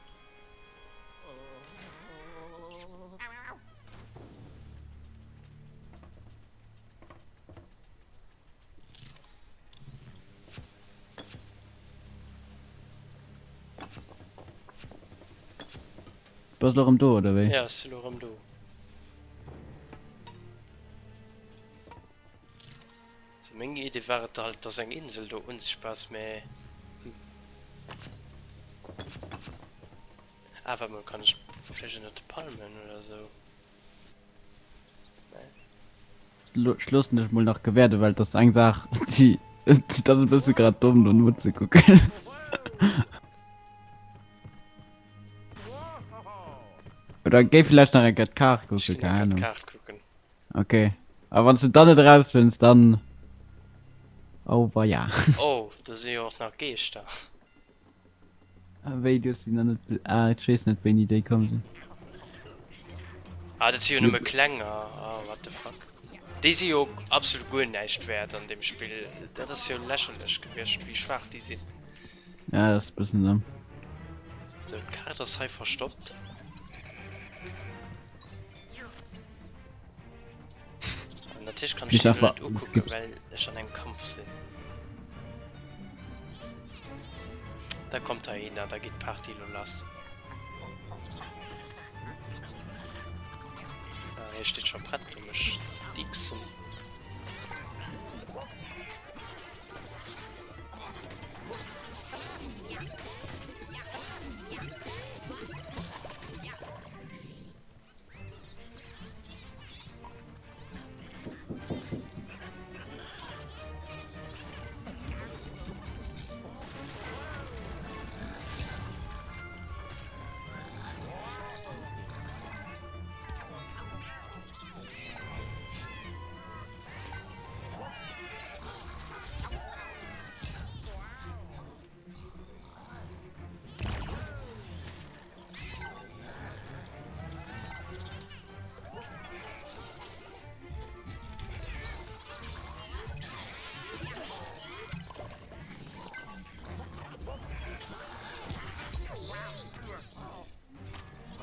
Bass lo erëm do oder wéi? Ja, ech si lo erëm do. Also meng Idee war et halt dass eng Insel do unsichtbar ass, mä hm. Ah waart mol, kann ech vläicht ënnert de Palmen oder sou? Nee. Ech loossen dech mol nach gewäerden, well et ass eng Saach déi, et ass e bësse grad domm do nozekucken. Oder géi vläicht nach eng Kéier d'Kaart Ech kucken, ginn keng eng Kéier Ahnung. d'Kaart kucken. Ok, a wann s du dann net erausfënns, dann auweia. Oh, do si jo och nach Geeschter. A wéi, du hues déi nach net, ah ech weess net wéini déi komm sinn. Ah, dat si jo nëmme klenger, ah what the fuck. Déi si jo absolut guer näischt wäert an deem Spill, dat ass jo lächerlech gewiescht wéi schwaach déi sinn. Ja, dat ass e bëssen domm. Sou, d'Kaart ass hei verstoppt. An natierlech kann ech déi elo net ukucken, well ech an engem Kampf sinn. Da kommt heihinner, da geet d'Party elo lass. Ah, hie steet scho prett, um mech ze dixen.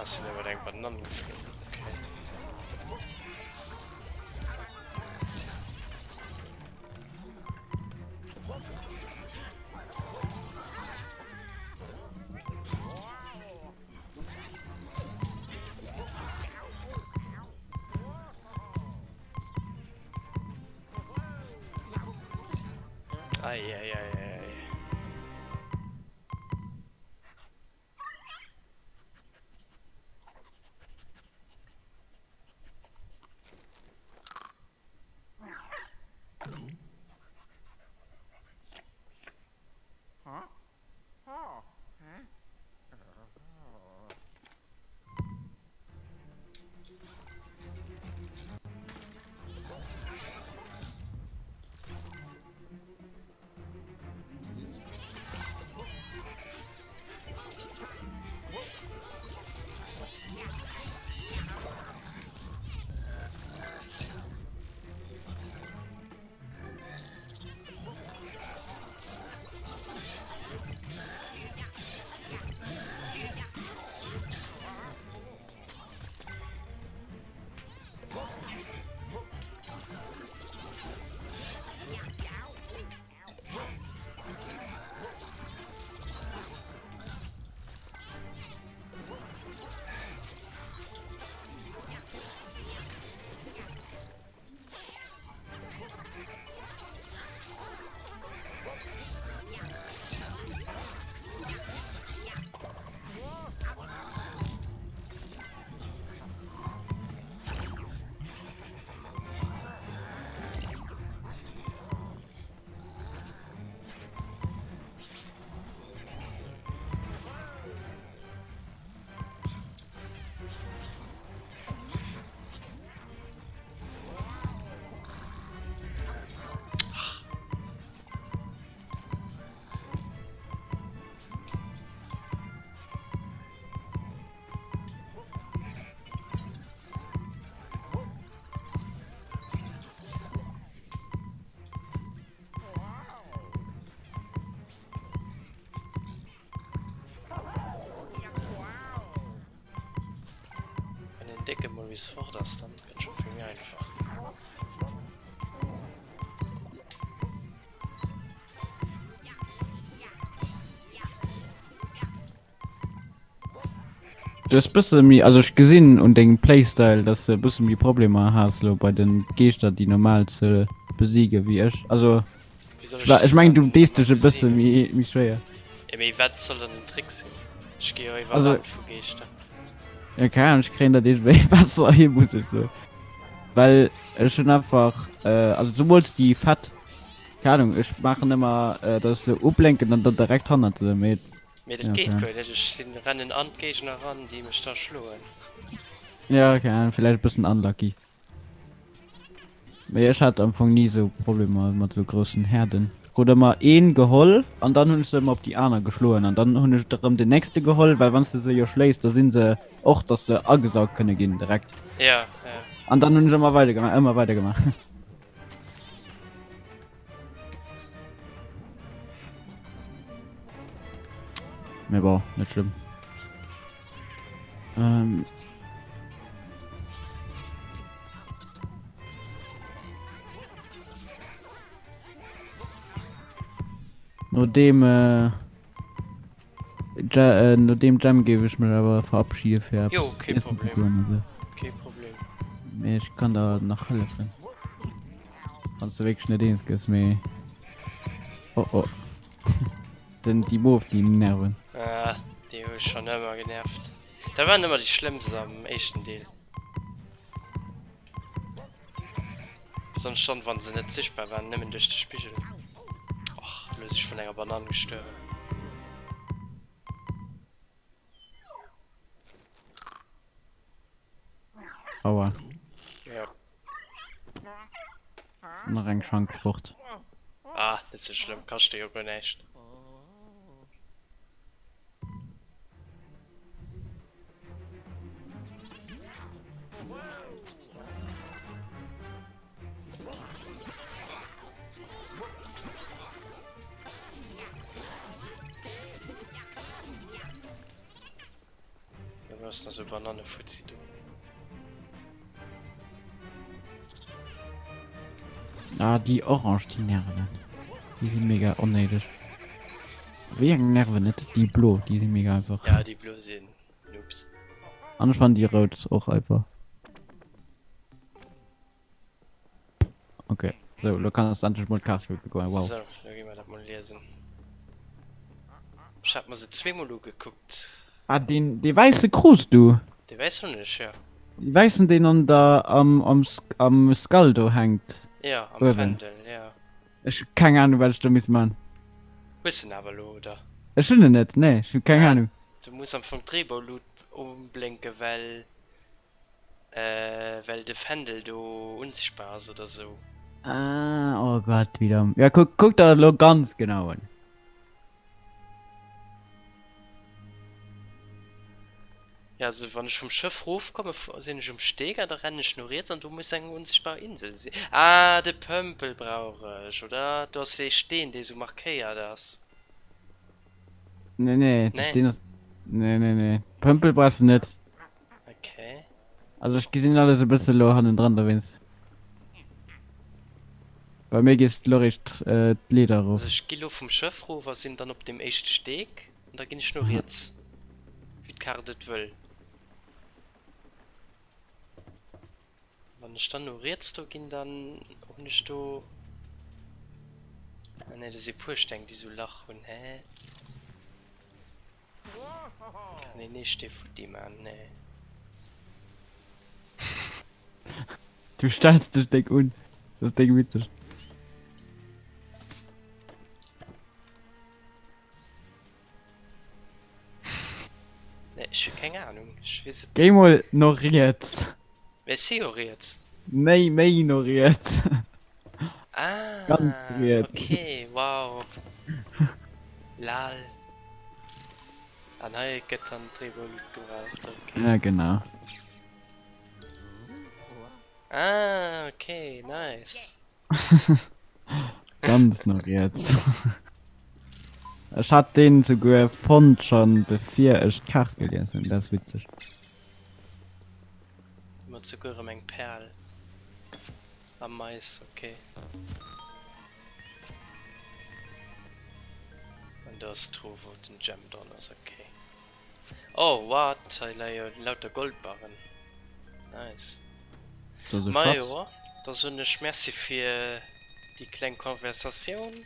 Ass sinn iwwer eng Banann geflunn, okay. Ei, ei, ei, ei, ei. bis fort ass, dann gëtt scho vill méi einfach. Du hues bësse méi, also ech gesinn un dengem Playstyle, dass de e bësse méi Problemer has lo bei den Geeschter déi normal ze besiege wéi ech. Also Wéi soll ech ech mengen du dees dech e bësse méi méi schwéier. Jo mee wat soll dann den Trick sinn? Ech gi jo iwwerrannt vu Geeschter. Jo keng Ahnung, ech kréien dat iergendwéi besser hin, muss ech soen. Well ech hunn einfach, also zemools déi fett, keng Ahnung, ech maachen ëmmer dass ech se ublénken an dann direkt hannert se, mee Mee dat geet guer net, ech sinn rennen an d'Géigner ran déi mech da schloen. Ja keng Ahnung, villäicht e bëssen unlucky. Mee ech hat am Fong ni sou Problemer mat sou groussen Herden. Ech krut ëmmer een geholl an dann hunn ech se ëmmer op déi aner geschloen an dann hunn ech erëm den nächste geholl, well wann s de se jo schléis, da sinn se och dass se agesaugt kënne ginn direkt. Ja, ja. An dann hunn ech ëmmer weider gemaach, ëmmer weider gemaach. Mee bon, net schlëmm. Ähm. No dem äh, Ja, äh, no dem Jam géif ech mech awer verabschiede fir Jo, eppes kee iessen ze Problem. goen oder Kee Problem. Mee ech kann der nach hëllefen. Wann s de wierklech net eens gëss, mee. Oh oh. Den, déi Moof, déi nerven. Ah, déi hu schonn ëmmer genervt. Dat waren ëmmer déi schlëmmst am éischten Deel. Besonnesch dann, wann se net sichtbar waren, nëmmen duerch de Spigel. Och, elo si ech vun enger Banann gestuerwen. Aua. Ja. Nach eng Schank fort. Ah, net sou schlëmm, kascht jo guer näischt. Da ass nach sou Banannefutzi do. Ah, déi orange, déi nerven. Déi si mega onnéideg. Wéi eng nerven net? Déi blo, déi si mega einfach. Ja, déi blo sinn Noobs. An ech fannen déi rout och einfach. Okay, so, lo kanns du endlech mol d'Kaart kucke goen, wow. So, lo gi mer dat mol liesen. Ech hat mer se zweemol ugekuckt. Ah, deen, dee wäisse krus du? Dee wäissen hunn ech, jo. Dee wäissen, deen an der, am, am, am Skull do hänkt? Jo, am Uewen. Fändel, jo. Ech hu keng Ahnung, wat ech do misst man. Hues de en awer elo, oder? Ech hunn en net, nee, ech hu keng Ah, Ahnung. du muss am Fong d'Reeboulut umblénken, well. Well de Fändel do unsichtbar ass oder sou. Ah, oh Gott, wéi domm. Ja, kuck, kuck der elo ganz genau un. Ja, also wann ech vum Schëff rofkomme sinn ech um Steg an da rennen ech no riets an do muss eng unsichtbar Insel sinn. Ah, de Pëmpel brauch ech, oder? Do ass dee Steen, dee sou markéiert ass. Nee, nee, de Nee? Steen ass. Nee, nee, nee. Pëmpel brauchs de net. Okay. Also ech gesinn alles e bësse lo hannendran dowéinst. Bei mir geet lo réischt d'Leeder Also erof. ech gi lo vum Schëff rof a sinn dann op dem éischte Steg an da ginn ech no riets, wéi d'Kaart et wëll. Wann ech dann no riets do ginn, dann hunn ech do, ah nee, do si puer Steng déi sou Lach hunn, hä? Kann een ee Stee futti man? Nee. Du stells dech déck un, dat ass déck witzeg. Nee, ech hu keng Ahnung, ech weess et. Géi mol no riets. Mee ech si jo riets. Méi, méi no riets. Ah, Ganz riets. okay, wow. Lal. An hei gëtt dann d'Revolut gebraucht, okay. Ja, genau. Ah, okay, nice. Ganz no riets. Ech hat deen souguer fonnt schon bevir ech d'Kaart gelies hunn, dat ass witzeg. krut souguer erëm eng Perl. A Mais, ok. An do ass d'Truh wou den Gem dran ass, ok. Oh what, hei leie jo lauter Goldbarren. Nice. Dat ass e Majo, Schatz. da soen ech Merci fir déi kleng Conversatioun.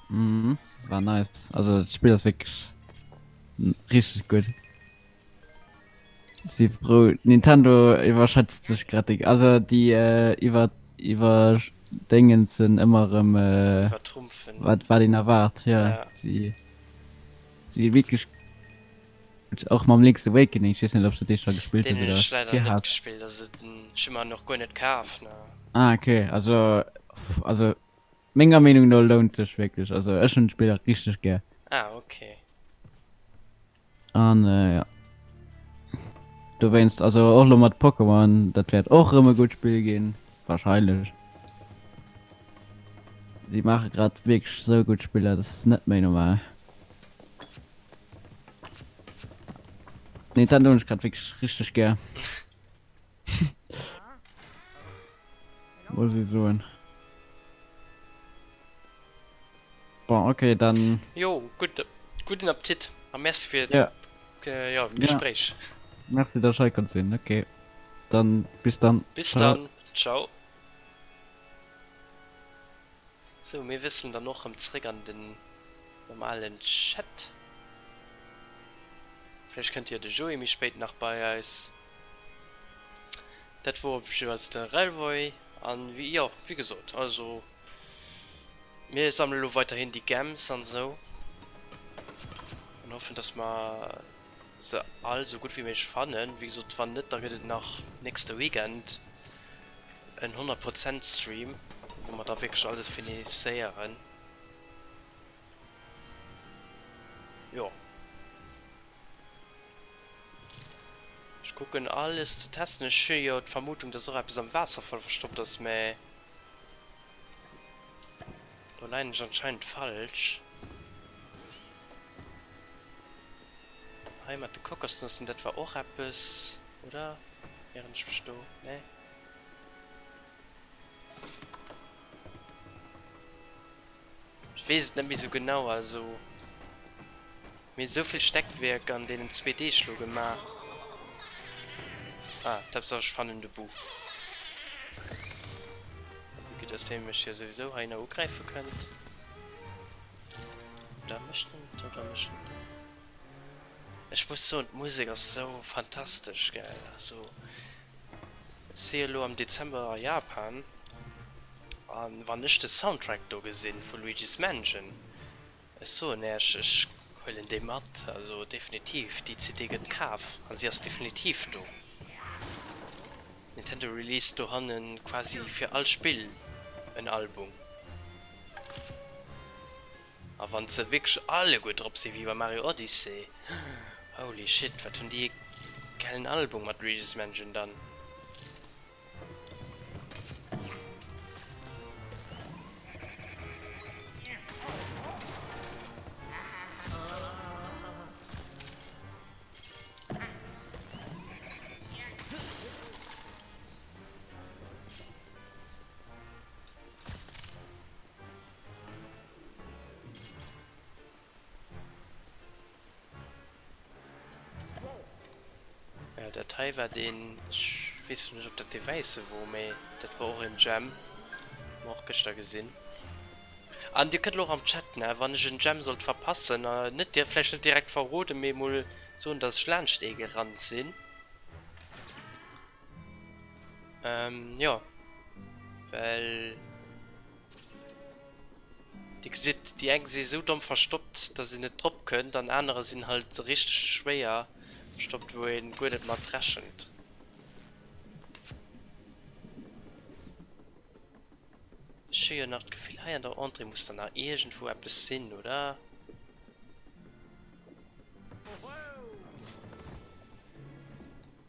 Mhm, war nice. Also d'Spill ass wierklech richteg gutt. Si frou Nintendo iwwerschätzt sech grad déi also déi iwwer iwwer Déngensen ëmmer erëm Iwwertrumpfen. wat wat een erwaart jo Ja. si si wierklech gutt och mam Link's Awakening ech weess net ob s de dee scho gespillt Deen hues hunn oder ech leider net virhas. gespillt also den ech hu mer en och guer net kaf ne. Ah okay also also menger Meenung no lount sech wierklech also ech hunn d'Spiller richteg gär. Ah okay. An jo. Dowéinst, also och lo mat Pokémon, dat wäert och erëm e gutt Spill ginn, wahrscheinlech. Si maache grad wierklech sou gutt Spiller, dat ass net méi normal. Nintendo hunn ech grad wierklech richteg gär. Muss ech soen. Bon, okay, dann. Jo, gutt, gudden Appetit a Merci fir Ja. jo, d'Gespréich. Merci, dass ech hei konnt sinn. Okay, dann bis dann. Bis Ciao. dann, ciao. Sou, mir wiesselen dann och rëm zréck an den normalen Chat. Vläicht kënnt jo de Joé méi spéit nach bei eis. Dat wor jeweils de Railroy an wéi, jo, wéi gesot, also mir sammele lo weiterhin déi Gems an sou an hoffen, dass mer se all sou gutt wéi méiglech fannen. Wéi gesot, wann net, da gëtt et nach nächste Weekend en 100 Prozent Stream, wou mer da wierklech alles finisséieren. Jo. Ech kucken alles ze testen. Ech hu jo d'Vermutung, dass och eppes am Waasserfall verstoppt ass, mä do leien ech anscheinend falsch. Hei mat de Kokosnëssen, dat war och eppes, oder? Ieren ech mech do? Nee. Ech weess et net méi sou genau, also mir hu souvill Steckwerk an deenen zwee Deeg lo gemaach. Ah, d'Haaptsaach ech fannen de Buu. Vue que dass dee mech jo souwisou heihinner ugräife kënnt. Oder mécht en et oder mécht en et net? Ech muss soen, d'Musek ass sou fantastesch gell, also ech si elo am Dezember a Japan. An wann ech de Soundtrack do gesinn vu Luigi's Mansion, ech soen Äech, ech huelen dee mat, also definitiv, déi CD gëtt kaf an si ass definitiv do. Nintendo released dohannen quasi fir all Spill en Album. A wann se wierklech alleguer drop sinn, wéi bei Mario Odyssey, holy shit, wat hunn déi e gellen Album mat Luigi's Mansion dann. Ja, dat hei war deen, ech weess lo net ob dat dee wäisse wor, mee dat wor och een Gem, hu mer och gëschter gesinn. An dir kënnt lo och am Chat, ne, wann ech en Gem sollt verpassen, net dir vläicht net direkt verroden, mee mol soen, dass ech laanscht ee gerannt sinn. Jo, well. Dir gesitt, déi eng si sou domm verstoppt, dass een net drop kënnt, an anerer sinn halt sou richteg schwéier verstoppt, wou een guer net mat rechent. Ech hu jo nach d'Gefill, hei an der Entrée muss da nach iergendwou eppes sinn, oder?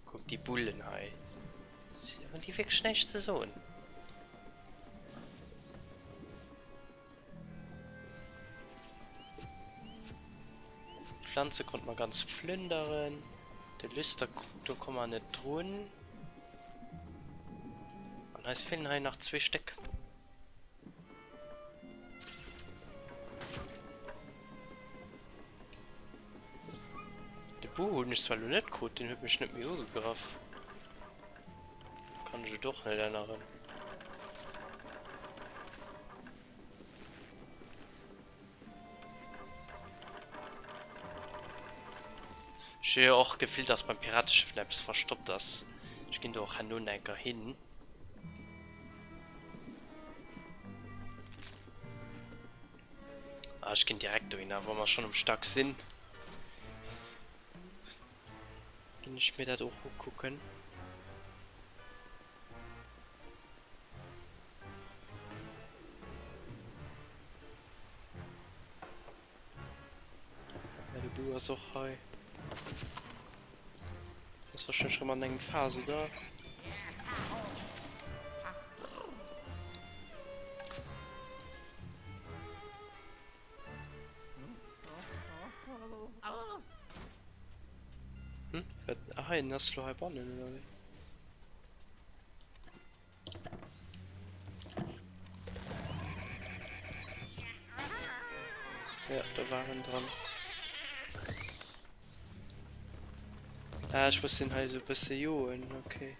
Kuck déi Bullen hei. Hunn déi wierklech näischt ze soen? D'Pflanze konnte mer ganz plünderen. De Lüster, do komme mer net drun. Eis feelen hei nach zwee Stéck. De Boo hunn ech zwar lo net krut, deen huet mech net méi ugegraff. Kann ech et och net änneren. Ech hu jo och d'Gefill, dass beim Pirateschëff nach eppes verstoppt ass. Ech ginn do och herno nach enker hin. Ah, ech ginn direkt dohinner, wa mer schonn um Stack sinn. Ginn ech mir dat och ukucken. Ja, de Boo ass och hei. Ass wahrscheinlech rëm an engem Faass, oder? Hm, wat? Ah, hei, en ass lo heibannen, oder wéi? Ja, da war en dran. Ah, ech muss den hei so e bësse joen, okay.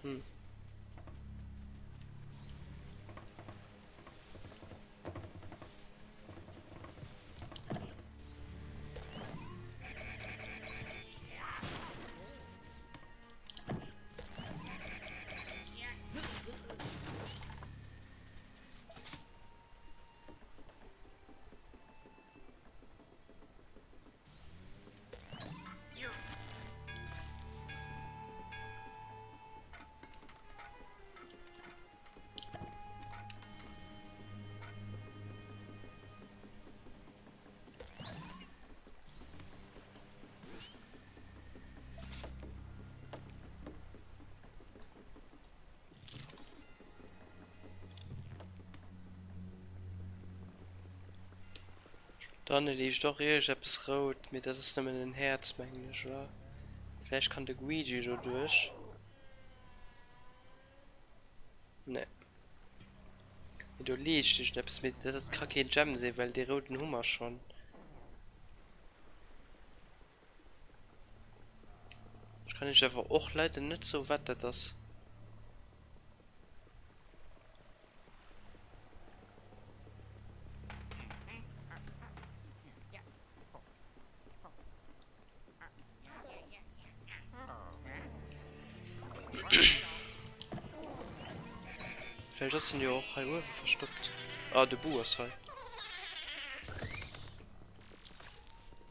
Hm. Dann liicht och iergendeppes rout, mee dat ass nëmmen en Häerz mengen ech, oder? Vläicht kann de Guigi do duerch. Nee. Mee do liicht iergendeppes, mee dat ass ka keen Gem sinn, well dee rouden hu mer schonn. Ech kann iech awer och leider net soen, wat dat ass. Vläicht ass en jo och hei uewe verstoppt. Ah, de Boo ass hei.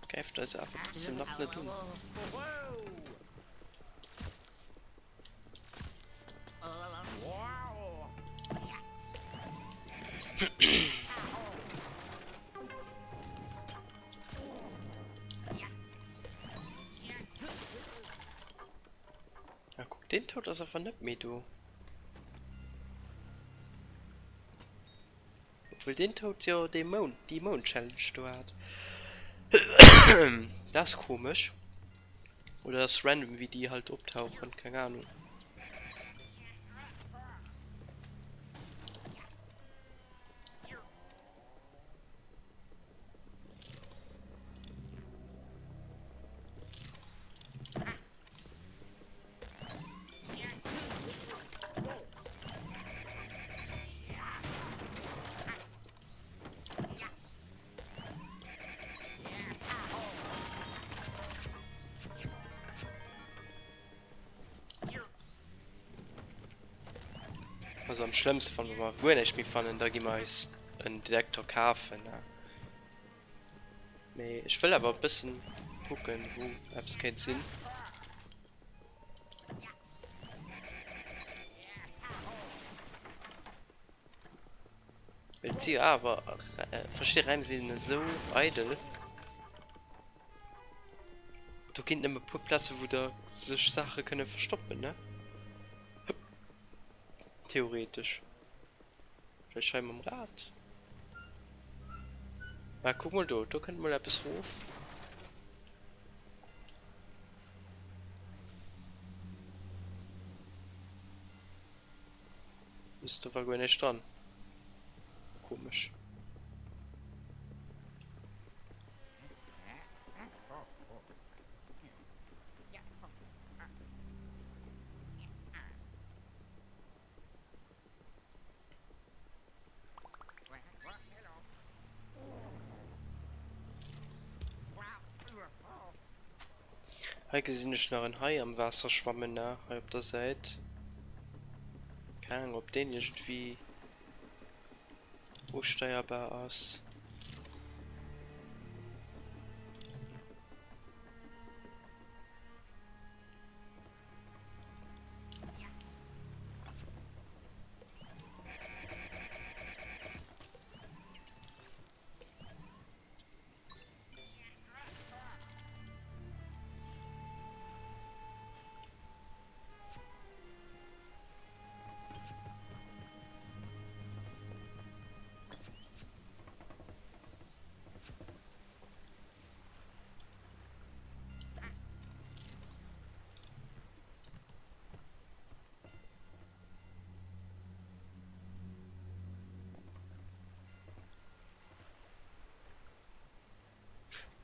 Gräift eis awer trotzdem nach net un. Ah, kuck, den Toad ass awer net méi do. Obwuel deen Toad jo dee Mound, déi Mound-Challenge do hat. Dat ass komesch. Oder ass random wéi déi halt optauchen, keng Ahnung. Also am schlëmmste Fall, wa mer guer näischt méi fannen, da gi mer eis en Detektor kafen. Mee ech wëll awer e bëssen kucken, wou eppes kéint sinn. Well et si jo awer verschidde Räim sinn esou eidel. ginn et nëmme puer Plaze wou der sech Saache kënne verstoppen, ne? Theoretesch. Vläicht hei mam Rad? Ah, kuck mol do, do kënnt mol eppes rof. Ist do war guer näischt dran. Komesch. Hei gesinn ech nach en Hai am Waasser schwammen, ne? Hei op der Säit. Keng Ahnung, ob deen iergendwéi usteierbar ass.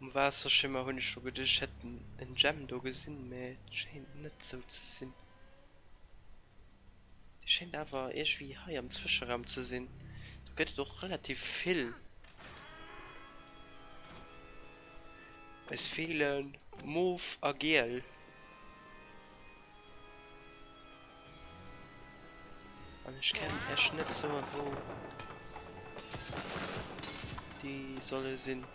Um Waasserschimmer hunn ech lo geduecht ech hätt en Gem do gesinn, mee et schéint net sou ze sinn. Déi schéint awer iergwéi hei am Zwëscheraum ze sinn. Do gëtt et och relativ vill. Eis feele Mof a Giel. An ech kenn ech net soe wou déi solle sinn.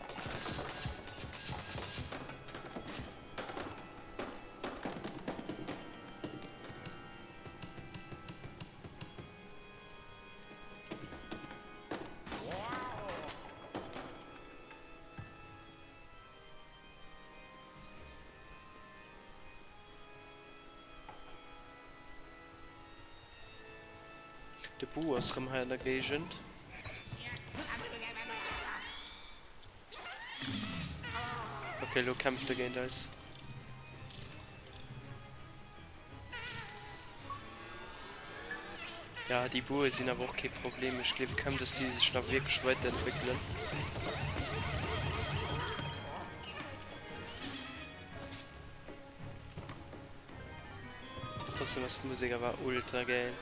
De Boo ass rëm hei an der Géigend. Ok, elo kämpft e géint eis. Ja, déi Booe sinn awer och kee Problem. Ech gleewe kaum, dass si sech nach wierklech weiterentwéckelen. Trotzdem ass d'Musek awer ultra geil.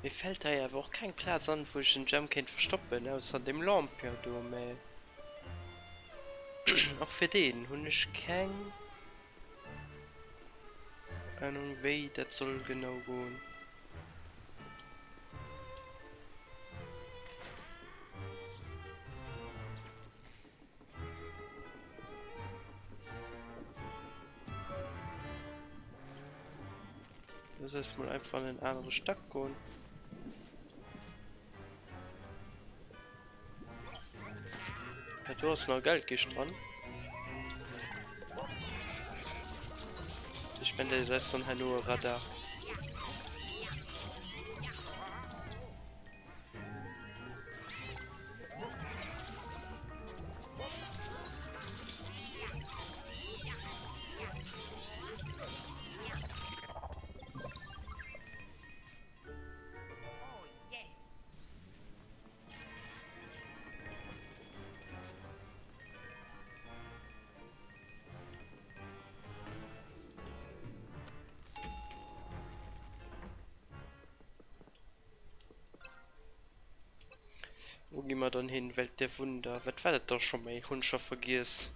Mir fällt hei awer och keng Plaz an, wou ech en Gem kéint verstoppen, ausser an deem Lampion do, mä och fir deen hunn ech keng Ahnung, wéi dat soll genau goen. Lass eis mol einfach an en anere Stack goen. Ja, do ass nach Geldkischt dran. Ich meine, das ist dann herno e Radar. Wou gi mer dann hin? Welt der Wunder. Wat war dat da scho méi? Hunn scho vergiess.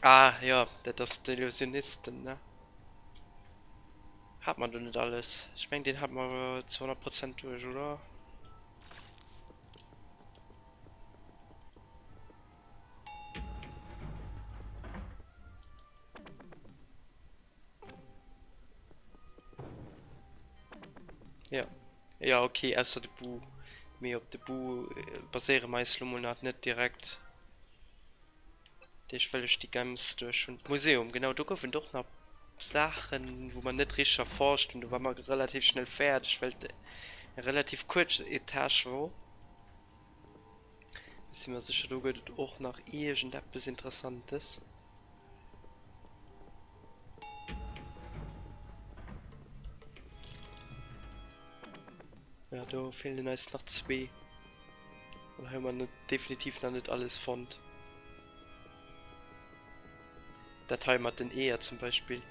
Ah jo, dat ass d'Illusionisten, ne? Hat mer do net alles? Ech meng deen hat mer zu 100 Prozent duerch, oder? Ja. Ja, okay, ausser de Bu. Mee op de Bu baséiere mer eis lo mol nach net direkt. Deeg wëll ech déi Gems duerch hunn. D'Museum, genau, do goufen et och nach Saachen, wou mer net richteg erforscht hunn. Do war mer relativ schnell fäerdeg, well et eng relativ kuerz Etage wor. Ech si mer sécher, do gëtt et och nach iergendeppes Interessantes. Ja, do feelen eis nach zwee. An hei hu mer net, definitiv nach net alles fonnt. Dat hei mat den Eeër zum Beispill.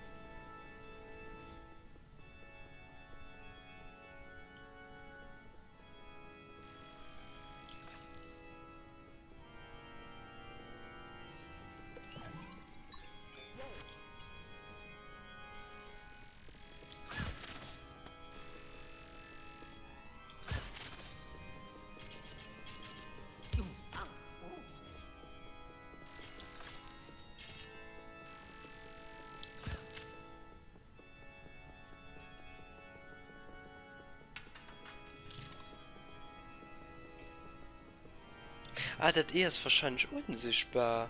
Ah, dat Ee ass wahrscheinlech unsichtbar.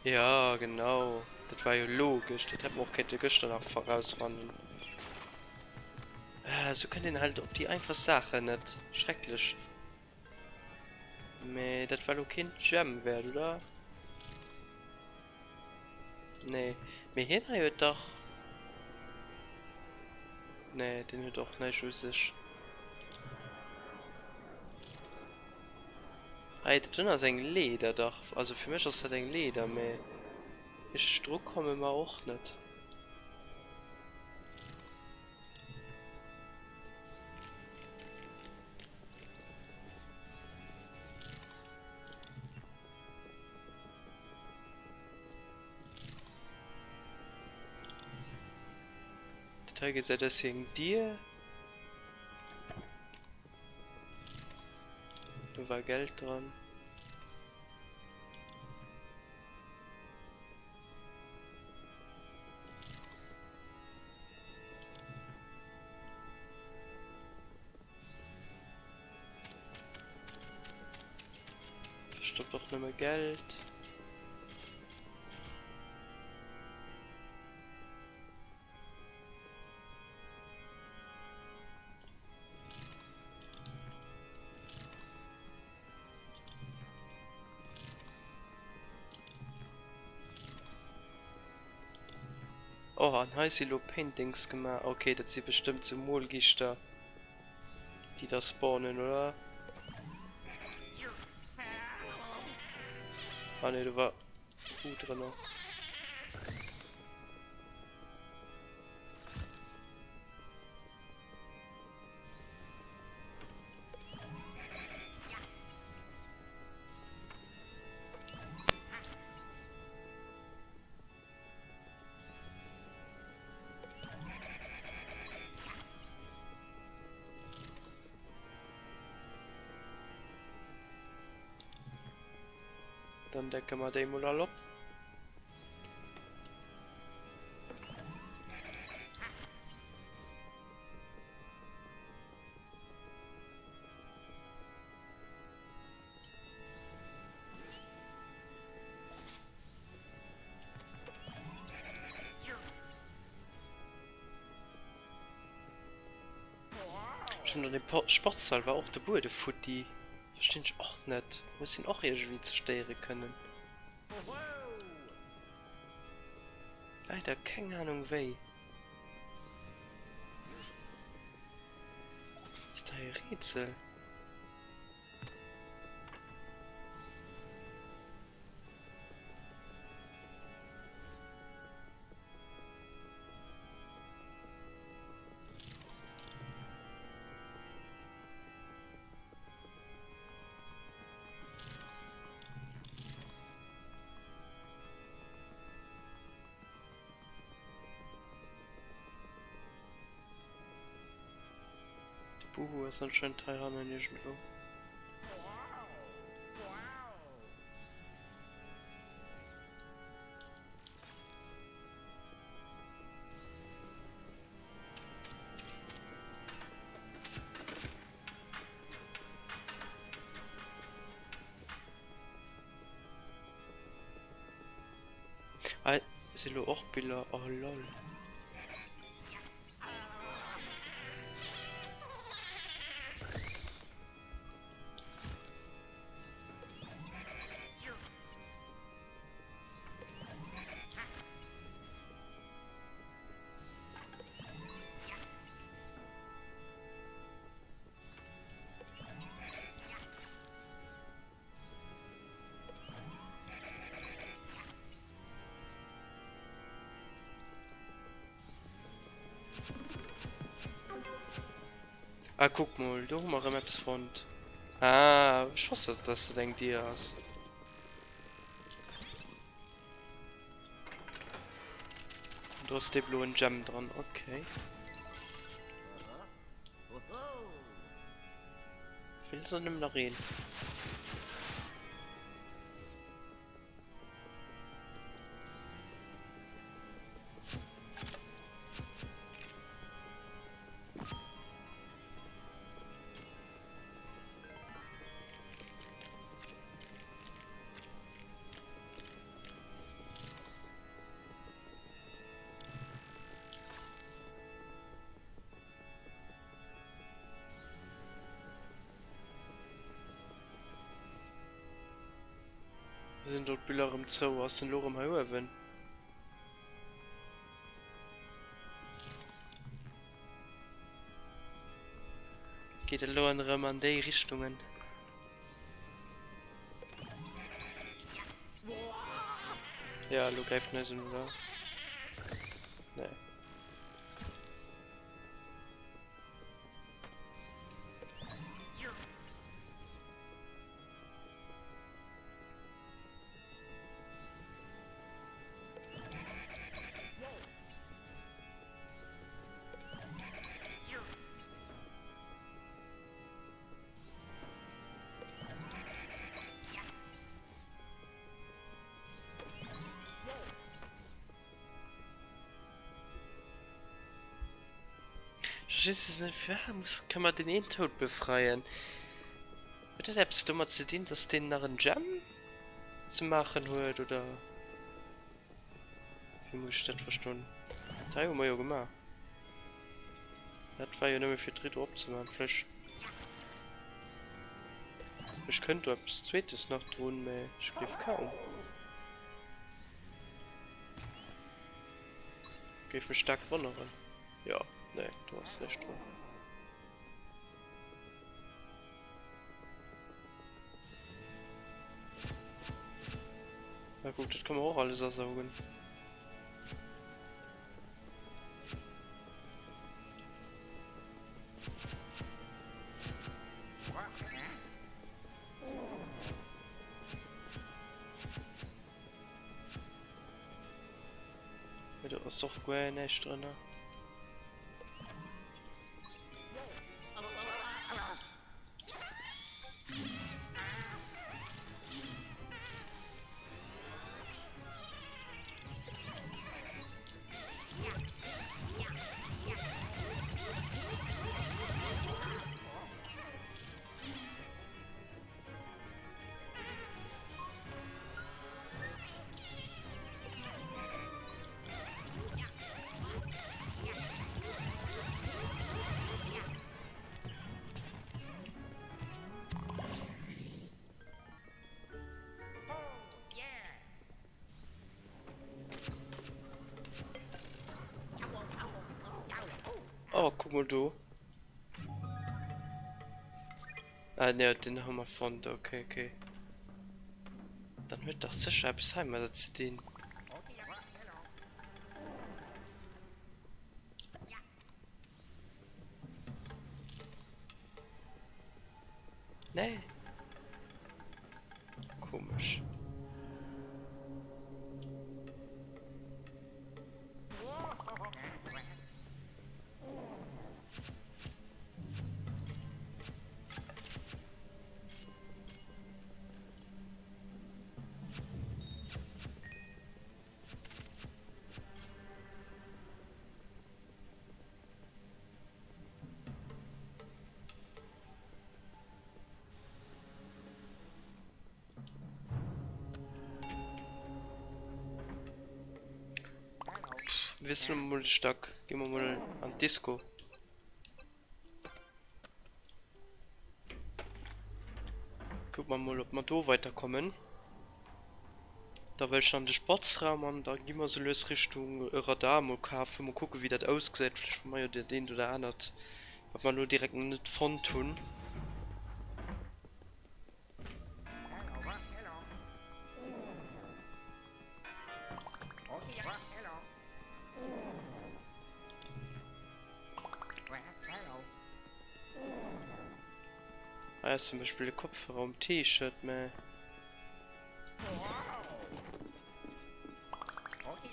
Ja, genau. Dat war jo logesch. Dat hätt mer och kéinte gëschter nach vorausfannen. Ah, sou kënnt een halt op déi einfach Saachen net. Schrecklech. Mee dat war lo keen Gem wäert, oder? Nee. Mee hien hei huet dach... Nee, deen huet och näischt u sech. Hei, dat doen ass eng Leeder dach. Also fir mech ass dat eng Leeder, mee richteg dru komme mer och net. Dat hei gesäit aus wéi eng Dier. Do war Geld dran. Verstoppt och nëmme Geld. Oh, an hei si lo Paintings gemaach. Okay, dat si bestëmmt sou Molgichter, déi da spawnen, oder? Ah ne, do war U drënner. Dann decke mer déi mol all op. Stimmt, an dem Sportshall war och de Buede futti. Verstinn ech och net. Muss hien och iergendwéi zerstéiere kënnen. Leider keng Ahnung wéi. Ass dat hei e Rätsel? Buhu ass anscheinend heihannen iergendwou. Hei si lo och Biller, oh lol. Ah, kuck mol, do hu mer erëm eppes fonnt. Ah, ech wosst dat, dass dat eng Dier ass. Do ass dee bloen Gem dran, okay. Wéi ass nëmmen nach een? Sinn do d'Biller erëm zou? Ass en elo erëm hei uewen? Geet elo an erëm an déi Richtungen? Ja, elo gräift en eis un, oder? Nee. Firwat muss kann man den een Toad befreien? Huet dat eppes domat ze dinn, dass deen nach en Gem ze maachen huet oder wéi muss ech dat verstoen? Dat hei hu mer jo gemaach. Dat war jo nëmme fir d'Rideau opzemaachen. Vläicht vläicht kënnt do eppes Zweetes nach drun, mä ech gleef kaum. Géif mech staark wonneren. Jo, nee, do ass näischt drun. Na guck, dat kann man och alles asaugen. Do ass och guer näischt drënner. Oh, guck mal do. Ah ne, den hu mer fonnt, okay, okay. Dann huet dach sécher eppes heimadder ze dinn. Nee. Komesch. Wiessele mer mol de Stack. Gi mer mol an d'Disco. Kucke mer mol, ob mer do weiterkommen. Da wëll ech an de Sportsraum an da gi mer sou lues Richtung e Radar mol kafen, mol kucken, wéi dat ausgesäit. Vläicht fanne mer jo dat eent oder anert, wat mer elo direkt nach net fonnt hunn. Hei ass zum Beispill e Kopfhörer um T-Shirt, mä.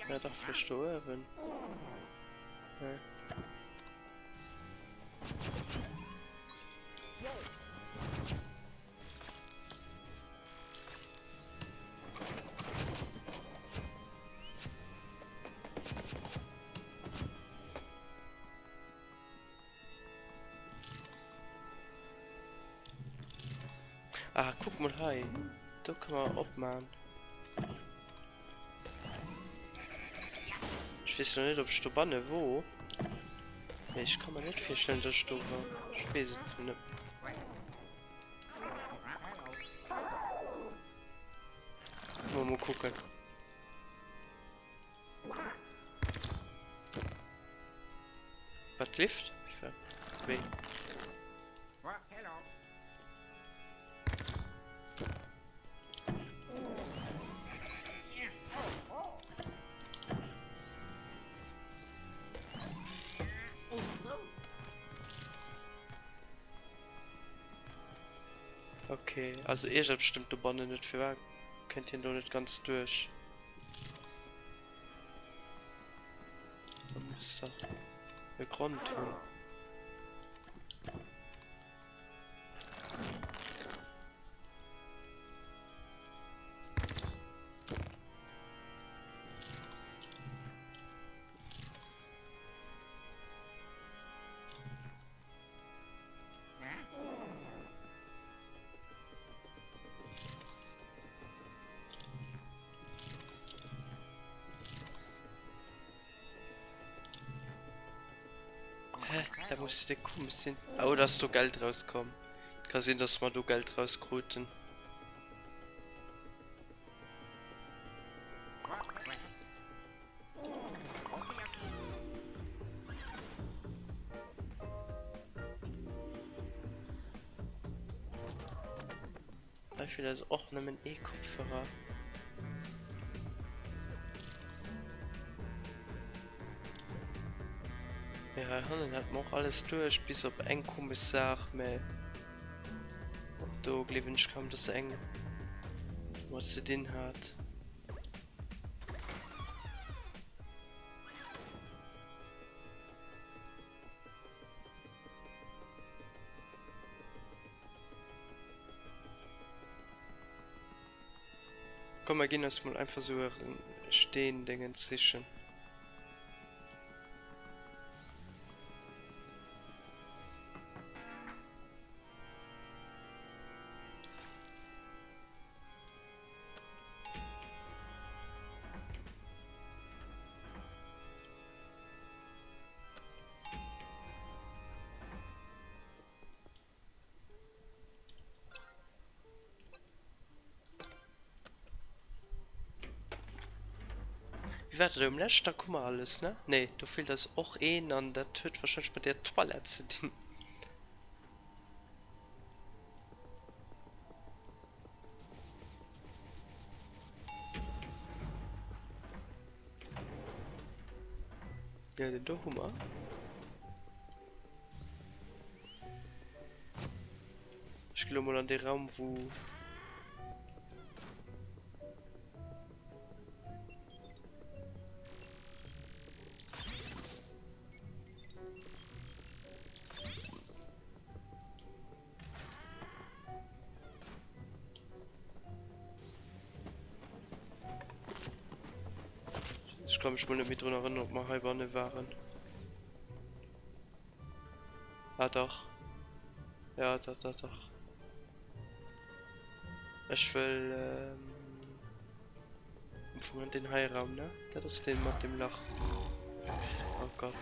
Ja dach, vläicht do uewen. Nee. Ah, kuck mol hei. Do kënne mer opmachen. Ech weess lo net, ob ech dobanne wor. Mee ech ka mer net virstellen, dass ech do wor. Ech weess et net. Mol mol kucken. Wat Lift? Wéi? Okay, also iergendepps stëmmt dobannen net. Firwat kënnt hien do net ganz duerch? Da muss dach e Grond hunn. Hä? Dat muss jo déck komesch sinn. Ah, oder ass do Geld rauskomm? Ka sinn, dass mer do Geld rauskruten. Hei feelt eis och nëmmen ee Kopfhörer. Mee hei hannen hat mer och alles duerch, bis op eng komesch Saach, mä och do gleewen ech kaum, dass se eng domat ze dinn hat. Komm mer ginn eis mol einfach sou e Steendéngens sichen. Wéi war dat um leschten Dag? Hu mer alles, ne? Nee, do feelt eis och een an dat huet wahrscheinlech mat där Toilette ze dinn. Ja, den do hu mer. Ech gi lo mol an dee Raum, wou... Ech ka mech mol net méi drun erënneren, ob mer heibanne waren. Ah dach. Ja, dach, dach, dach. Ech wëll ähm, am Fong an den hei Raum, ne? Dat ass deen mat dem Lach. Oh Gott.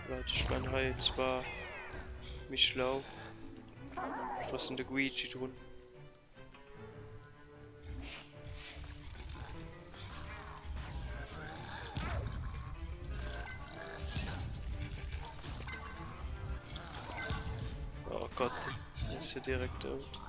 Leute, ich mein hei zwar méi schlau. Ech loossen de Guigi drun. Oh Gott, den ass jo direkt dout.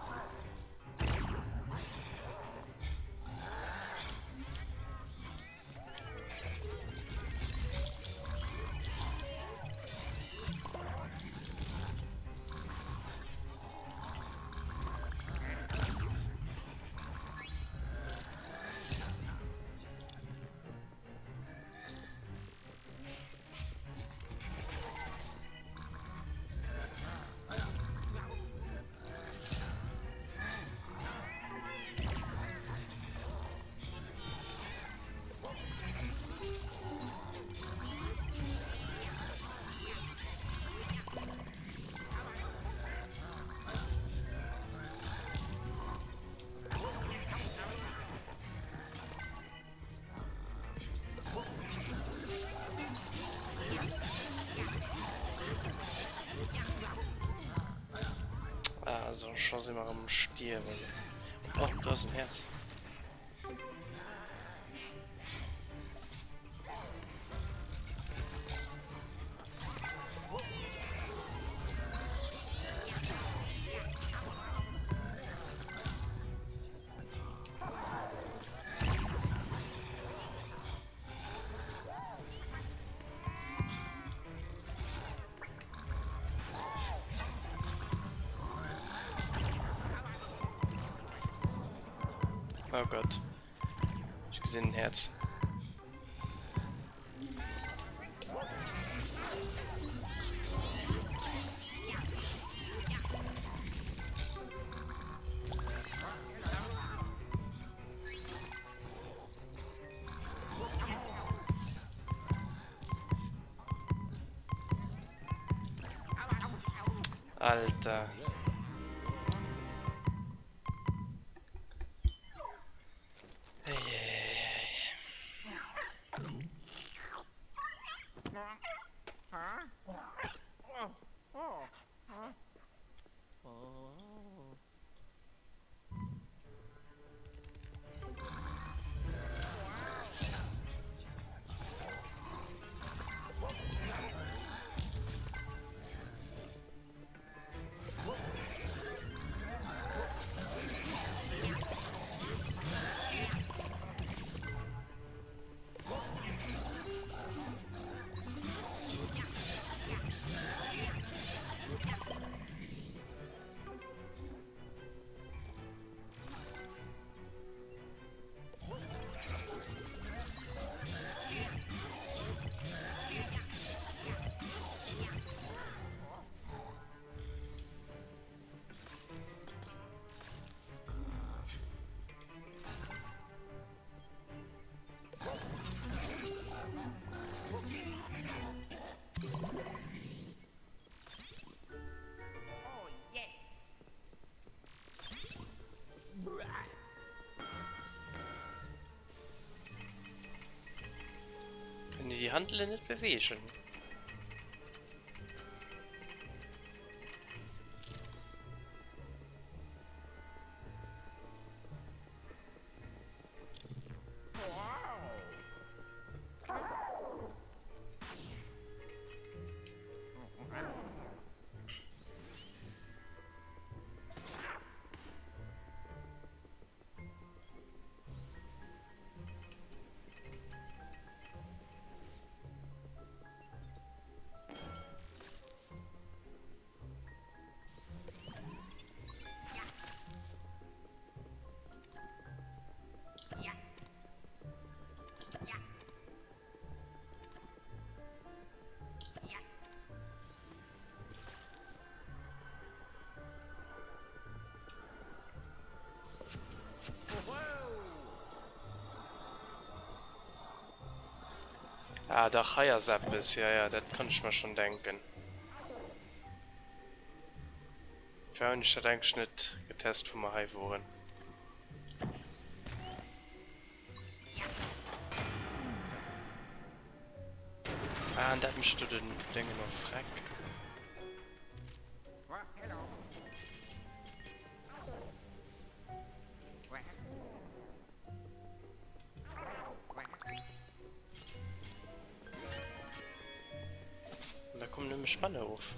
Also scho si mer am Stierwen. Oh, do ass en Häerz. Oh Gott. Ech gesinn en Häerz. Alter. Können die die Handele net bewegen? Ah, dach, hei ass eppes. Ja, ja, dat konnt ech mer schonn denken. Firwat hunn ech dat eigentlech net getest? getest, wou mer hei woren. Ah, an dat mécht do den Déngen och freck. An da kommen nëmme Spanner of.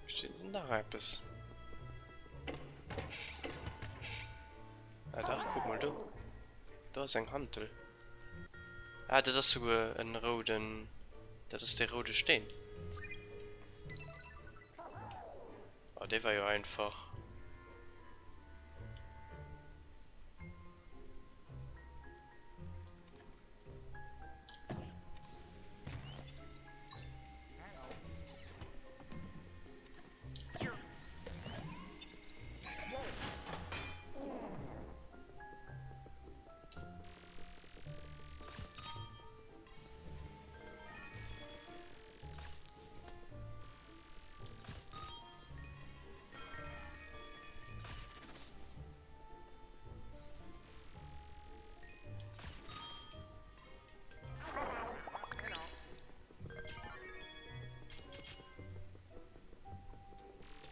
Steet denn nach eppes? Ah dach, kuck mol do. Do ass eng Hantel. Ah, dat ass souguer en rouden... Dat ass dee roude Steen. Oh, dee war jo einfach.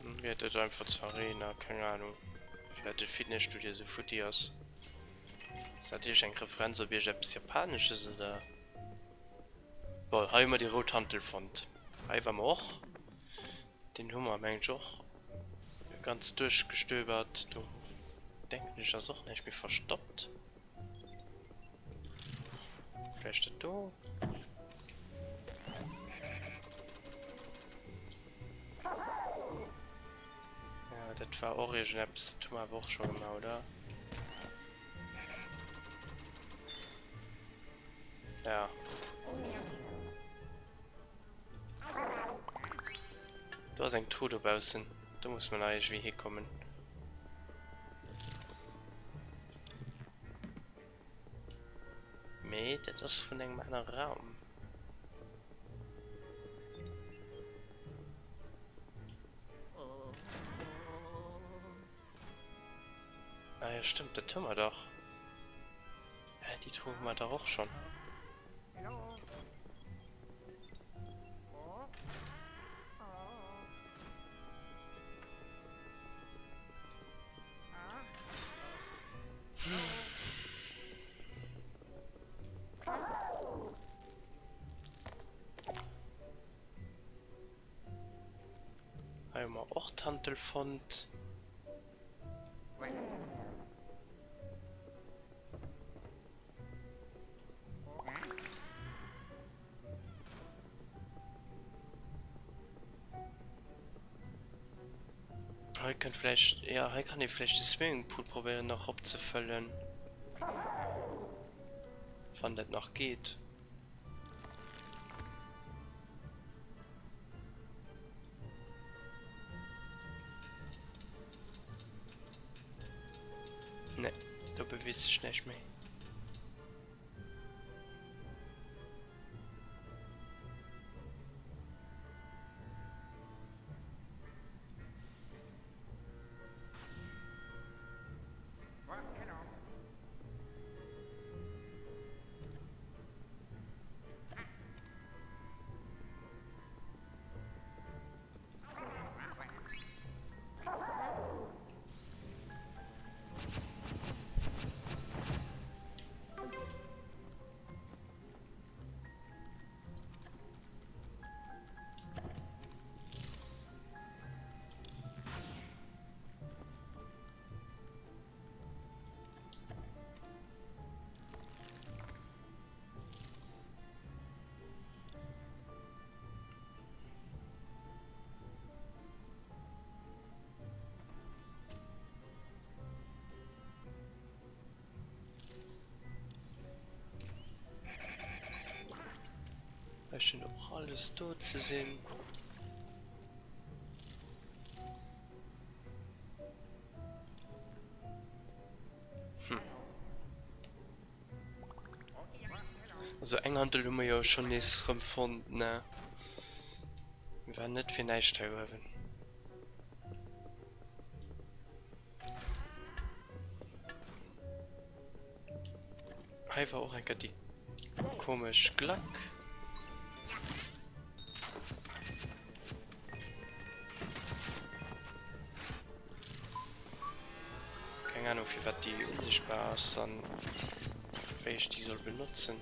Dann geet et einfach zur Arena, keng Ahnung, firwat de Fitnesstudio esou futti ass. Ass dat iergend eng Referenz op iergendeppes Japanesches oder? Bon, hei hu mer déi rout Hantel fonnt. Hei ware mer och. Deen hu mer mengen ech och ganz duerchgestöbert. Do denken ech ass och näischt méi verstoppt. Vläicht dat do? Ja, dat war och iergendeppes, dat hu mer awer och scho gemaach, oder? Ja. Do ass eng Truh dobaussen. Do muss mer nach iergendwéi hikommen. Mee dat ass vun engem anere Raum. Ah ja, stimmt, dat hu mer dach. Hä, déi Truh hu mer dach och schonn. Hei hu mer och d'Hantel fonnt. Hei kënnt vläicht, ja hei kann ee vläicht de Swimmingpool probéieren nach opzefëllen. Wann dat nach geet. Ne, do beweegt sech näischt méi. Hei schéngt och alles do ze sinn. Also eng Handel hu mer jo schonn nees rëm fonnt, ne? Mir waren net fir näischt hei uewen. Hei war och enker déi komesch Glack. Keng Ahnung firwat déi unsichtbar ass an wéi ech déi soll benotzen.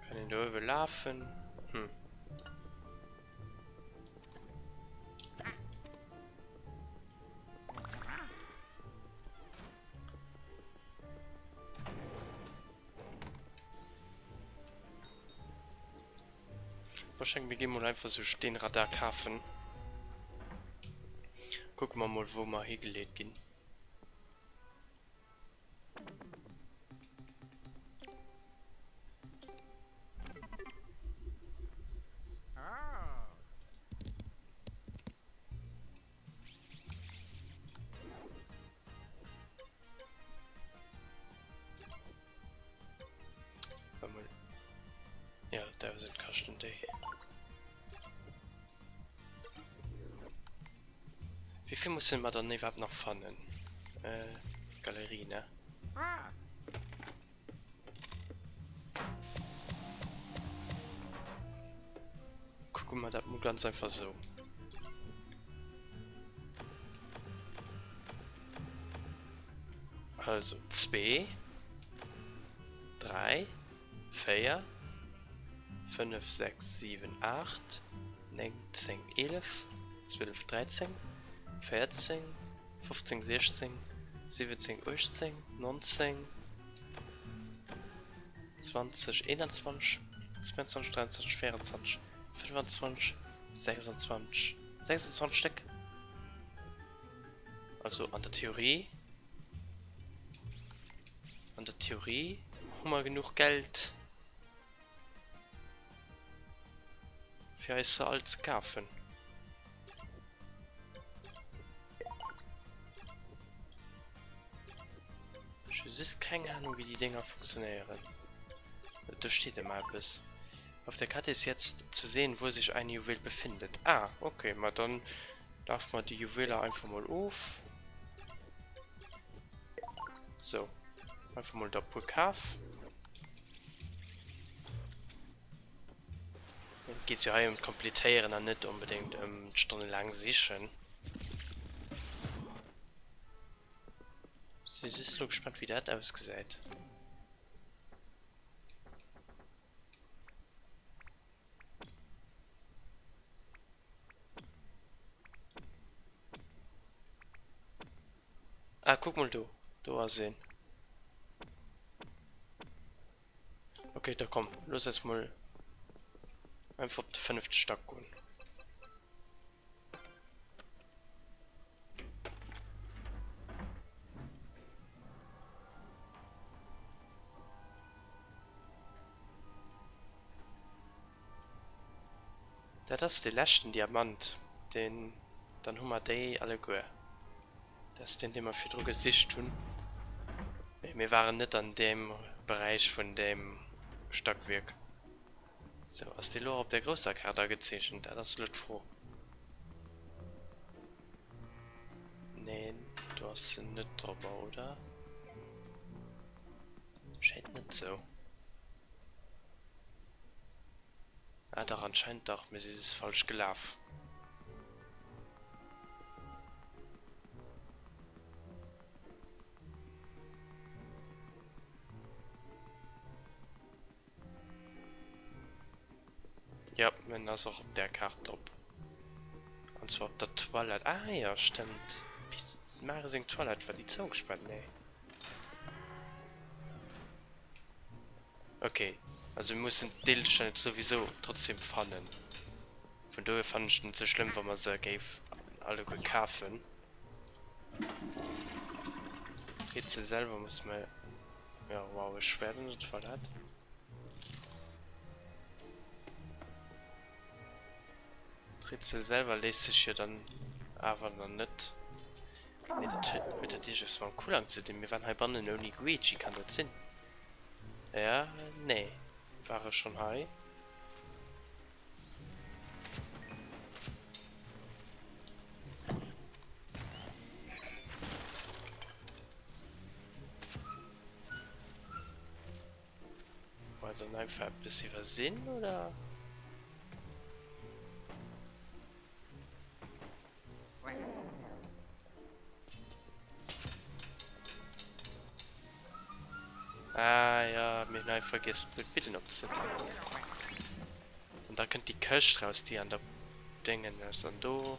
Kann een do uewe lafen? Hm. Wahrscheinlich mir gehen mal einfach so den Radar kaufen. Gucken wir mal, wo wir hingelegt gehen. Ja, 1000 kaschten déi. Wéivill musse mer dann iwwerhaapt nach fannen? Äh, Galerie, ne? Kucke mer dat mol ganz einfach sou. Also, zwee, dräi, 4, 5, 6, 7, 8, 9, 10, 11, 12, 13, 14, 15, 16, 17, 18, 19, 20, 21, 22, 23, 24, 25, 26, 26 Stéck. Also an der Theorie An der Theorie hu mer genuch Geld fir eis se all ze kafen. Ech hu just keng Ahnung wéi déi Dénger funktionéieren. Do steet ëmmer eppes. Auf der Karte ist jetzt zu sehen, wo sich ein Juwel befindet. Ah, okay, ma dann lafe mer déi Juweler einfach mol of. So, einfach mol der puer kaf. Et geet jo hei ëm d'Kompletéieren an net onbedéngt ëm d'stonnelaang Sichen. Si just lo gespannt wéi dat ausgesäit. Ah, kuck mol do. Do ass een. Okay, da komm. Looss eis mol einfach op de fënnefte Stack goen. Dat ass dee leschten Diamant, deen, dann hu mer déi alleguer. Dat ass deen, dee mer virdru gesicht hunn. Mee mir waren net an deem Beräich vun deem Stackwierk. Sou, ass dee lo och op der grousser Kaart agezeechent? Dat ass elo d'Fro. Neen, do ass en net drop, oder? Schéint net sou. Ah dach, anscheinend dach, mir si just falsch gelaf. Ja, en ass och op där Kaart drop. An zwar op der Toilette. Ah jo, stëmmt. Mario seng Toilette, war déi zougespaart? Nee. Ok, also mir mussen d'Edelstein jetzt sowieso trotzdem fannen. Vun dohier fannen ech et net sou schlëmm, wa mer se géif alleguer kafen. D'Rätsel selwer muss mer... Ja, wow, e Schwert an der Toilette. D'Rätsel selwer léist sech jo dann awer nach net. Mee dat huet, huet dat iergendwas mam Kulang ze dinn? Mir waren heibannen ouni Guegi, kann dat sinn? Ja, nee. Ware schonn hei. War dann einfach eppes iwwersinn, oder? Ah ja, mir hunn hei vergiess d'Bidden opzesetzen. An da kënnt déi Këscht raus, déi an der Déngen ass. An do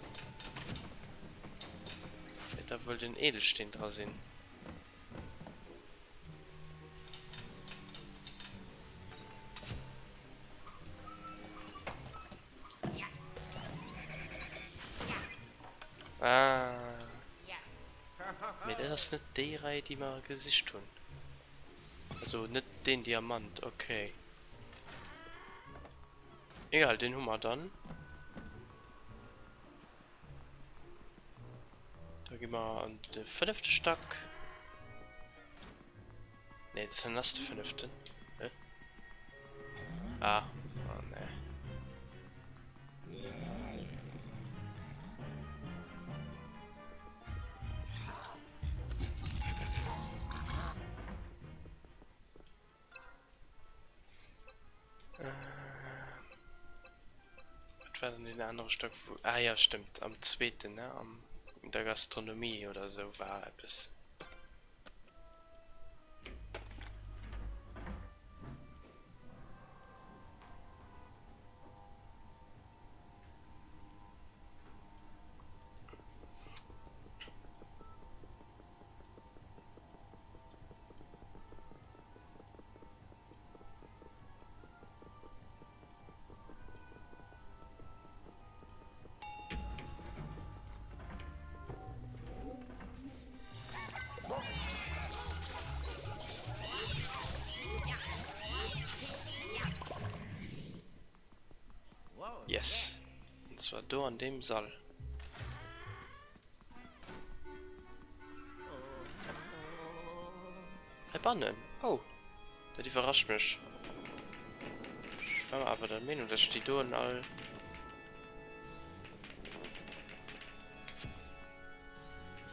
wäert da wuel den Edelsteen dra sinn. Ah. Mee dat ass net déi Rei, déi mer gesicht hunn. Also net deen Diamant, okay. Egal, den hu mer dann. Da gi mer an de fënnefte Stack. Nee, dat hei ass de fënneften. Hä? Ah, oh nee. Wat war denn den anere Stack wou ah ja stëmmt am zweeten ne am in der Gastronomie oder esou war eppes. Yes! Und zwar do an deem Sall. Heibannen? Oh, dat iwwerrascht mech. Ech war awer der Meenung, dass ech déi doen all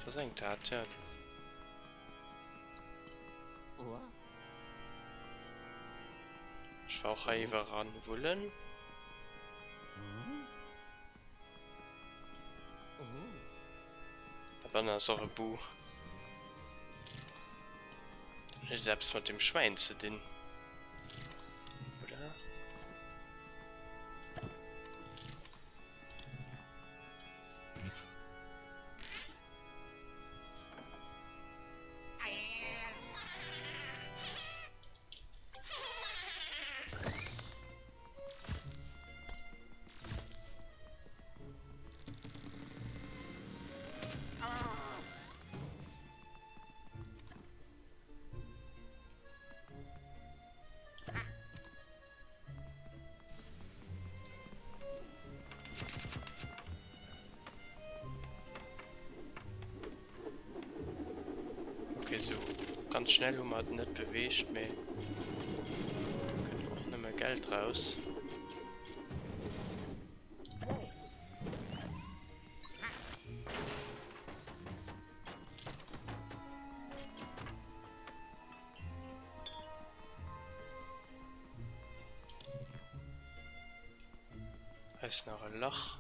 versenkt hat, ja. Ech war och hei iwwer eran wullen. Dann ass och e Bu. Huet eppes mat dem Schwäin ze dinn. Oder? Okay, so ganz schnell hu mer et net beweegt, mee kënnt och nëmme Geld raus. Hei ass nach e Lach.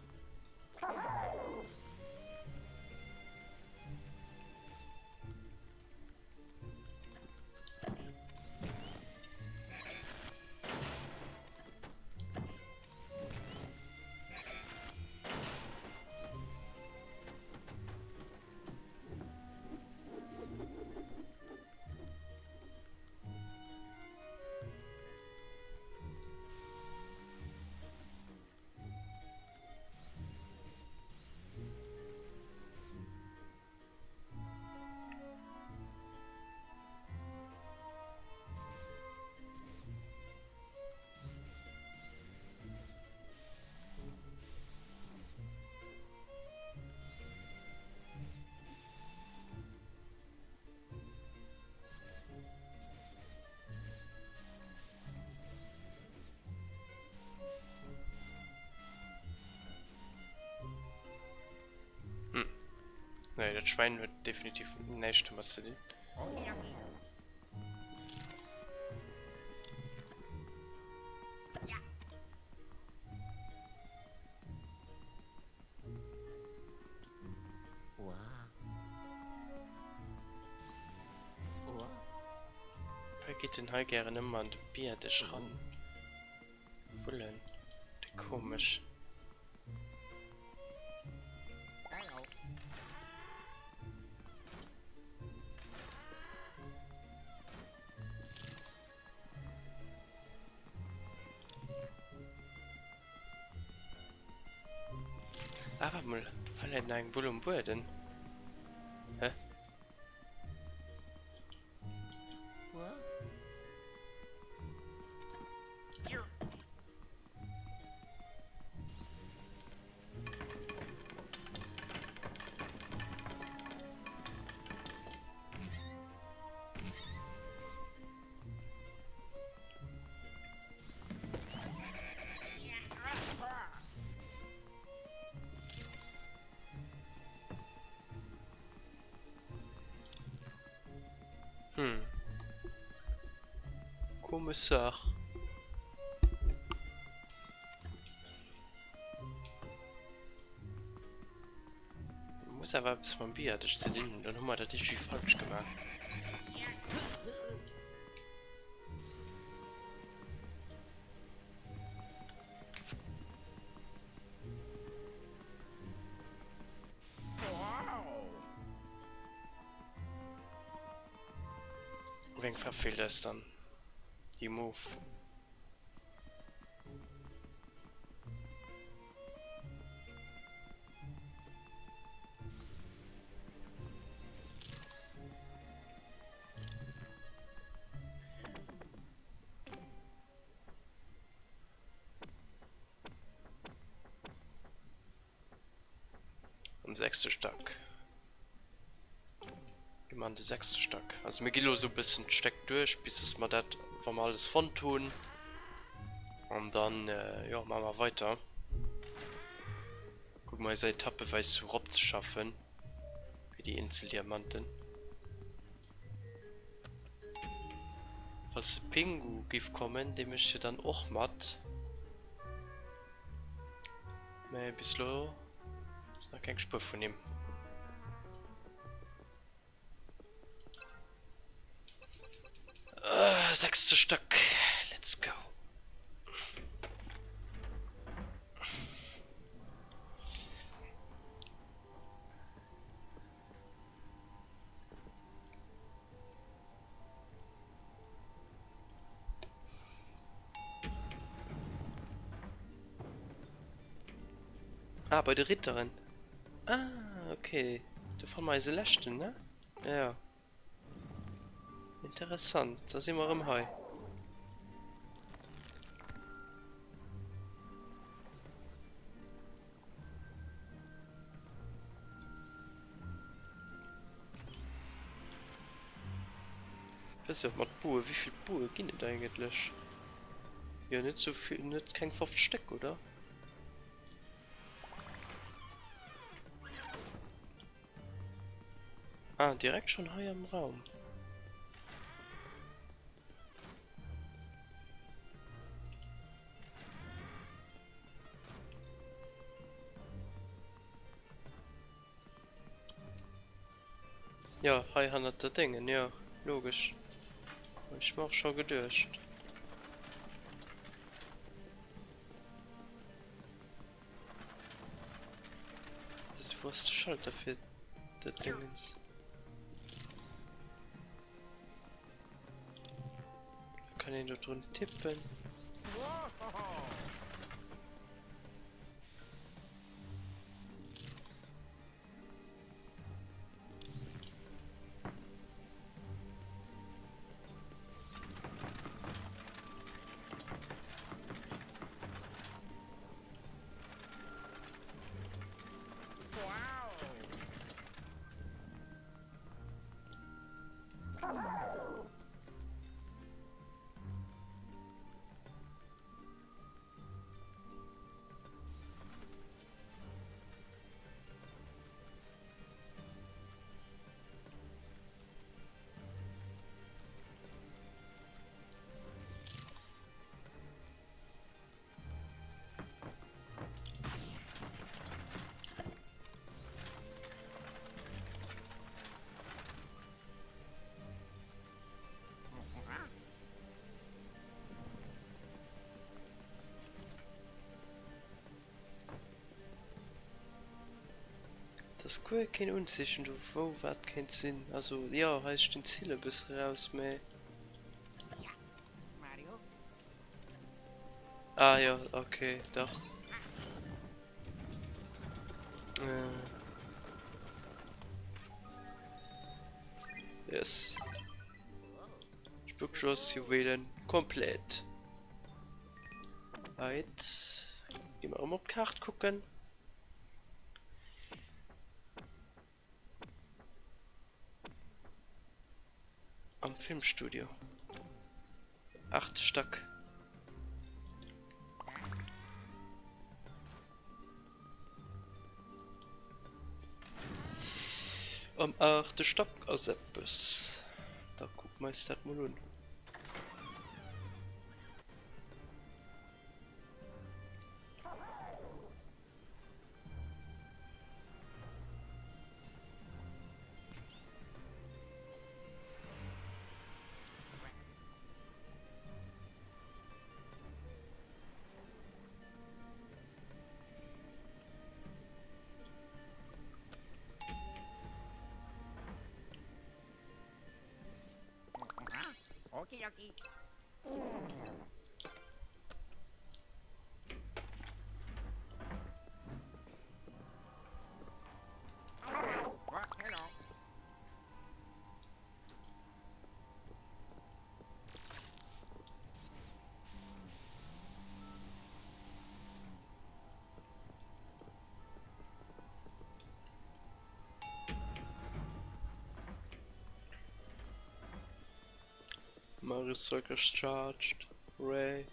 Nee, dat Schwäin huet definitiv näischt domat ze dinn. Wei geet den hei gären ëmmer an de Bierdeg ran? Wullen, déi komesch. Ah, warte mal. Hei läit nach eng Bull um Bueden. Hä? Hm. Komesch Saach. Muss awer eppes mam Bierdeg ze dinn hunn, dann hu mer dat iergendwéi falsch gemaach. Wéi eng Faarf feelt eis dann? Déi mof. Am sechste Stack. Mir man de sechste Stack. Also mir gi lo so bëssen d'Stäck duerch, bis dass mer dat, wa mer alles fonnt hunn. An dann, äh, jo, maache mer weiter. Kucke mer eis etappeweis sou rop ze schaffen. Fir déi eenzel Diamanten. Falls de Pingu giff kommen, dee mécht jo dann och mat. Mee bis lo ass nach keng Spuer vun him. Äh, sechste Stack. Let's go. Ah, bei de Ritteren. Ah, okay. Do fanne mer eise leschten, ne? Ja. Interessant. Da si mer erëm hei. Wëss jo mat Bue, wéivill Bue ginn et eigentlech? Jo net sou vill, net keng 50 Stéck oder? Ah direkt schon hei am Raum. Jo, hei hannert der Déngen, jo, logesch. Hunn ech mer och scho geduecht. Wou ass de Schalter fir dat Déngens? Kann een do drun tippen? Et ass guer keen Unzeechen do wou wat kéint sinn. Also jo, hei stinn d'Zille e bësse raus, mä. Ah jo, ok, dach. Yes. Spuckschloss-Juwelen komplett. Right. Gi mer erëm op d'Kaart kucken. Am Filmstudio. Achte Stack. Am aachte Stack ass eppes. Da kucke mer eis dat mol un. Mario Circus Charged, hooray.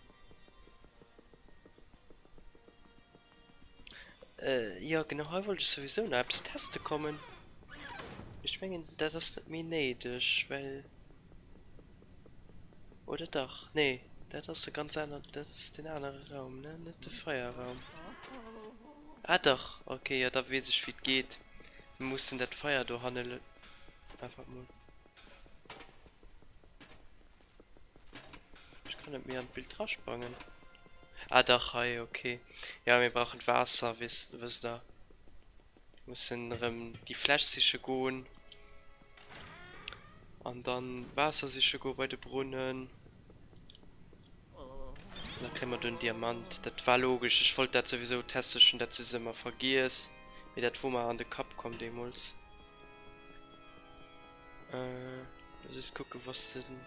Äh, jo genau, hei wollt ech souwisou nach eppes teste kommen. Ech mengen dat ass net méi néideg, well... Oder dach? Nee, dat ass e ganz aner, dat ass deen anere Raum, ne? Net de Feierraum. Ah dach, okay, jo da weess ech wéi et geet. Mir mussen dat Feier dohanne lö-, ah waart mol. Ech kann net méi an d'Bild drasprangen. Ah dach, hei, okay. Ja, mir brauchen d'Waasser, wisst, wësst der. Mussen erëm déi Fläsch siche goen. An dann Waasser siche goe bei de Brunnen. An da kréie mer do en Diamant. Dat war logesch. Ech wollt dat souwisou testen. Ech hunn dat soss ëmmer vergiess. Mee dat wor mer an de Kapp komm deemools. Äh, lass eis kucken, was den...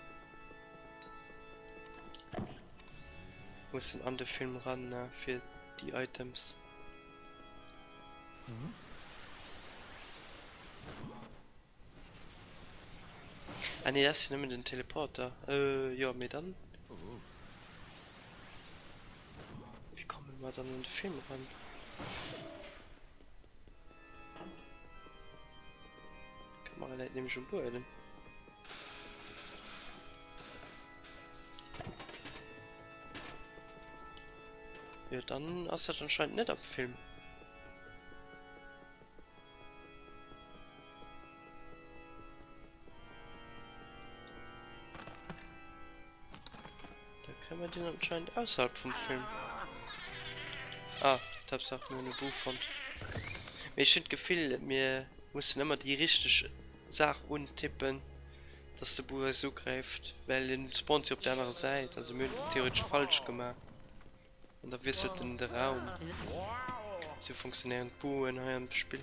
Mussen an de Film ran, ne, fir déi Items. Ah nee, dat ass jo nëmmen den Teleporter. Äh, jo, mee dann... Wéi komme mer dann an de Film ran? D'Kamera läit nämlech um Buedem. Jo, dann ass dat anscheinend net am Film. Da kréie mer deen anscheinend ausserhalb vum Film. Ah, d'Haaptsaach mir hunn e Buch fonnt. Mee ech hunn d'Gefill, mir mussen ëmmer déi richteg Saach untippen, dass de Buch eis ugräift, well en spawnt jo op der anerer Säit. Also mir hunn et theoretesch falsch gemaach. An da wiesselt en de Raum. Sou funktionéieren d'Buen hei am Spill.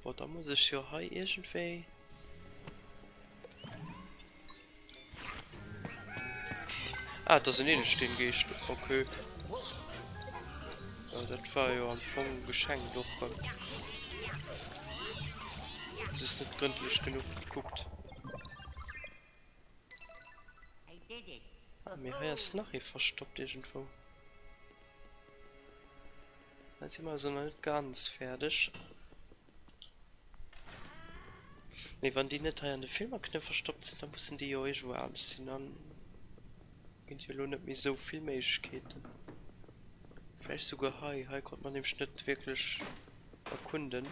Boah, da muss ech jo hei iergendwéi... Ah, dat ass en Edelsteengeescht. Okay. Ja, dat war jo am Fong geschenkt och rëm. Just net grëndlech genuch gekuckt. Ah, mee hei ass nach ee verstoppt iergendwou. Da si mer also nach net ganz fäerdeg. Mee wann déi net hei an de Filmer kënne verstoppt sinn, da mussen déi jo iergendwou anescht sinn. An ginn et jo elo net méi esou vill Méiglechkeeten. Vläicht souguer hei. Hei konnt mer nämlech net wierklech erkunden.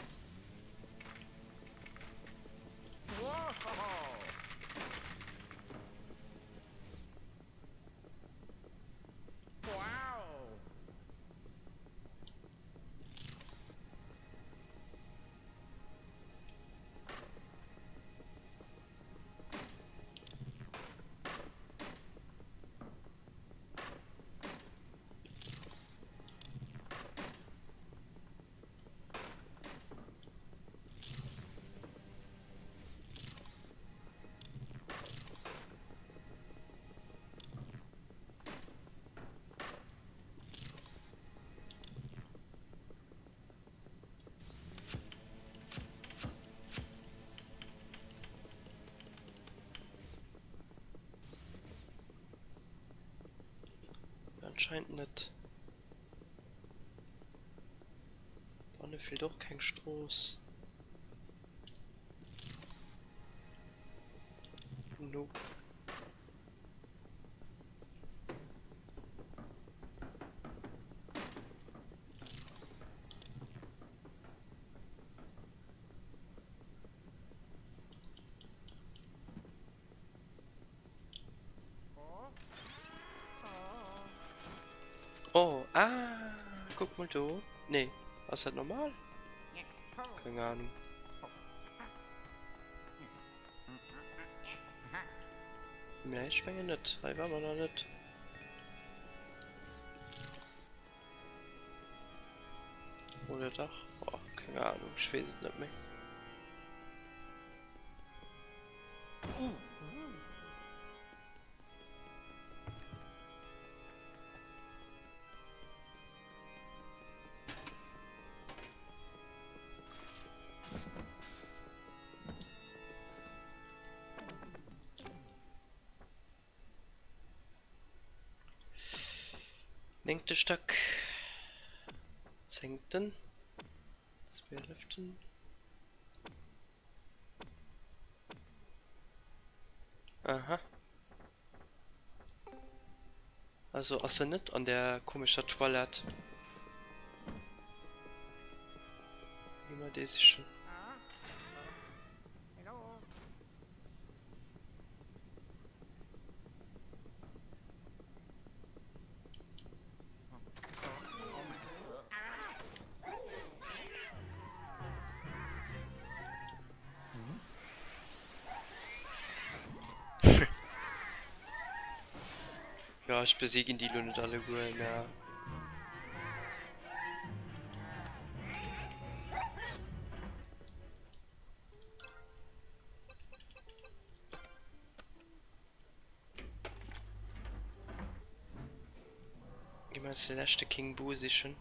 Anscheinend net. Dohanne feelt och keng Strooss. Nope. Oh, ah, guck mal do. Nee, ass dat normal? Keng Ahnung. Nee, ech mengen net. Hei war mer nach net. Oder dach? Oh, keng Ahnung, ech weess et net méi. Néngte Stack, zéngten, zwieleften. Aha. Also ass se net an der komescher Toilette. Gi mer déi sichen. Ja, ech besiegen déi lo net alleguer, mä. Gi mer eis de leschte King Boo sichen.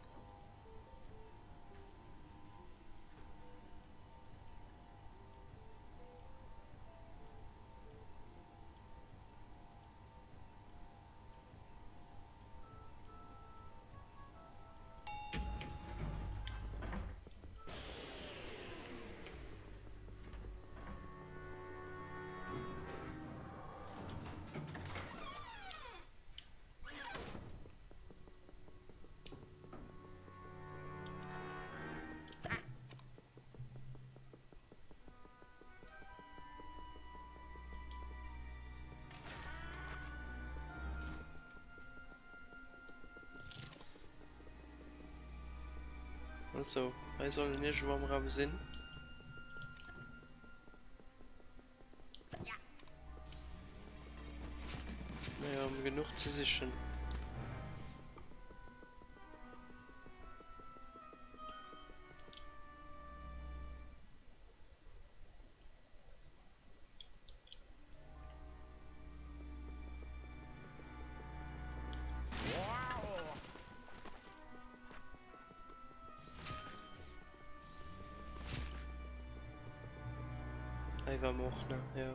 Also, hei soll en iergendwou am Raum sinn. Mir haben genuch ze sichen. Hei war mer och, ne? Ja.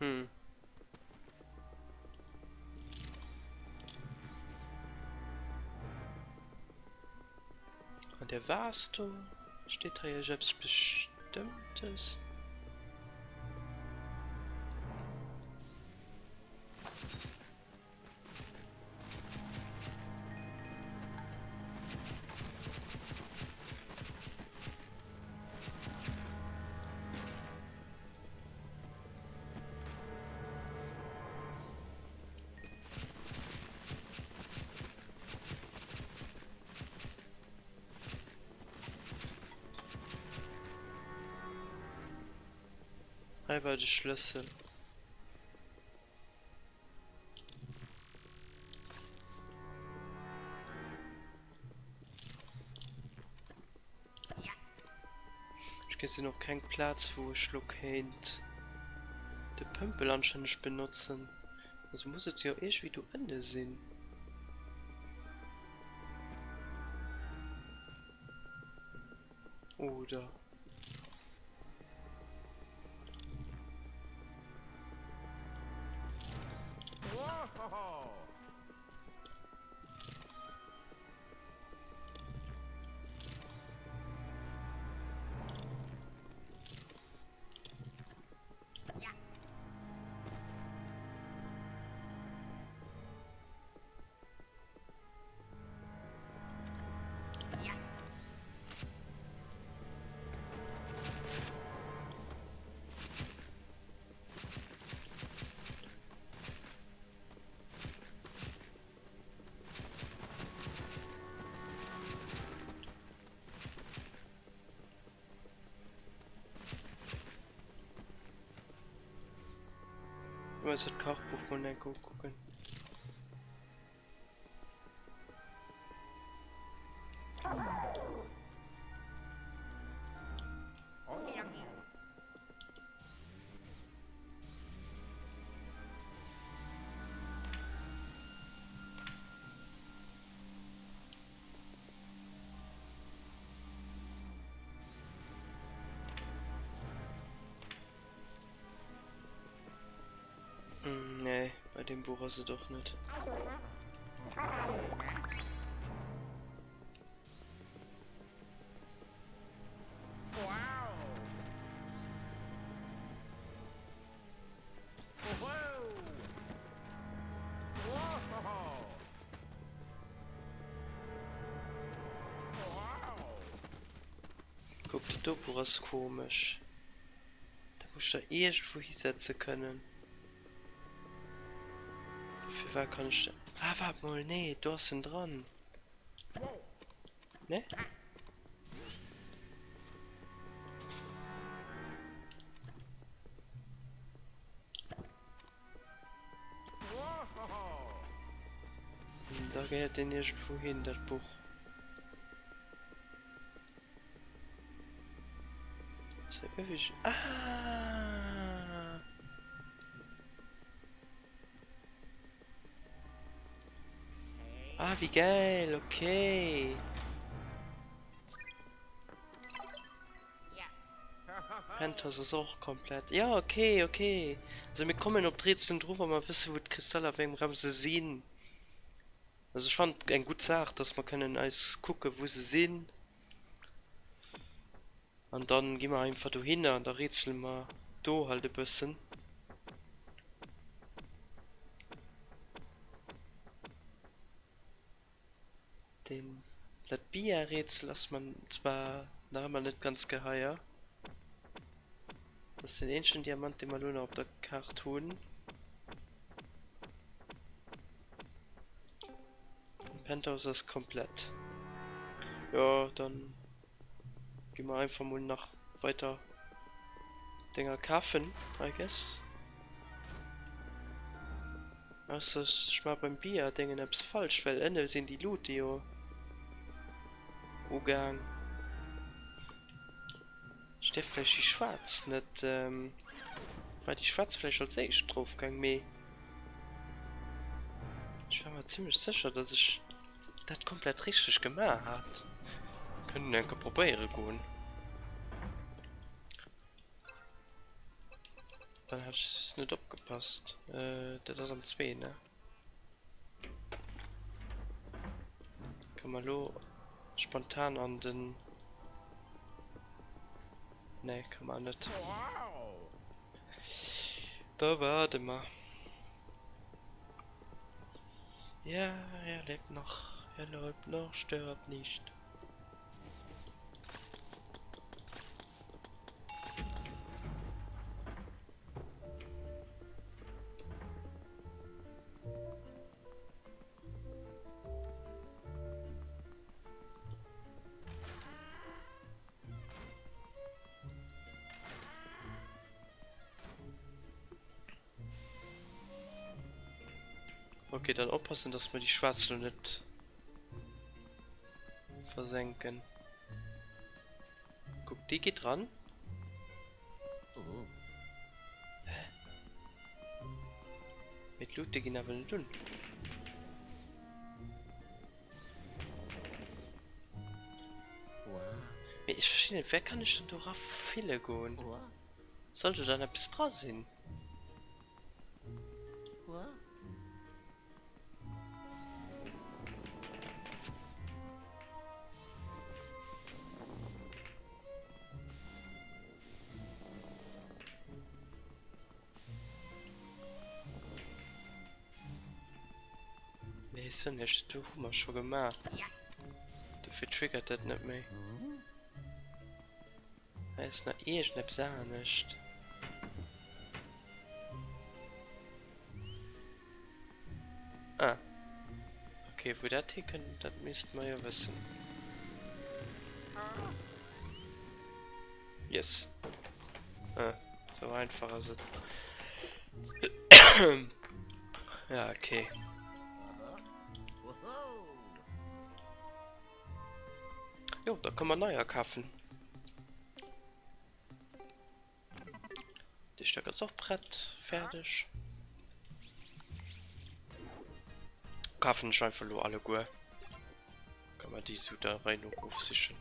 Hm. An der wars do? Steet hei eppes Bestëmmtes? Hei war de Schlëssel. Ech gesinn och keng Plaz wou ech lo kéint de Pëmpel anscheinend benotzen. Also muss et jo iergendwéi do ënne sinn. Oder? Mir eis dat Kachbuch mol enk ukucken. Nee, bei dem Buch ass et och net. Kuck, dat do Buch ass komesch. Dat muss ech da iergendwou hisetze kënnen. Firwat kann ech dat. Ah, waart mol, nee, do ass en dran. Ne? Da gehéiert deen iergendwou hin, dat Buch. Ah! Ah, wéi gäil, okay. Penthouse ass och komplett. Ja, okay, okay. Also mir kommen op d'Rätselen dru, wa mer wëssen, wou d'Kristaller a wéi engem Raum se sinn. Also ech fannen et eng gutt Saach, dass mer kënnen eis kucke wou se sinn. An dann gi mer einfach dohinner an da rätsele mer do halt e bëssen. Deen, dat Bia-Rätsel ass mer zwar nach ëmmer net ganz geheier. Dat ass den eenzegen Diamant, dee mer elo nach op der Kaart hunn. Den Penthouse ass komplett. Jo, dann gi mer einfach mol nach weiter Dinger kafen, I guess. Ausser ech maa beim Bia Déngen eppes falsch, well ënne sinn déi Luute jo ugaang. Ech däerf vläicht déi schwaarz net, war déi schwaarz vläicht als éischt drop gaang, mee ech war mer zimlech sécher, dass ech dat komplett richteg gemaach hat. Kënnen enke probéiere goen. Dann hat ech just net opgepasst. Dat ass am 2, ne? Kann mer lo spontan an den... Ne, kann mer net. Da waarde mer. Ja, er lebt noch. Er lebt noch, stirbt nicht. Ok, dann oppassen, dass mer déi schwaarz lo net versenken. Kuck, déi geet dran. Hä? Mee d'Luute ginn awer net un. Mee ech verstinn net, wär kann ech dann do ra fille goen? Soll do dann eppes dra sinn? Nee, sou net, dat do hu mer scho gemaach. Dofir triggert dat net méi. Hei ass nach iergendeppes anescht. Ah. Okay, wou dat hikënnt, dat misste mer jo wëssen. Yes. Ah, sou einfach ass et. Ja, okay. Jo, da kënne mer neier kafen. Dee Stack ass och prett, fäerdeg. Kafen ech einfach elo alleguer. Kann mer déi sou der Rei no ofsichen.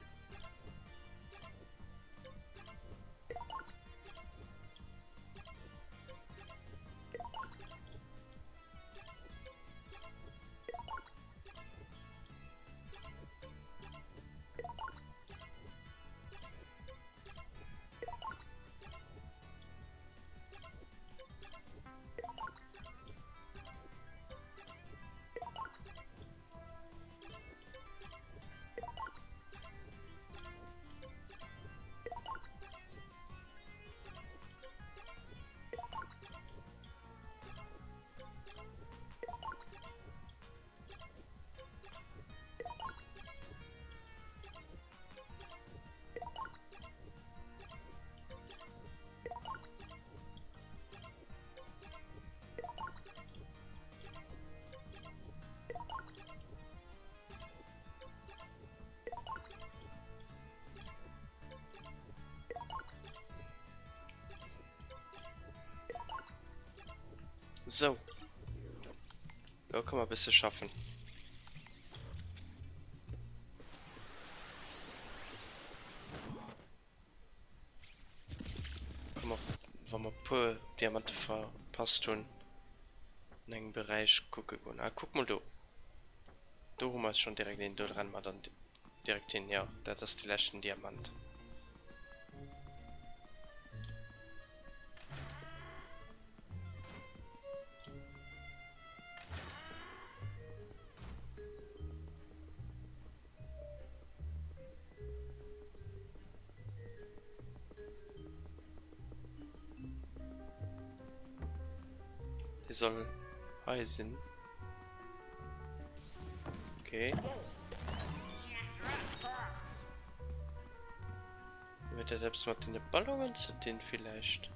Sou. Lo kënne mer e bësse schaffen. Komm mer, wa mer e puer Diamante verpasst hunn, an engem Beräich kucke goen. Ah, kuck mol do. Do hu mer schonn direkt een. Do renne mer dann direkt hin. Jo, dat ass de leschten Diamant. Dee soll hei sinn. Okay. Huet dat eppes mat den Ballonen ze dinn villäicht?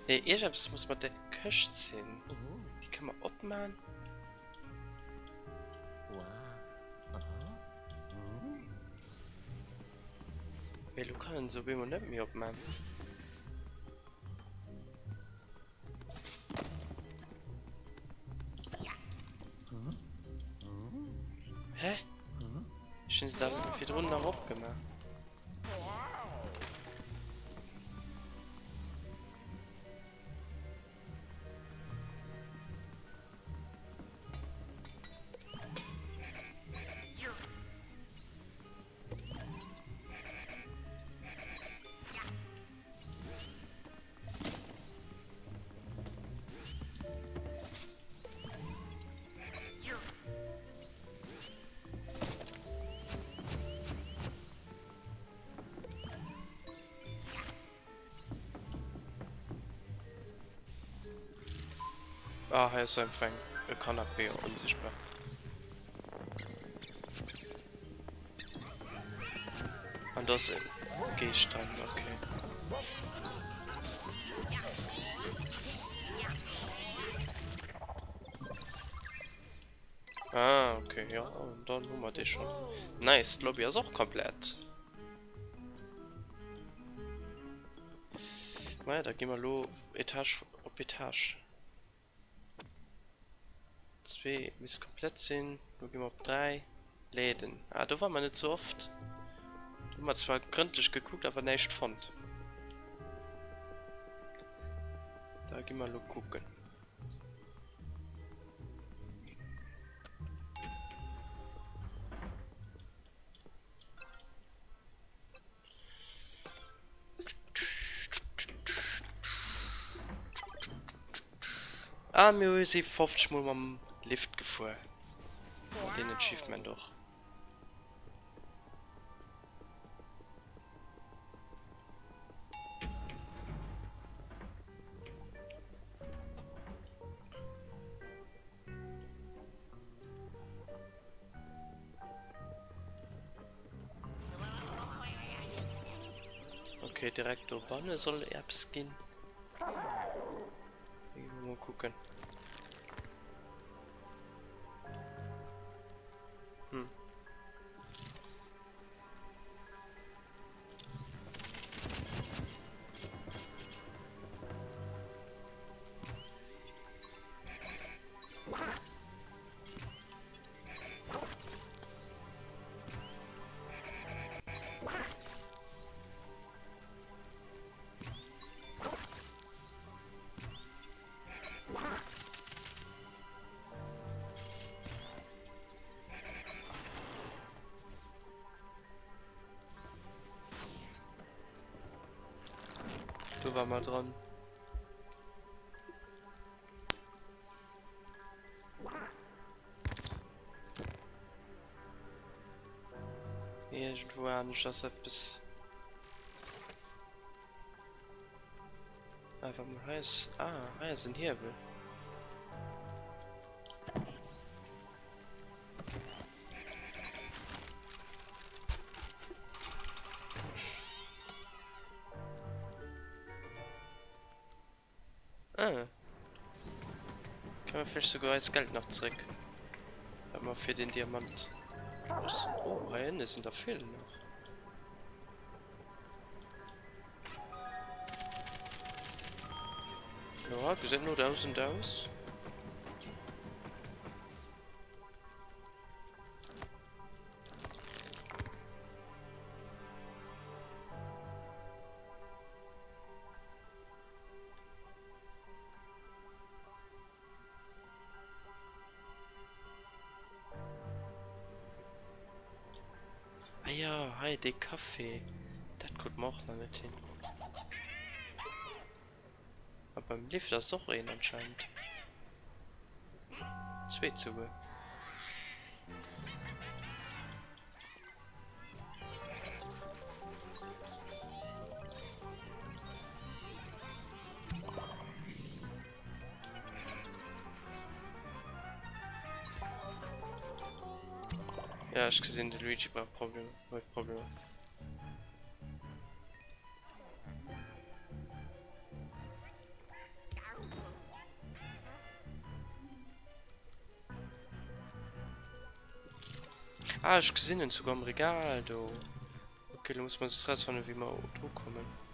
Nee, iergendeppes muss mat der Këscht sinn. Déi kënne mer opman. Mee elo kann en se op eemol net méi opman. Hä? Ech hunn se da virdrun nach opgemaach. Ah, hei ass einfach eng e Canapé onsichtbar. An da ass e Geescht dran, okay. Ah, okay, ja, dann hu mer dee schon. Nice, d'Lobby ass och komplett. Naja, da gi mer lo Etage op Etage. Zwee misst komplett sinn. Lo gi mer op 3. Läden. Ah, do war mer net sou oft. Do hu mer zwar grëndlech gekuckt, awer näischt fonnt. Da gi mer lo kucken. Ah, mir si 50 mol mam Lift gefuer. Den Achievement och. Okay, direkt do banne soll eppes ginn. Mal kucken. Hm. Do war mer dran. Irgendwo anescht ass eppes. Ah, warte mal, hei ist. Ah, hei ist ein Hiebel. Ah. Kann man vielleicht sogar eis Geld nach zréck. Wat mer fir den Diamant müssen. Oh, hei ënne sinn der vill nach. Ja, gesäit no 1000 aus. Ah ja, hei dee Café, dat krut mer och nach net hin. A beim Lift ass och een anscheinend. Zweet souguer. Ja, ech gesinn, de Luigi brauch Problemer, huet Problemer. Ah, ech gesinn en souguer am Regal do. Okay, lo muss mer just rausfannen, wéi mer dru kommen.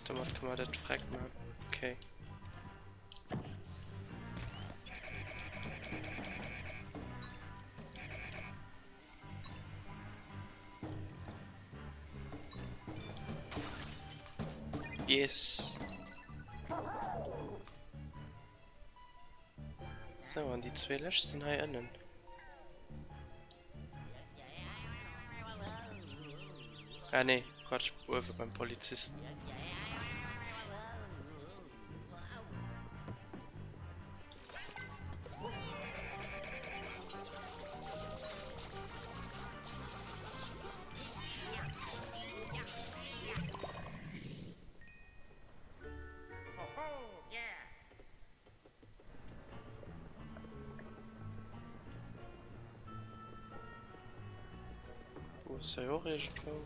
Domat kann man dat freck machen. Okay. Yes! Sou, an déi zwee lescht sinn hei ënnen. Ah nee, Quatsch, uewe beim Polizist. Wo ass hei och iergendwou?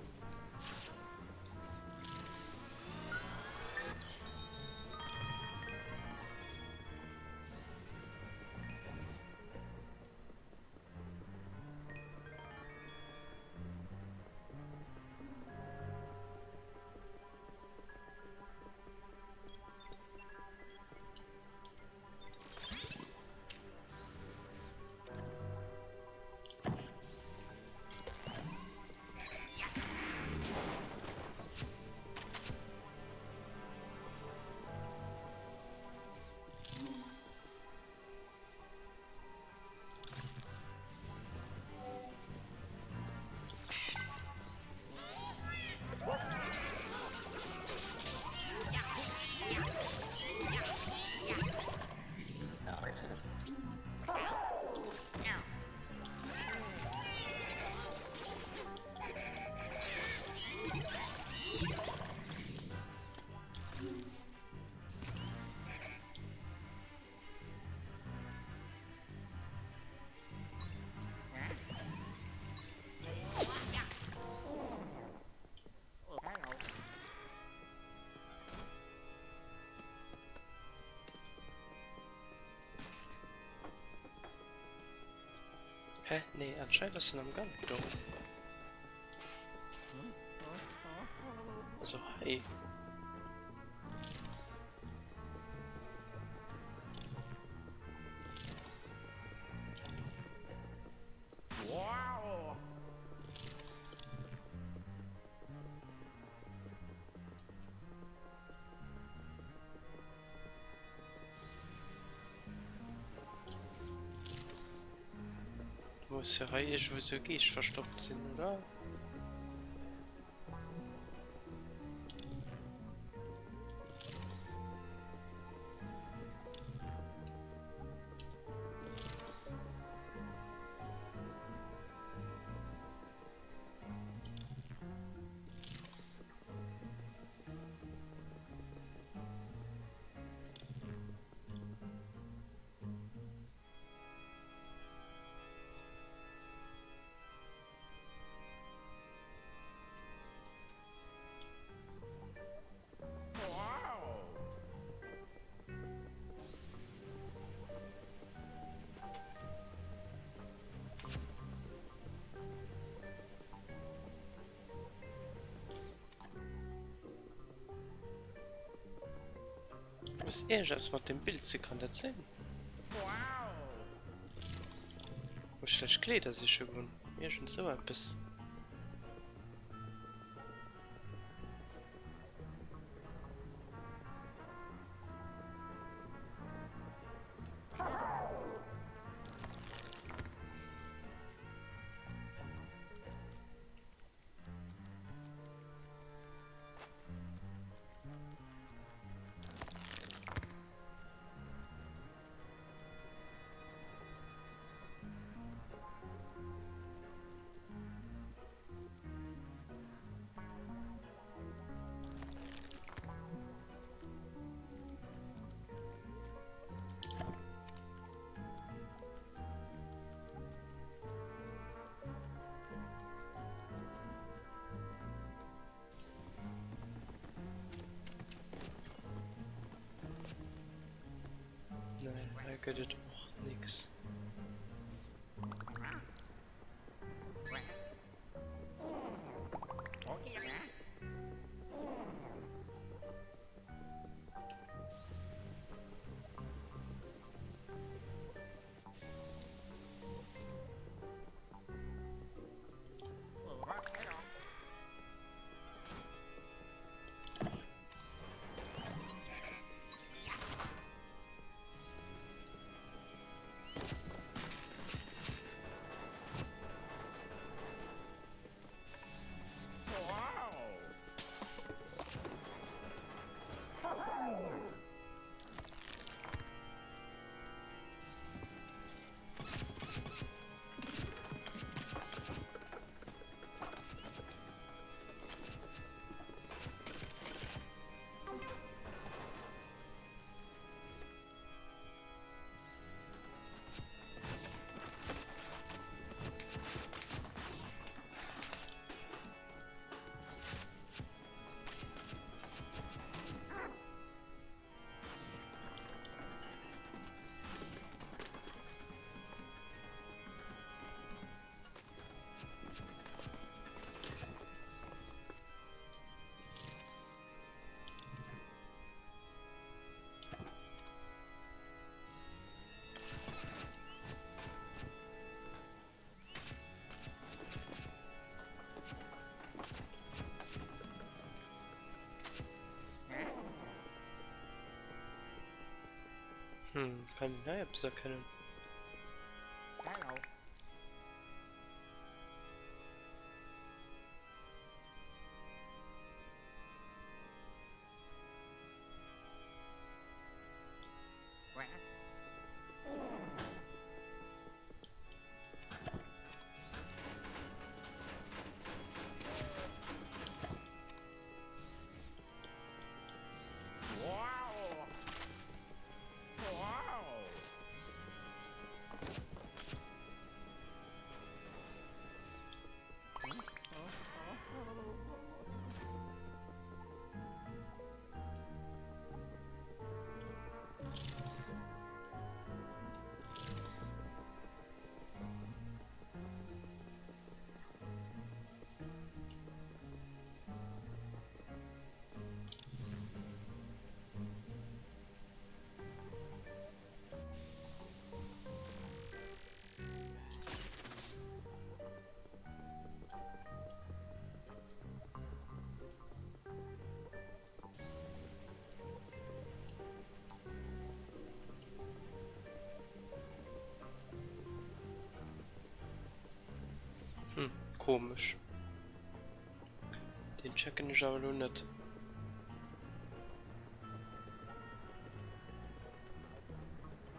Hä? Nee, anscheinend ass en am Gank do. Also hei. Muss jo hei iergendwou sou e Geescht verstoppt sinn, oder? Muss iergendeppes mat dem Bild si, kann dat sinn? Muss ech vläicht Kleeder siche goen? Iergend sou eppes. Nee, hei gëtt et och nix. Hm, kann een hei eppes erkennen? Hm, komesch. Deen checken ech awer elo net.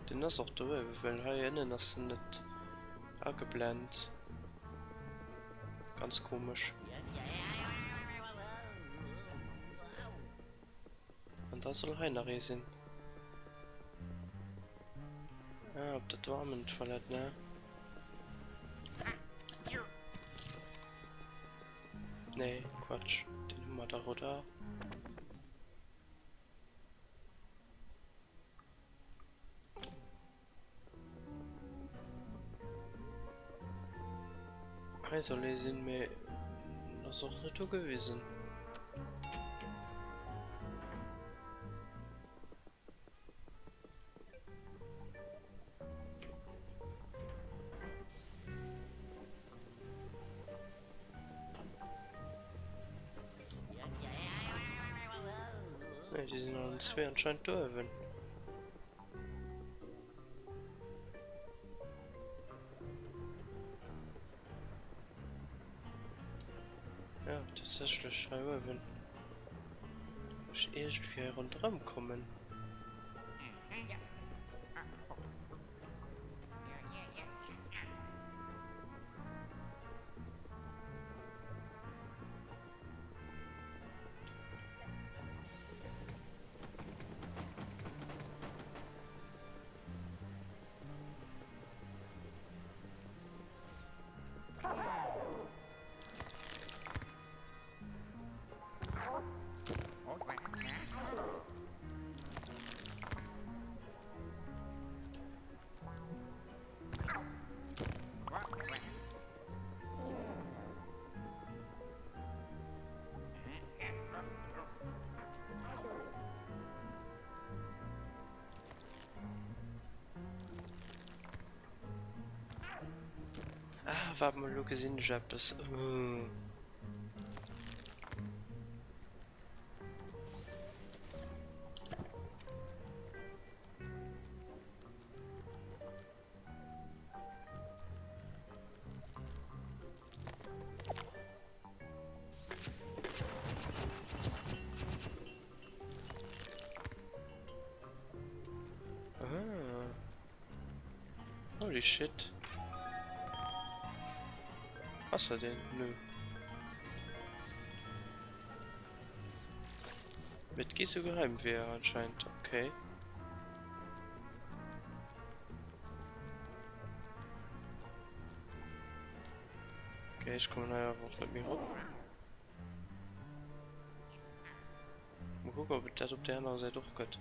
Den ass och do uewen, well hei ënnen ass en net ageblend. Ganz komesch. An da soll hei nach ee sinn. Ah, op der Damentoilette, ne? Nee, Quatsch. Den hu mer dach, oder? Hei soll ee sinn, mee en ass och net ugewisen. Nee, déi sinn allen zwee anscheinend do uewen. Ja, tatsächlech hei uewen. Muss ich irgendwie hei rondrëm kommen. Ah, wart mal, lo gesinn ech eppes. Ah. Holy shit. Ass er den? Nö. Mit gi sou Geheimweeër anscheinend. Okay. Okay, ech kommen hei awer och net méi rop. Mol kucken, ob et dat op der anerer Säit och gëtt.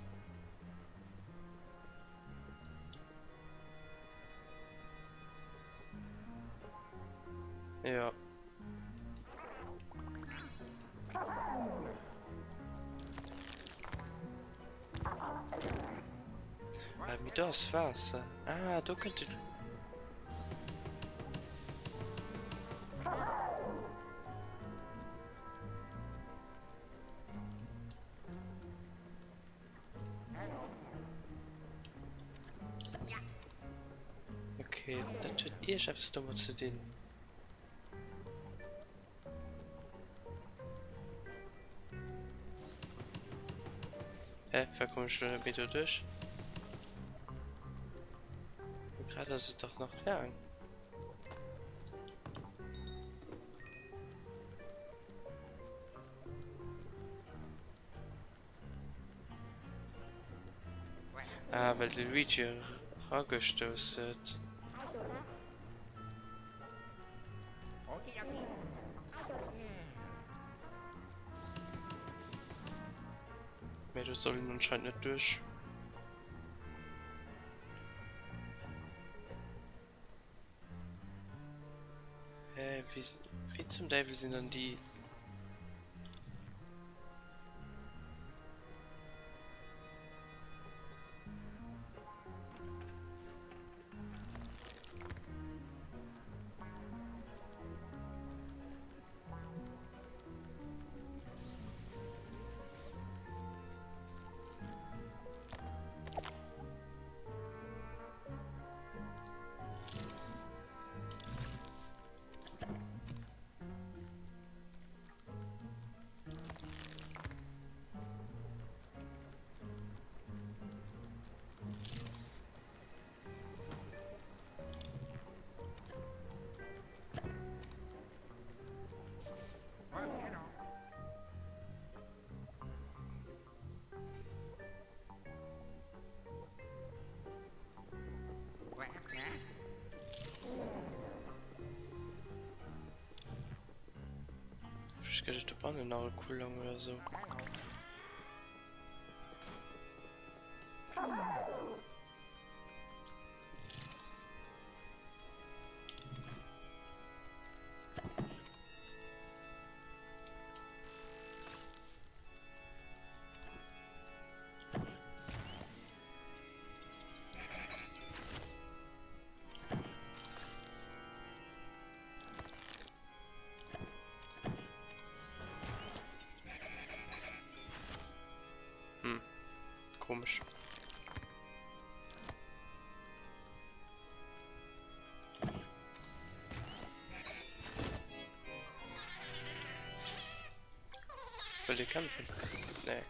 Ja. Ah, mee do ass Waasser. Ah, do kënnt den... iergeppes domat ze dinn. Hä, wéi kommen ech lo net méi do duerch? Grad ass et dach nach laang. Ah, well de Luigi eragestouss huet. Mee do soll een anscheinend net duerch. Hä, wéi, wéi zum Däiwel sinn dann déi... Vielleicht gëtt et dobannen nach e Coulong oder sou. Hm, komisch. Wëllt Dir kämpfen? Nee.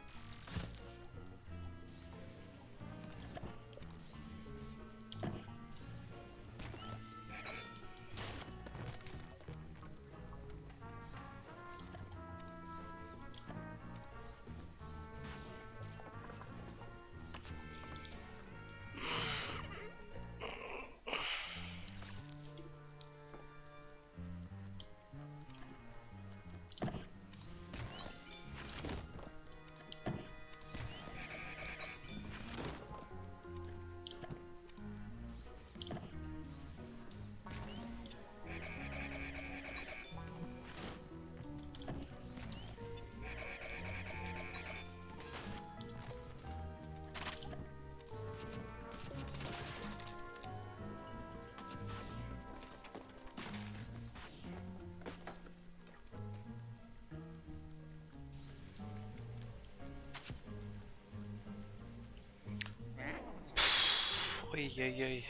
Uiuiui.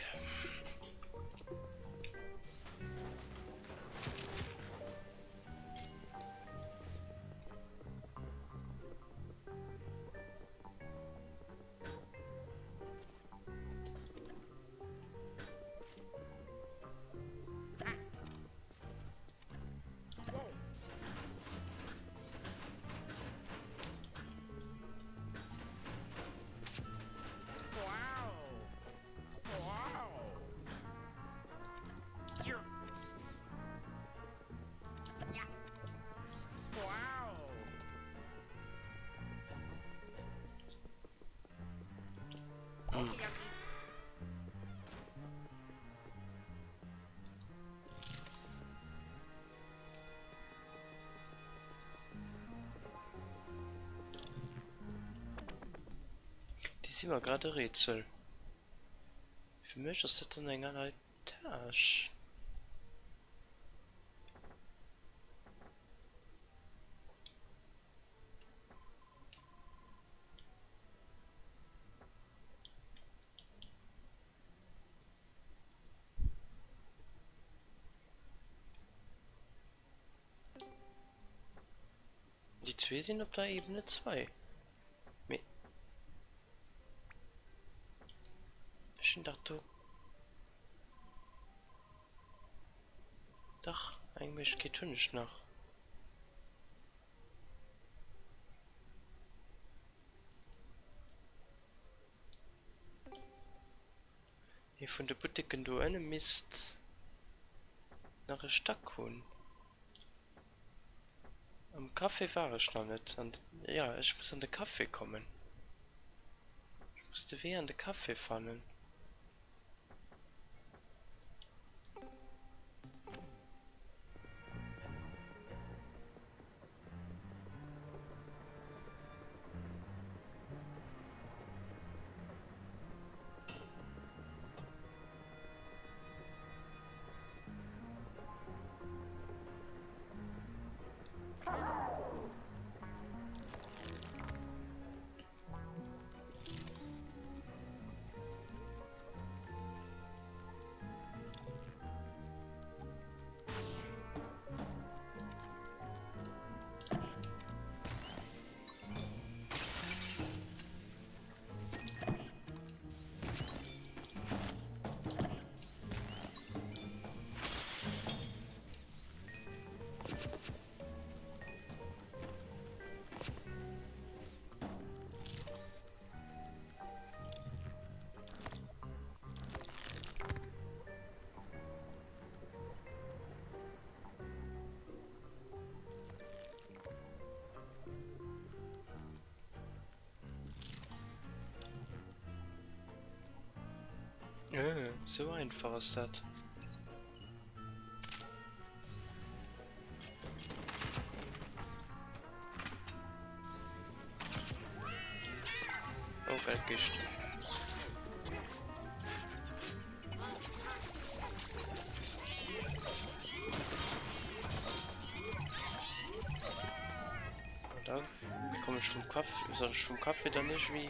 Déi si mer grad e Rätsel. Fir mech ass dat dann eng aner Etage. Déi zwee sinn op der Ebene 2. Mee ech hunn dach do. Dach, eng Méiglechkeet hunn ech nach. Ee vun de Buttiken do ënne misst nach e Stack hunn. Am Café war ech nach net. An jo, ech muss an de Café kommen. Ech muss de Wee an de Café fannen. Äh, sou einfach ass dat. Oh, Geldkischt. Und dann komme ich vom Kaffee. Soll ich vom Kaffee dann nicht wie?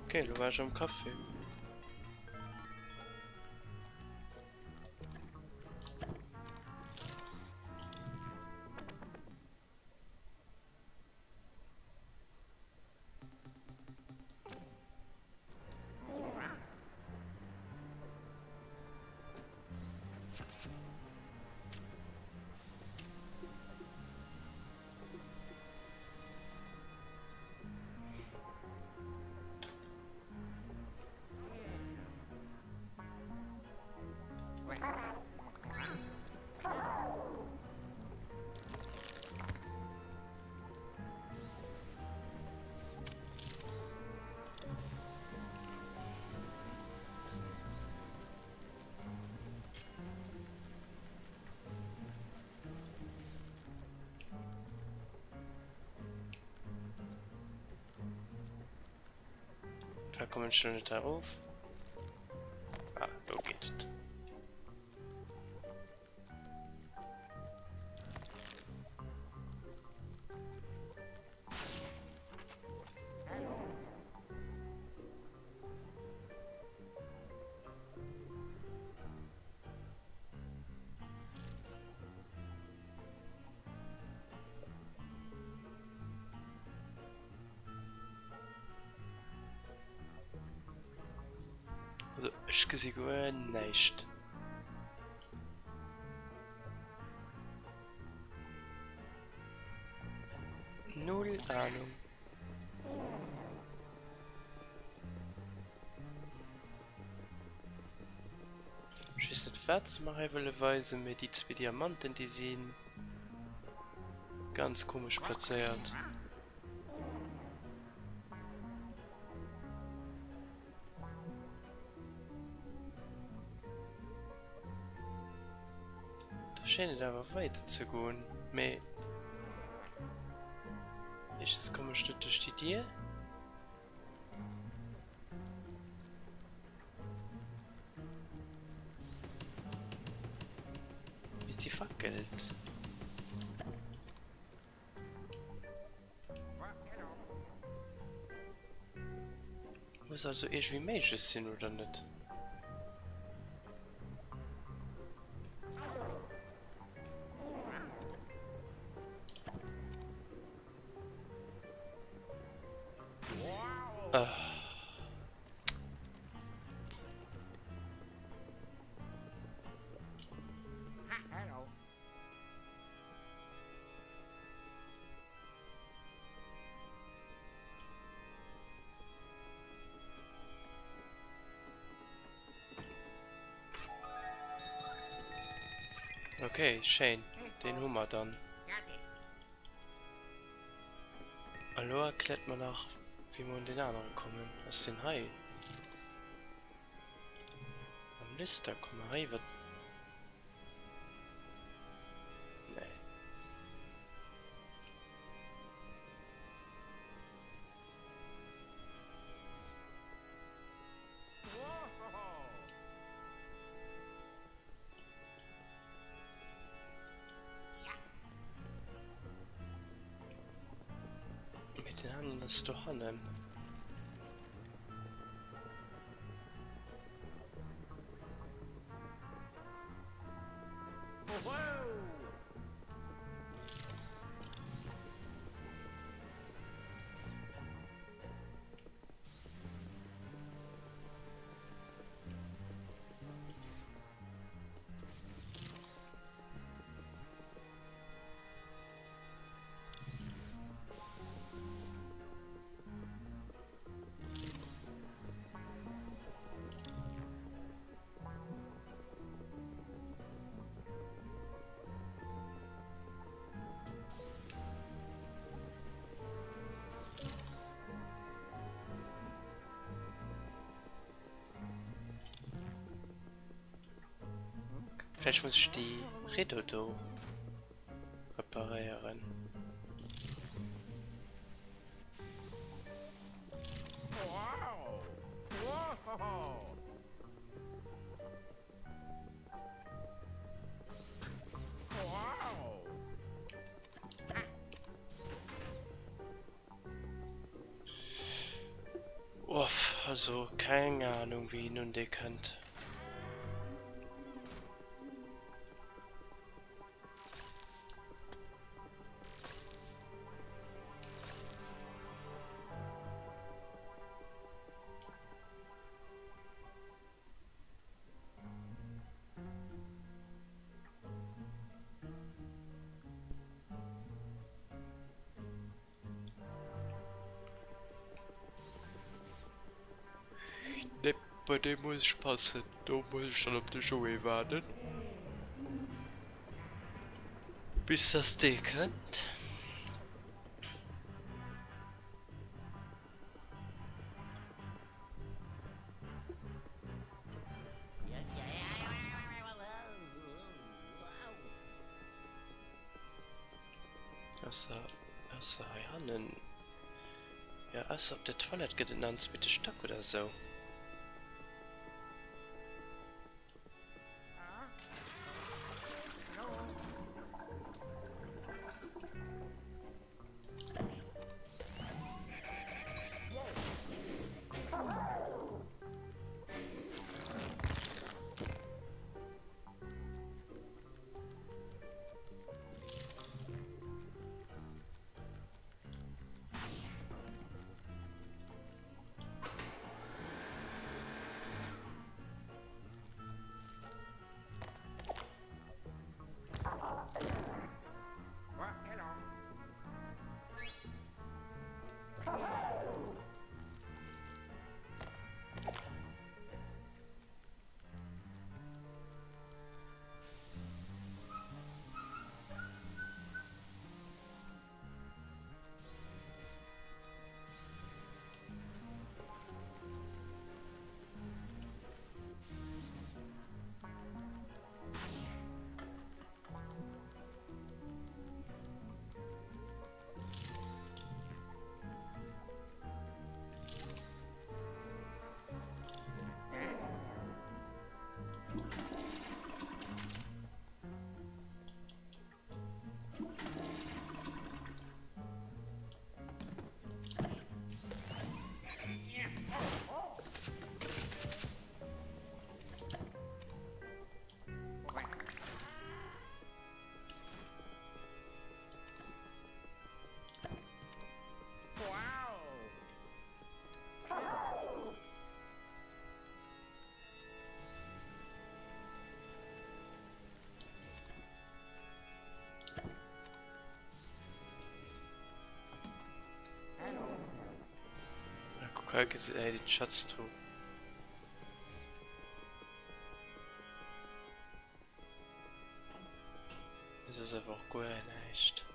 Okay, lo war ech am Café. Da kommen ech lo net erof. Ah, do geet et. Also ech gesi guer näischt. Null Ahnung. Ech weess net wat se mer hei wëlle weisen, mee déi zwee Diamanten déi si ganz komesch plazéiert. Schéint et awer weider ze goen, mee éischtens kommen ech net duerch déi Dier. Mee si fackelt. Muss also iergendwéi méiglech sinn, oder net? Ah. Okay, schéin. Den hu mer dann. A lo erkläert mer nach, wéi mer un den anere kommen. Ass den hei? Am Lister komme mer hei iwwer. Nee. Mee den aneren ass dohannen. Vläicht muss ech déi Rideau do reparéieren. Uff, also keng Ahnung wéi een un dee kënnt. Ne, bei deem muss ech passen. Do muss ech dann op de Joé waarden. Bis dass dee kënnt. Ausser, ausser hei hannen. Ja, ausser op der Toilette gëtt et nach en zweete Stack oder sou. Hei gesi hei déi Schatztruh. Dës ass awer och guer näischt.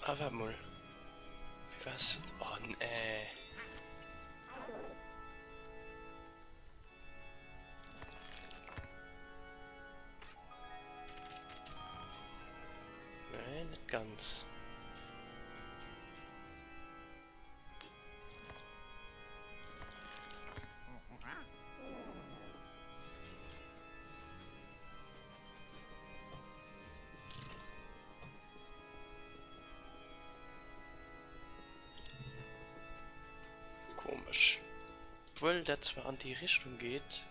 Ah, waart mol. Wéi war's? Oh, nee. Nee, net ganz. Komesch. Obwuel dat zwar an déi Richtung geet.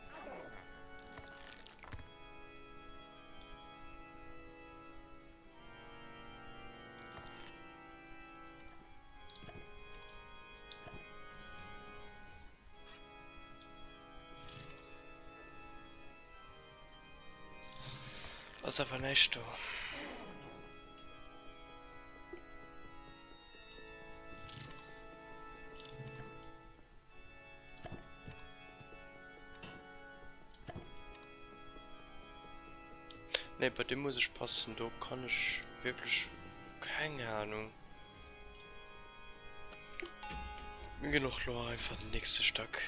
Ass awer näischt do. Ne, bei dem muss ech passen, do kann ech wierklech keng Ahnung. Mir ginn och lo einfach den nächste Stack.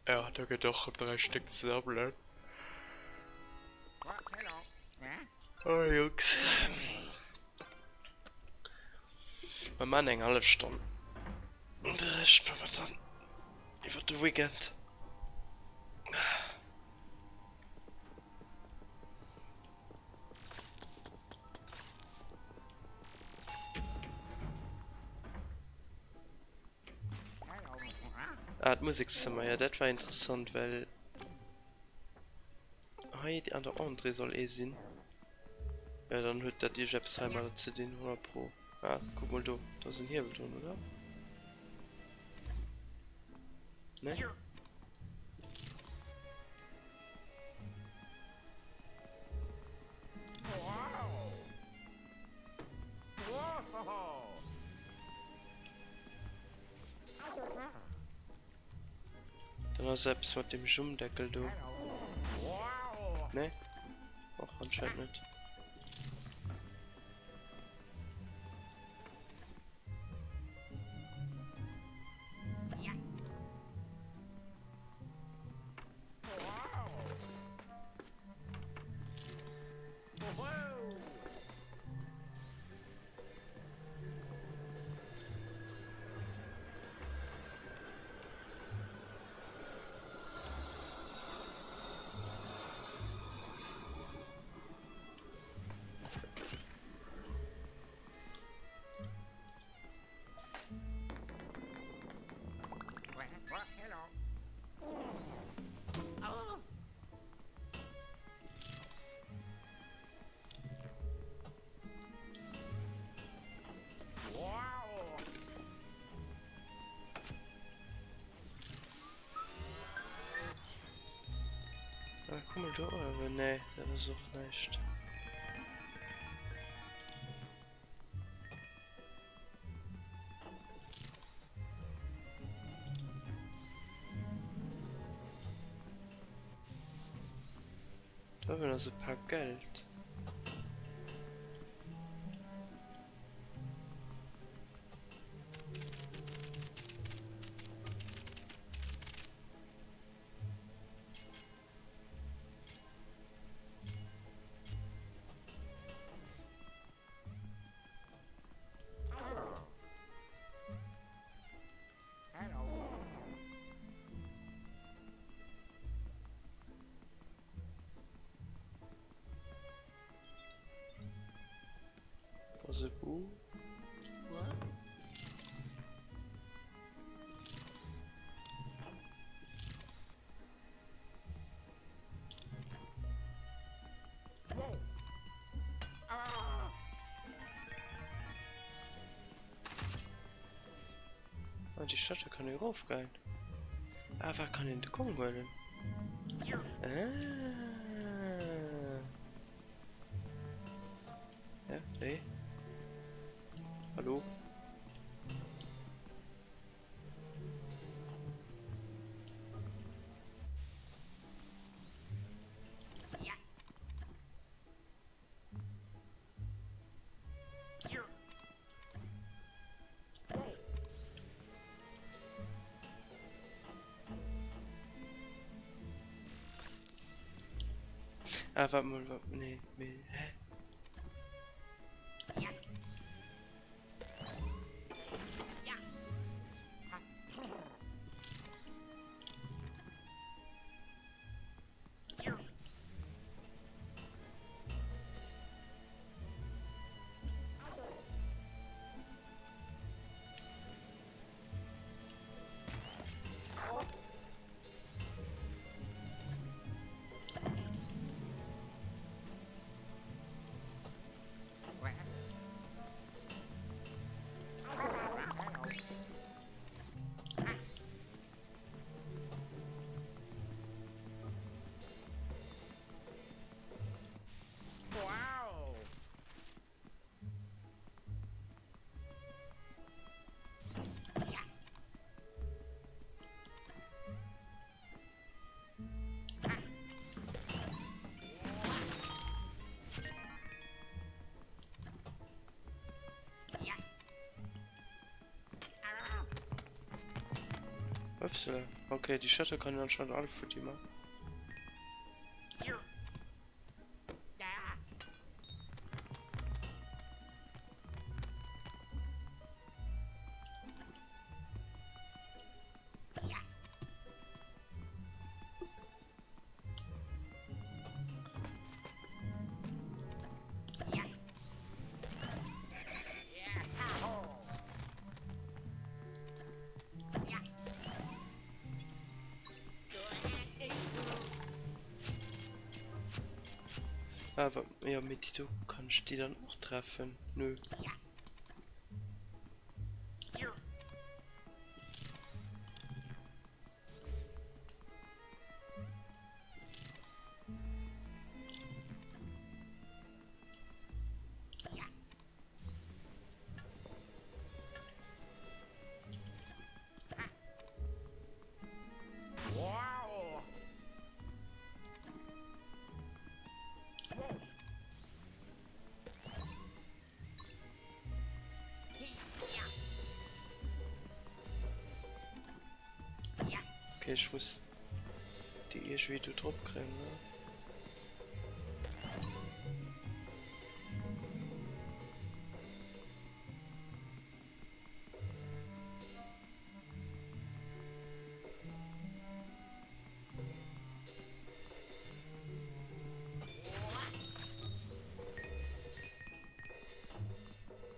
Ja, da gëtt och rëm 3 Stéck ze sammelen. Oh Jungs. Mer man eng hallef Stonn. De Rescht man mer dann iwwer de Weekend. Ah, d'Musekszëmmer, ja dat war interessant, well hei an der Entrée soll ee sinn. Ja, dann huet dat ierg eppes heimadder ze dinn, 100 pro. Ah, kuck mol do, do ass en Hiewel drun, oder? Ne? Dann ass eppes mat dem Jummdeckel do. Ne? Och anscheinend net. Ah, guck mal do, aber nee, dat ass och näischt. Do uewen ass e Pak Geld. Ass e Bu? Ah, die Statue kann hier rauf gehen. Ah, wer kann den Kong holen? Ah. Hä? Nee? Hallo? Ah, warte mal, warte, nee, nee, hä? Upsala. Okay, déi Schëtter kann een anscheinend all futti man. Awer jo, mee déi do kann ech déi dann och treffen? Nö. Okay, ech muss déi iergendwéi do drop kréien, ne?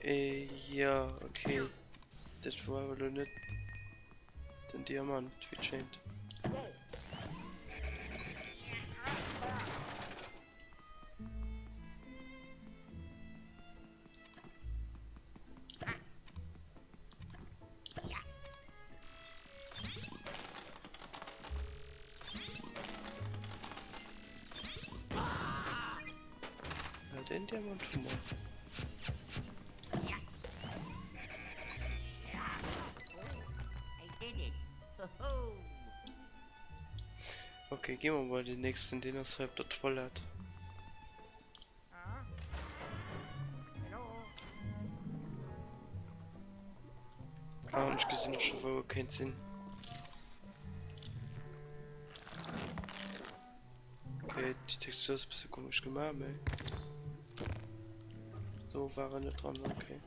Äh, ja, okay. Dat war awer lo net den Diamant, wéi et schéint. Ja, den Diamant hu mer. Okay, gi mer mol den nächsten, deen ass hei op der Toilette. Ah, an ech gesinn och scho wou e kéint sinn. Okay, déi Textur ass e bësse komesch gemaach, mee do war en net dran, okay.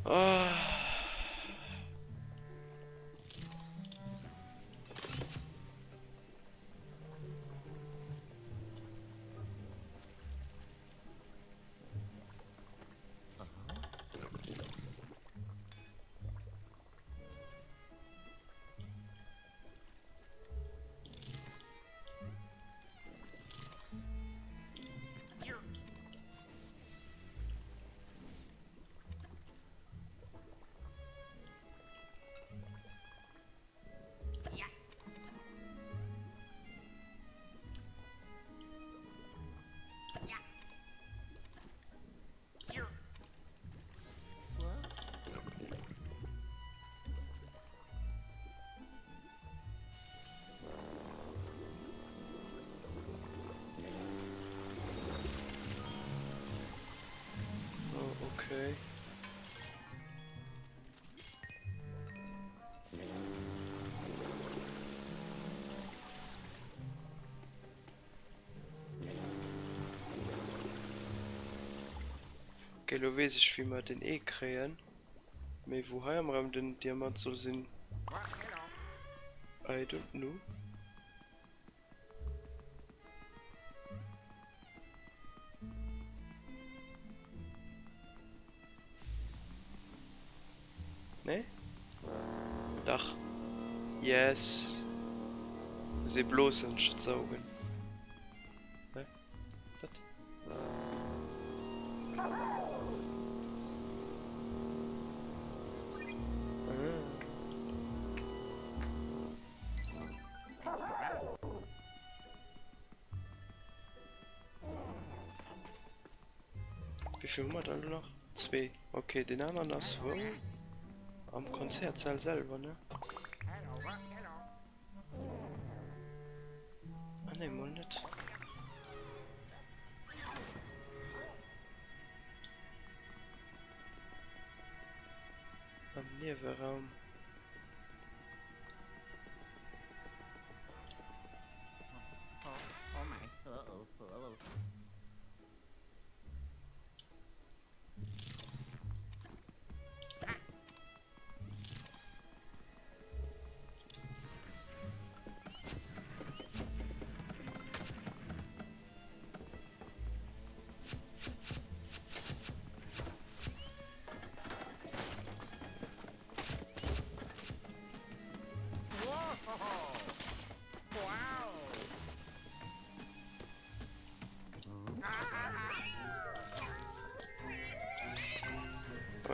Oh. Oh, okay. Ok, lo weess ech wéi mer den E kréien. Mee wou hei am Raum den Diamant soll sinn, I don't know. Nee? Dach. Yes. Muss ee blosen statt saugen. Hä? Wat? Ah. Wéivill hu mer da elo nach? Zwee. Okay, deen aneren ass wou? Am Konzertsaal selwer, ne? Ah ne, mol net. Am Nieweraum.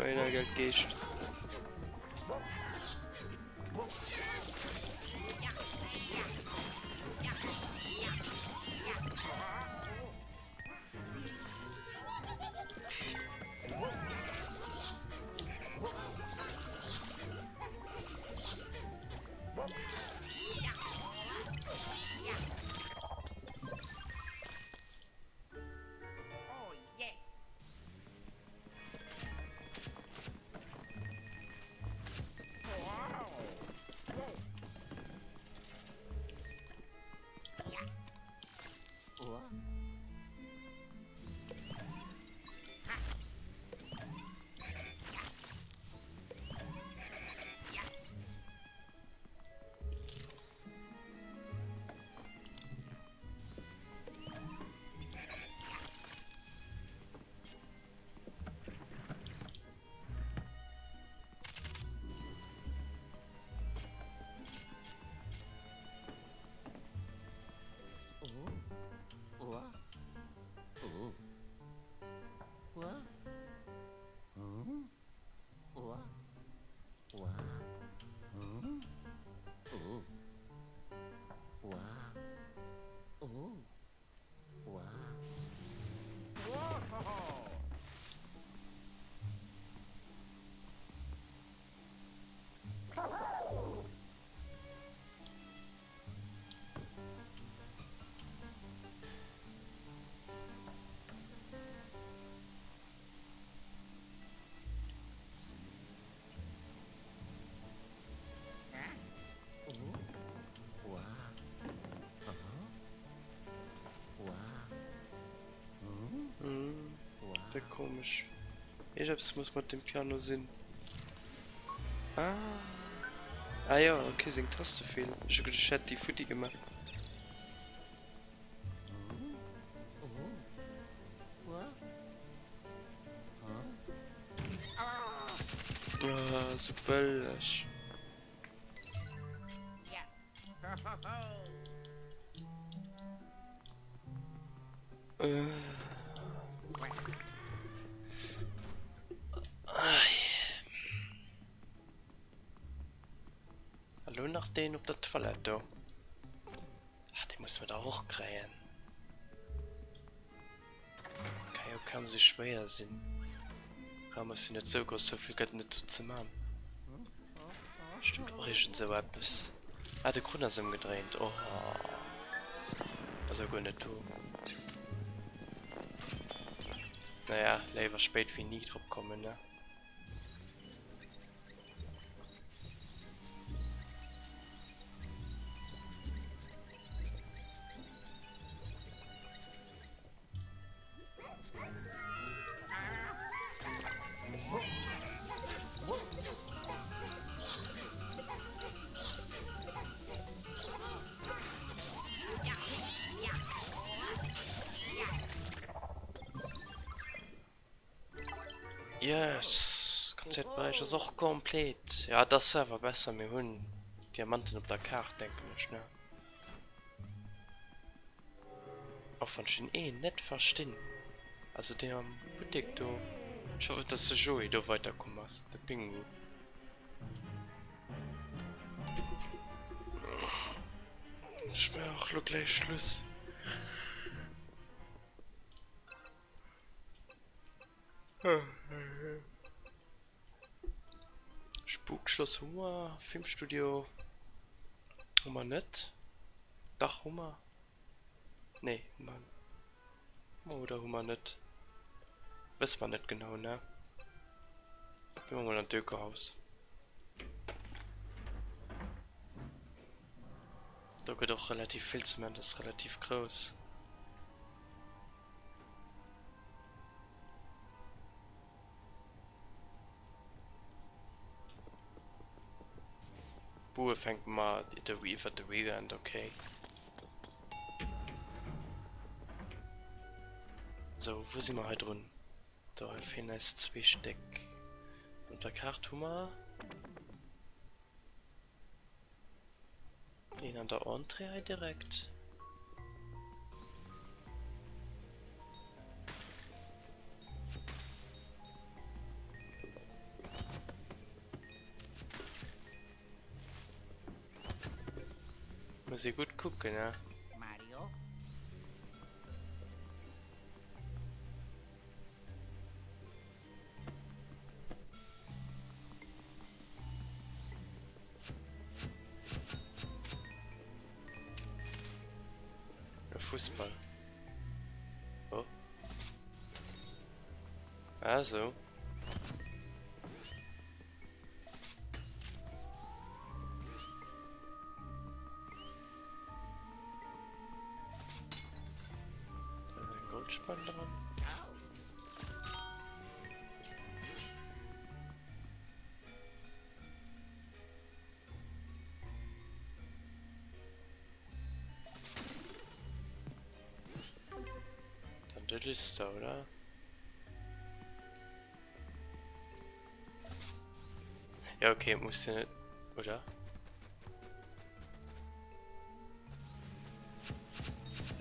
Einer Geld Geescht. Hm, dat komesch. Iergeppes muss mat dem Piano sinn. Ah. Ah jo, ok, seng Taste feelen. Ech hu geduecht, ech hätt déi futti gemaach. Ah, sou bëlleg. A lo nach deen op der Toilette do. Ah, dee musse mer dach och kréien. Ka jo kaum sou schwéier sinn. Raum ass jo net sou grouss, sou vill gëtt net do ze man. Stëmmt och iergend sou eppes. Ah, de Krunn ass ëmgedréint. Oh, ass jo guer net do. Naja, léiwer spéit wéi ni drop kommen, ne? Yes! Konzertberäich ass och komplett. Ja, dat ass awer besser, mir hunn Diamanten op der Kaart, denken ech, ne? Och wann ech den een net verstinn. Also deen am Buttek do. Ech hoffen dass de Joé do weider komm ass, de Pingu. Ech maachen och lo gläich Schluss. Spukschloss hu mer, Filmstudio hu mer net. Dach hu mer. Nee hu mer hu mer oder hu mer net? Wësse mer net genau ne? Gi mer mol an d'Ökohaus. Do gëtt och relativ vill ze man, dat ass relativ grouss. Bue fänke mer iwwer de Weekend, okay. Sou, wou si mer hei drun? Do hei feelen eis zwee Stéck. Op der Kaart hu mer Een an der Entrée hei direkt. Muss ee gutt kucken, ne? Mario. E Fussball. Oh. Ah, sou. Da ist ein Goldspann dran. Dann de Lister, oder? Ja, okay, muss ja net, oder?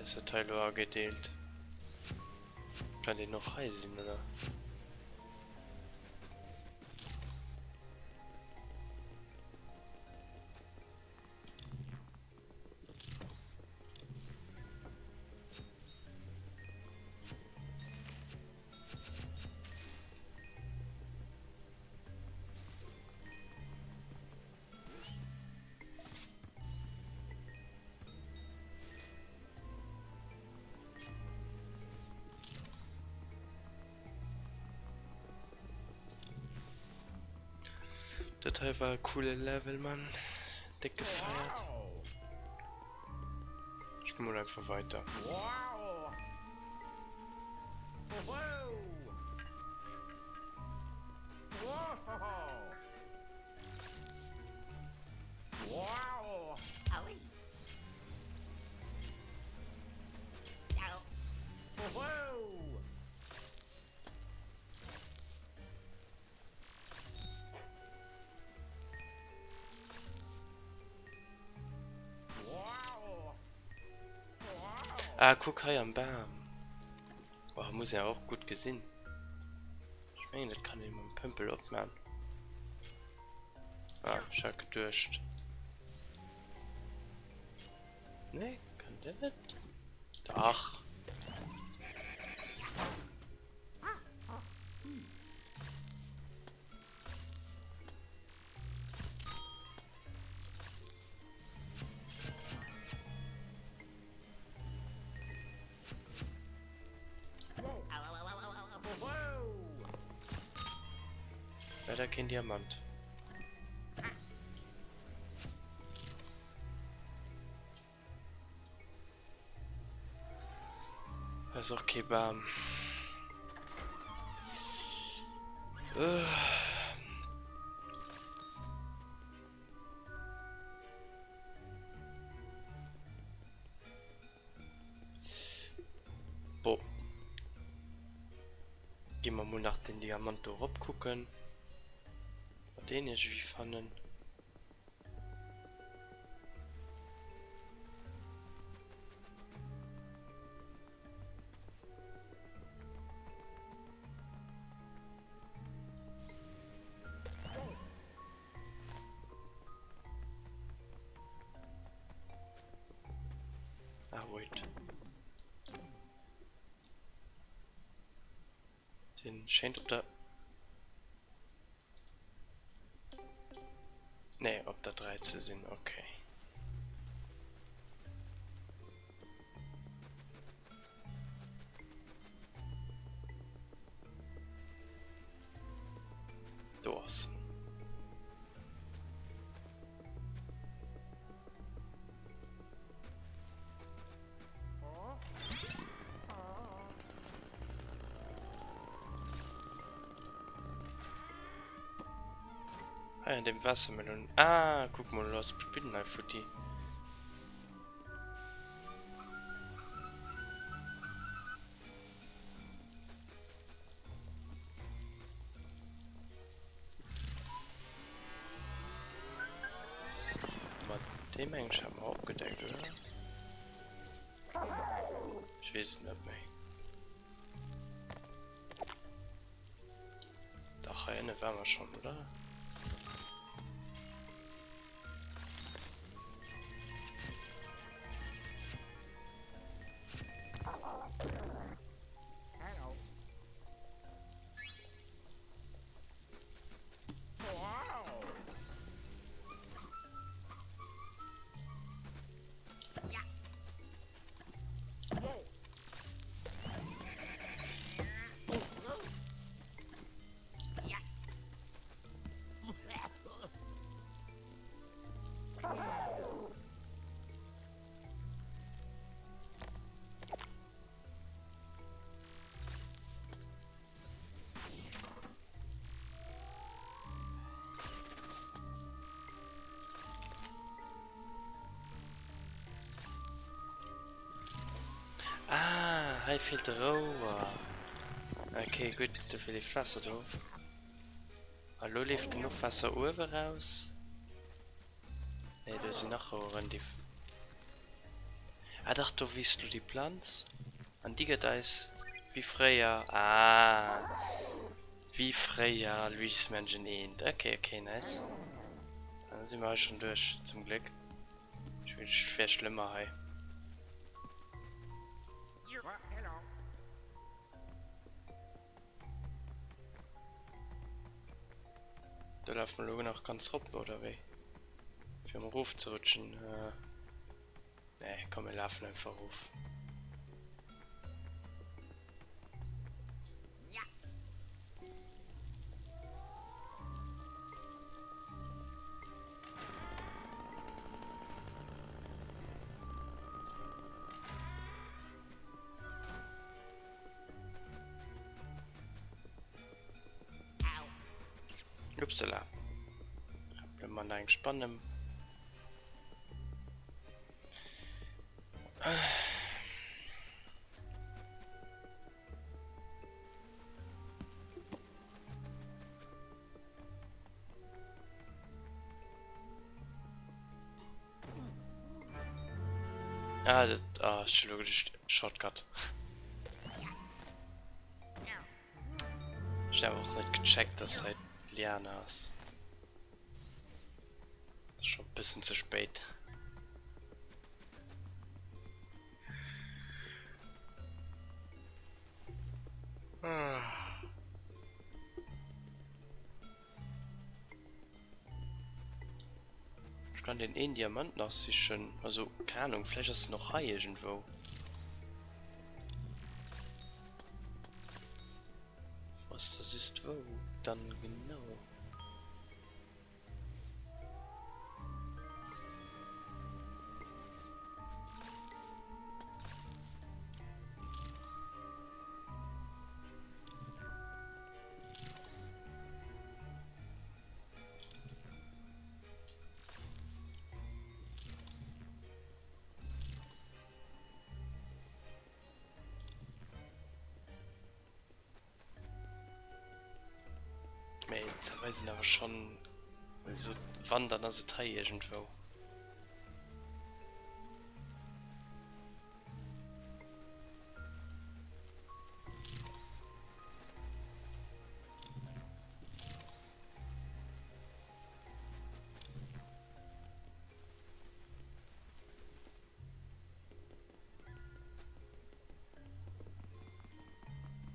Ist der Teil lo agedeelt? Kann den noch hei sinn, oder? Dat hei war e coole Level, Mann. Déck gefeiert. Ech gi mol einfach weiter. Ah, kuck hei am Bam. Oh, muss een awer och gutt gesinn. Ech mengen dat kann een mam Pëmpel opman. Ah, ech hat geduecht. Nee, kann der net? Dach. Leider keen Diamant. Da ass och kee Bam. Bon. Gi mer mol nach den Diamant do erop kucken. Ob mer deen iergendwéi fannen. Ah, wait. Den schéint op der... Nee, op der 3 ze sinn, okay. Do ass en. Hei an dem Waassermelon. Ah, kuck mol, elo ass d'Spillen hei futti. Mat deem eng ech hat mer opgedeckt, oder? Ech weess et net méi. Dach, hei ënne war mer schonn, oder? Ah, hei feelt de Rouer. Okay, gutt, dofir leeft Waasser do. A lo leeft genuch Waasser uewe raus. Nee, do sinn nach Roueren, déi... Ah dach, do wiisst lo déi Planz. An déi gëtt eis, wéi fréier... Ah, wéi fréier Luigi's Mansion 1. Okay, okay, nice. Dann si mer hei schonn duerch, zum Gléck. Ech mengen, et wär schlëmmer hei. Do lafe mer elo nach ganz rop, oder wéi? Fir emol erofzerutschen. Nee, komm, mir lafen einfach erof. Upsala. Rappele mer nach eng Spann em. Ah, dat, ah, ech hu lo geduecht, Shortcut. Ech hun awer och net gecheckt, dass hei d'Liane ass. Scho bëssen ze spéit. Ech kann den een Diamant nach sichen. Also, keine Ahnung, vielleicht ass en och hei irgendwou. Was das ist wo dann genau? Mee d'Zerwei sinn awer schonn, also wann, dann ass et hei iergendwou.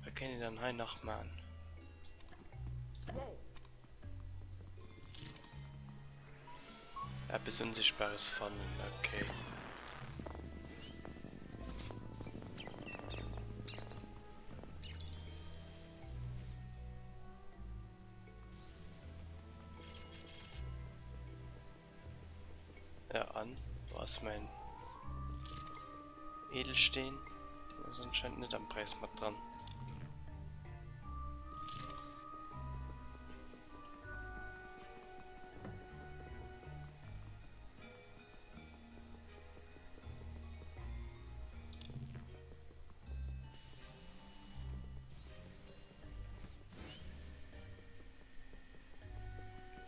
Wat kéint een dann hei nach man? Eppes Unsichtbares fannen, okay. Ja, an? Wo ass mein Edelsteen? Den ass anscheinend net am Preis mat dran.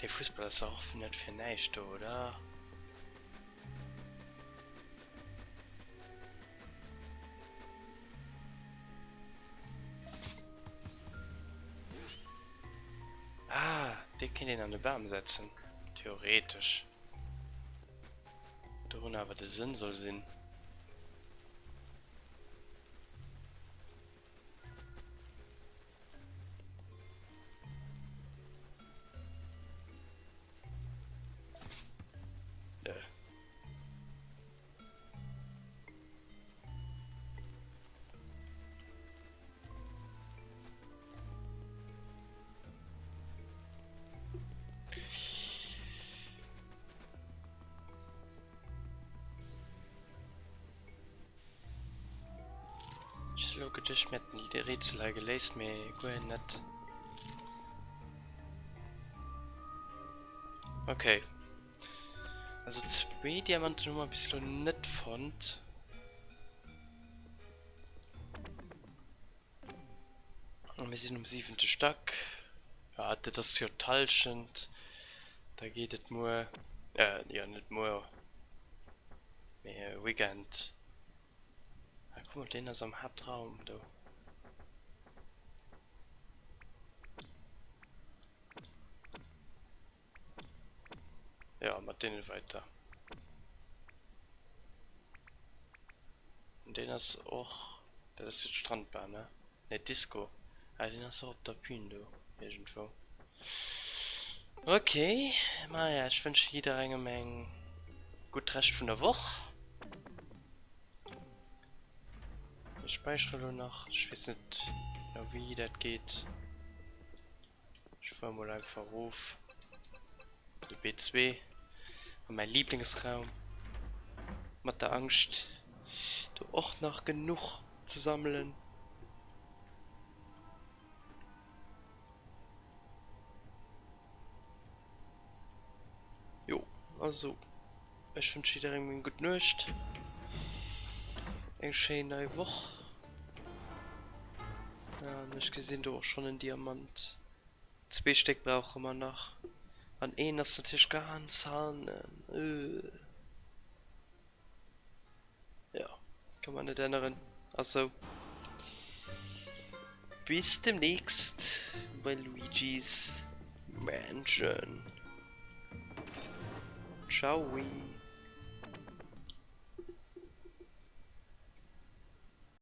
Dee Fussball ass dach och net fir näischt do, oder? Ah, dee kéint een an de Bam setzen, theoretesch. Dorun awer de Sënn soll sinn. Ech hätt elo geduecht mir hätten déi Rätsel hei geléist, mee guer net. Okay. Also zwee Diamanten hu mer bis elo net fonnt. A mir sinn um siwente Stack. Ja, dat ass jo d'Hallschent. Da geet et muer, äh, jo net muer, mee Weekend. Ah, guck mol, deen ass am Haaptraum do. Ja, mat deene weiter. An deen ass och, dat ass jo d'Strandbar, ne? Ne, d'Disco. Ah, deen ass och op der Bühn do, iergendwou. Ok, maja, ech wënsche jidderengem eng gutt Rescht vun der Woch. Ech späichere lo nach, ech weess net genau wéi dat geet. Ech fuer mol einfach erof de B2 an mäi Lieblingsraum mat der Angscht do och nach genuch ze sammelen. Jo also ech wënsche jidderengem eng gutt Nuecht, eng schéin nei Woch an ech gesinn do och schonn en Diamant. Zwee Stéck brauche mer nach an een ass natierlech ganz hannen. Jo. Kann man net änneren. Ass sou. Bis demnächst bei Luigi's Mansion. Ciao.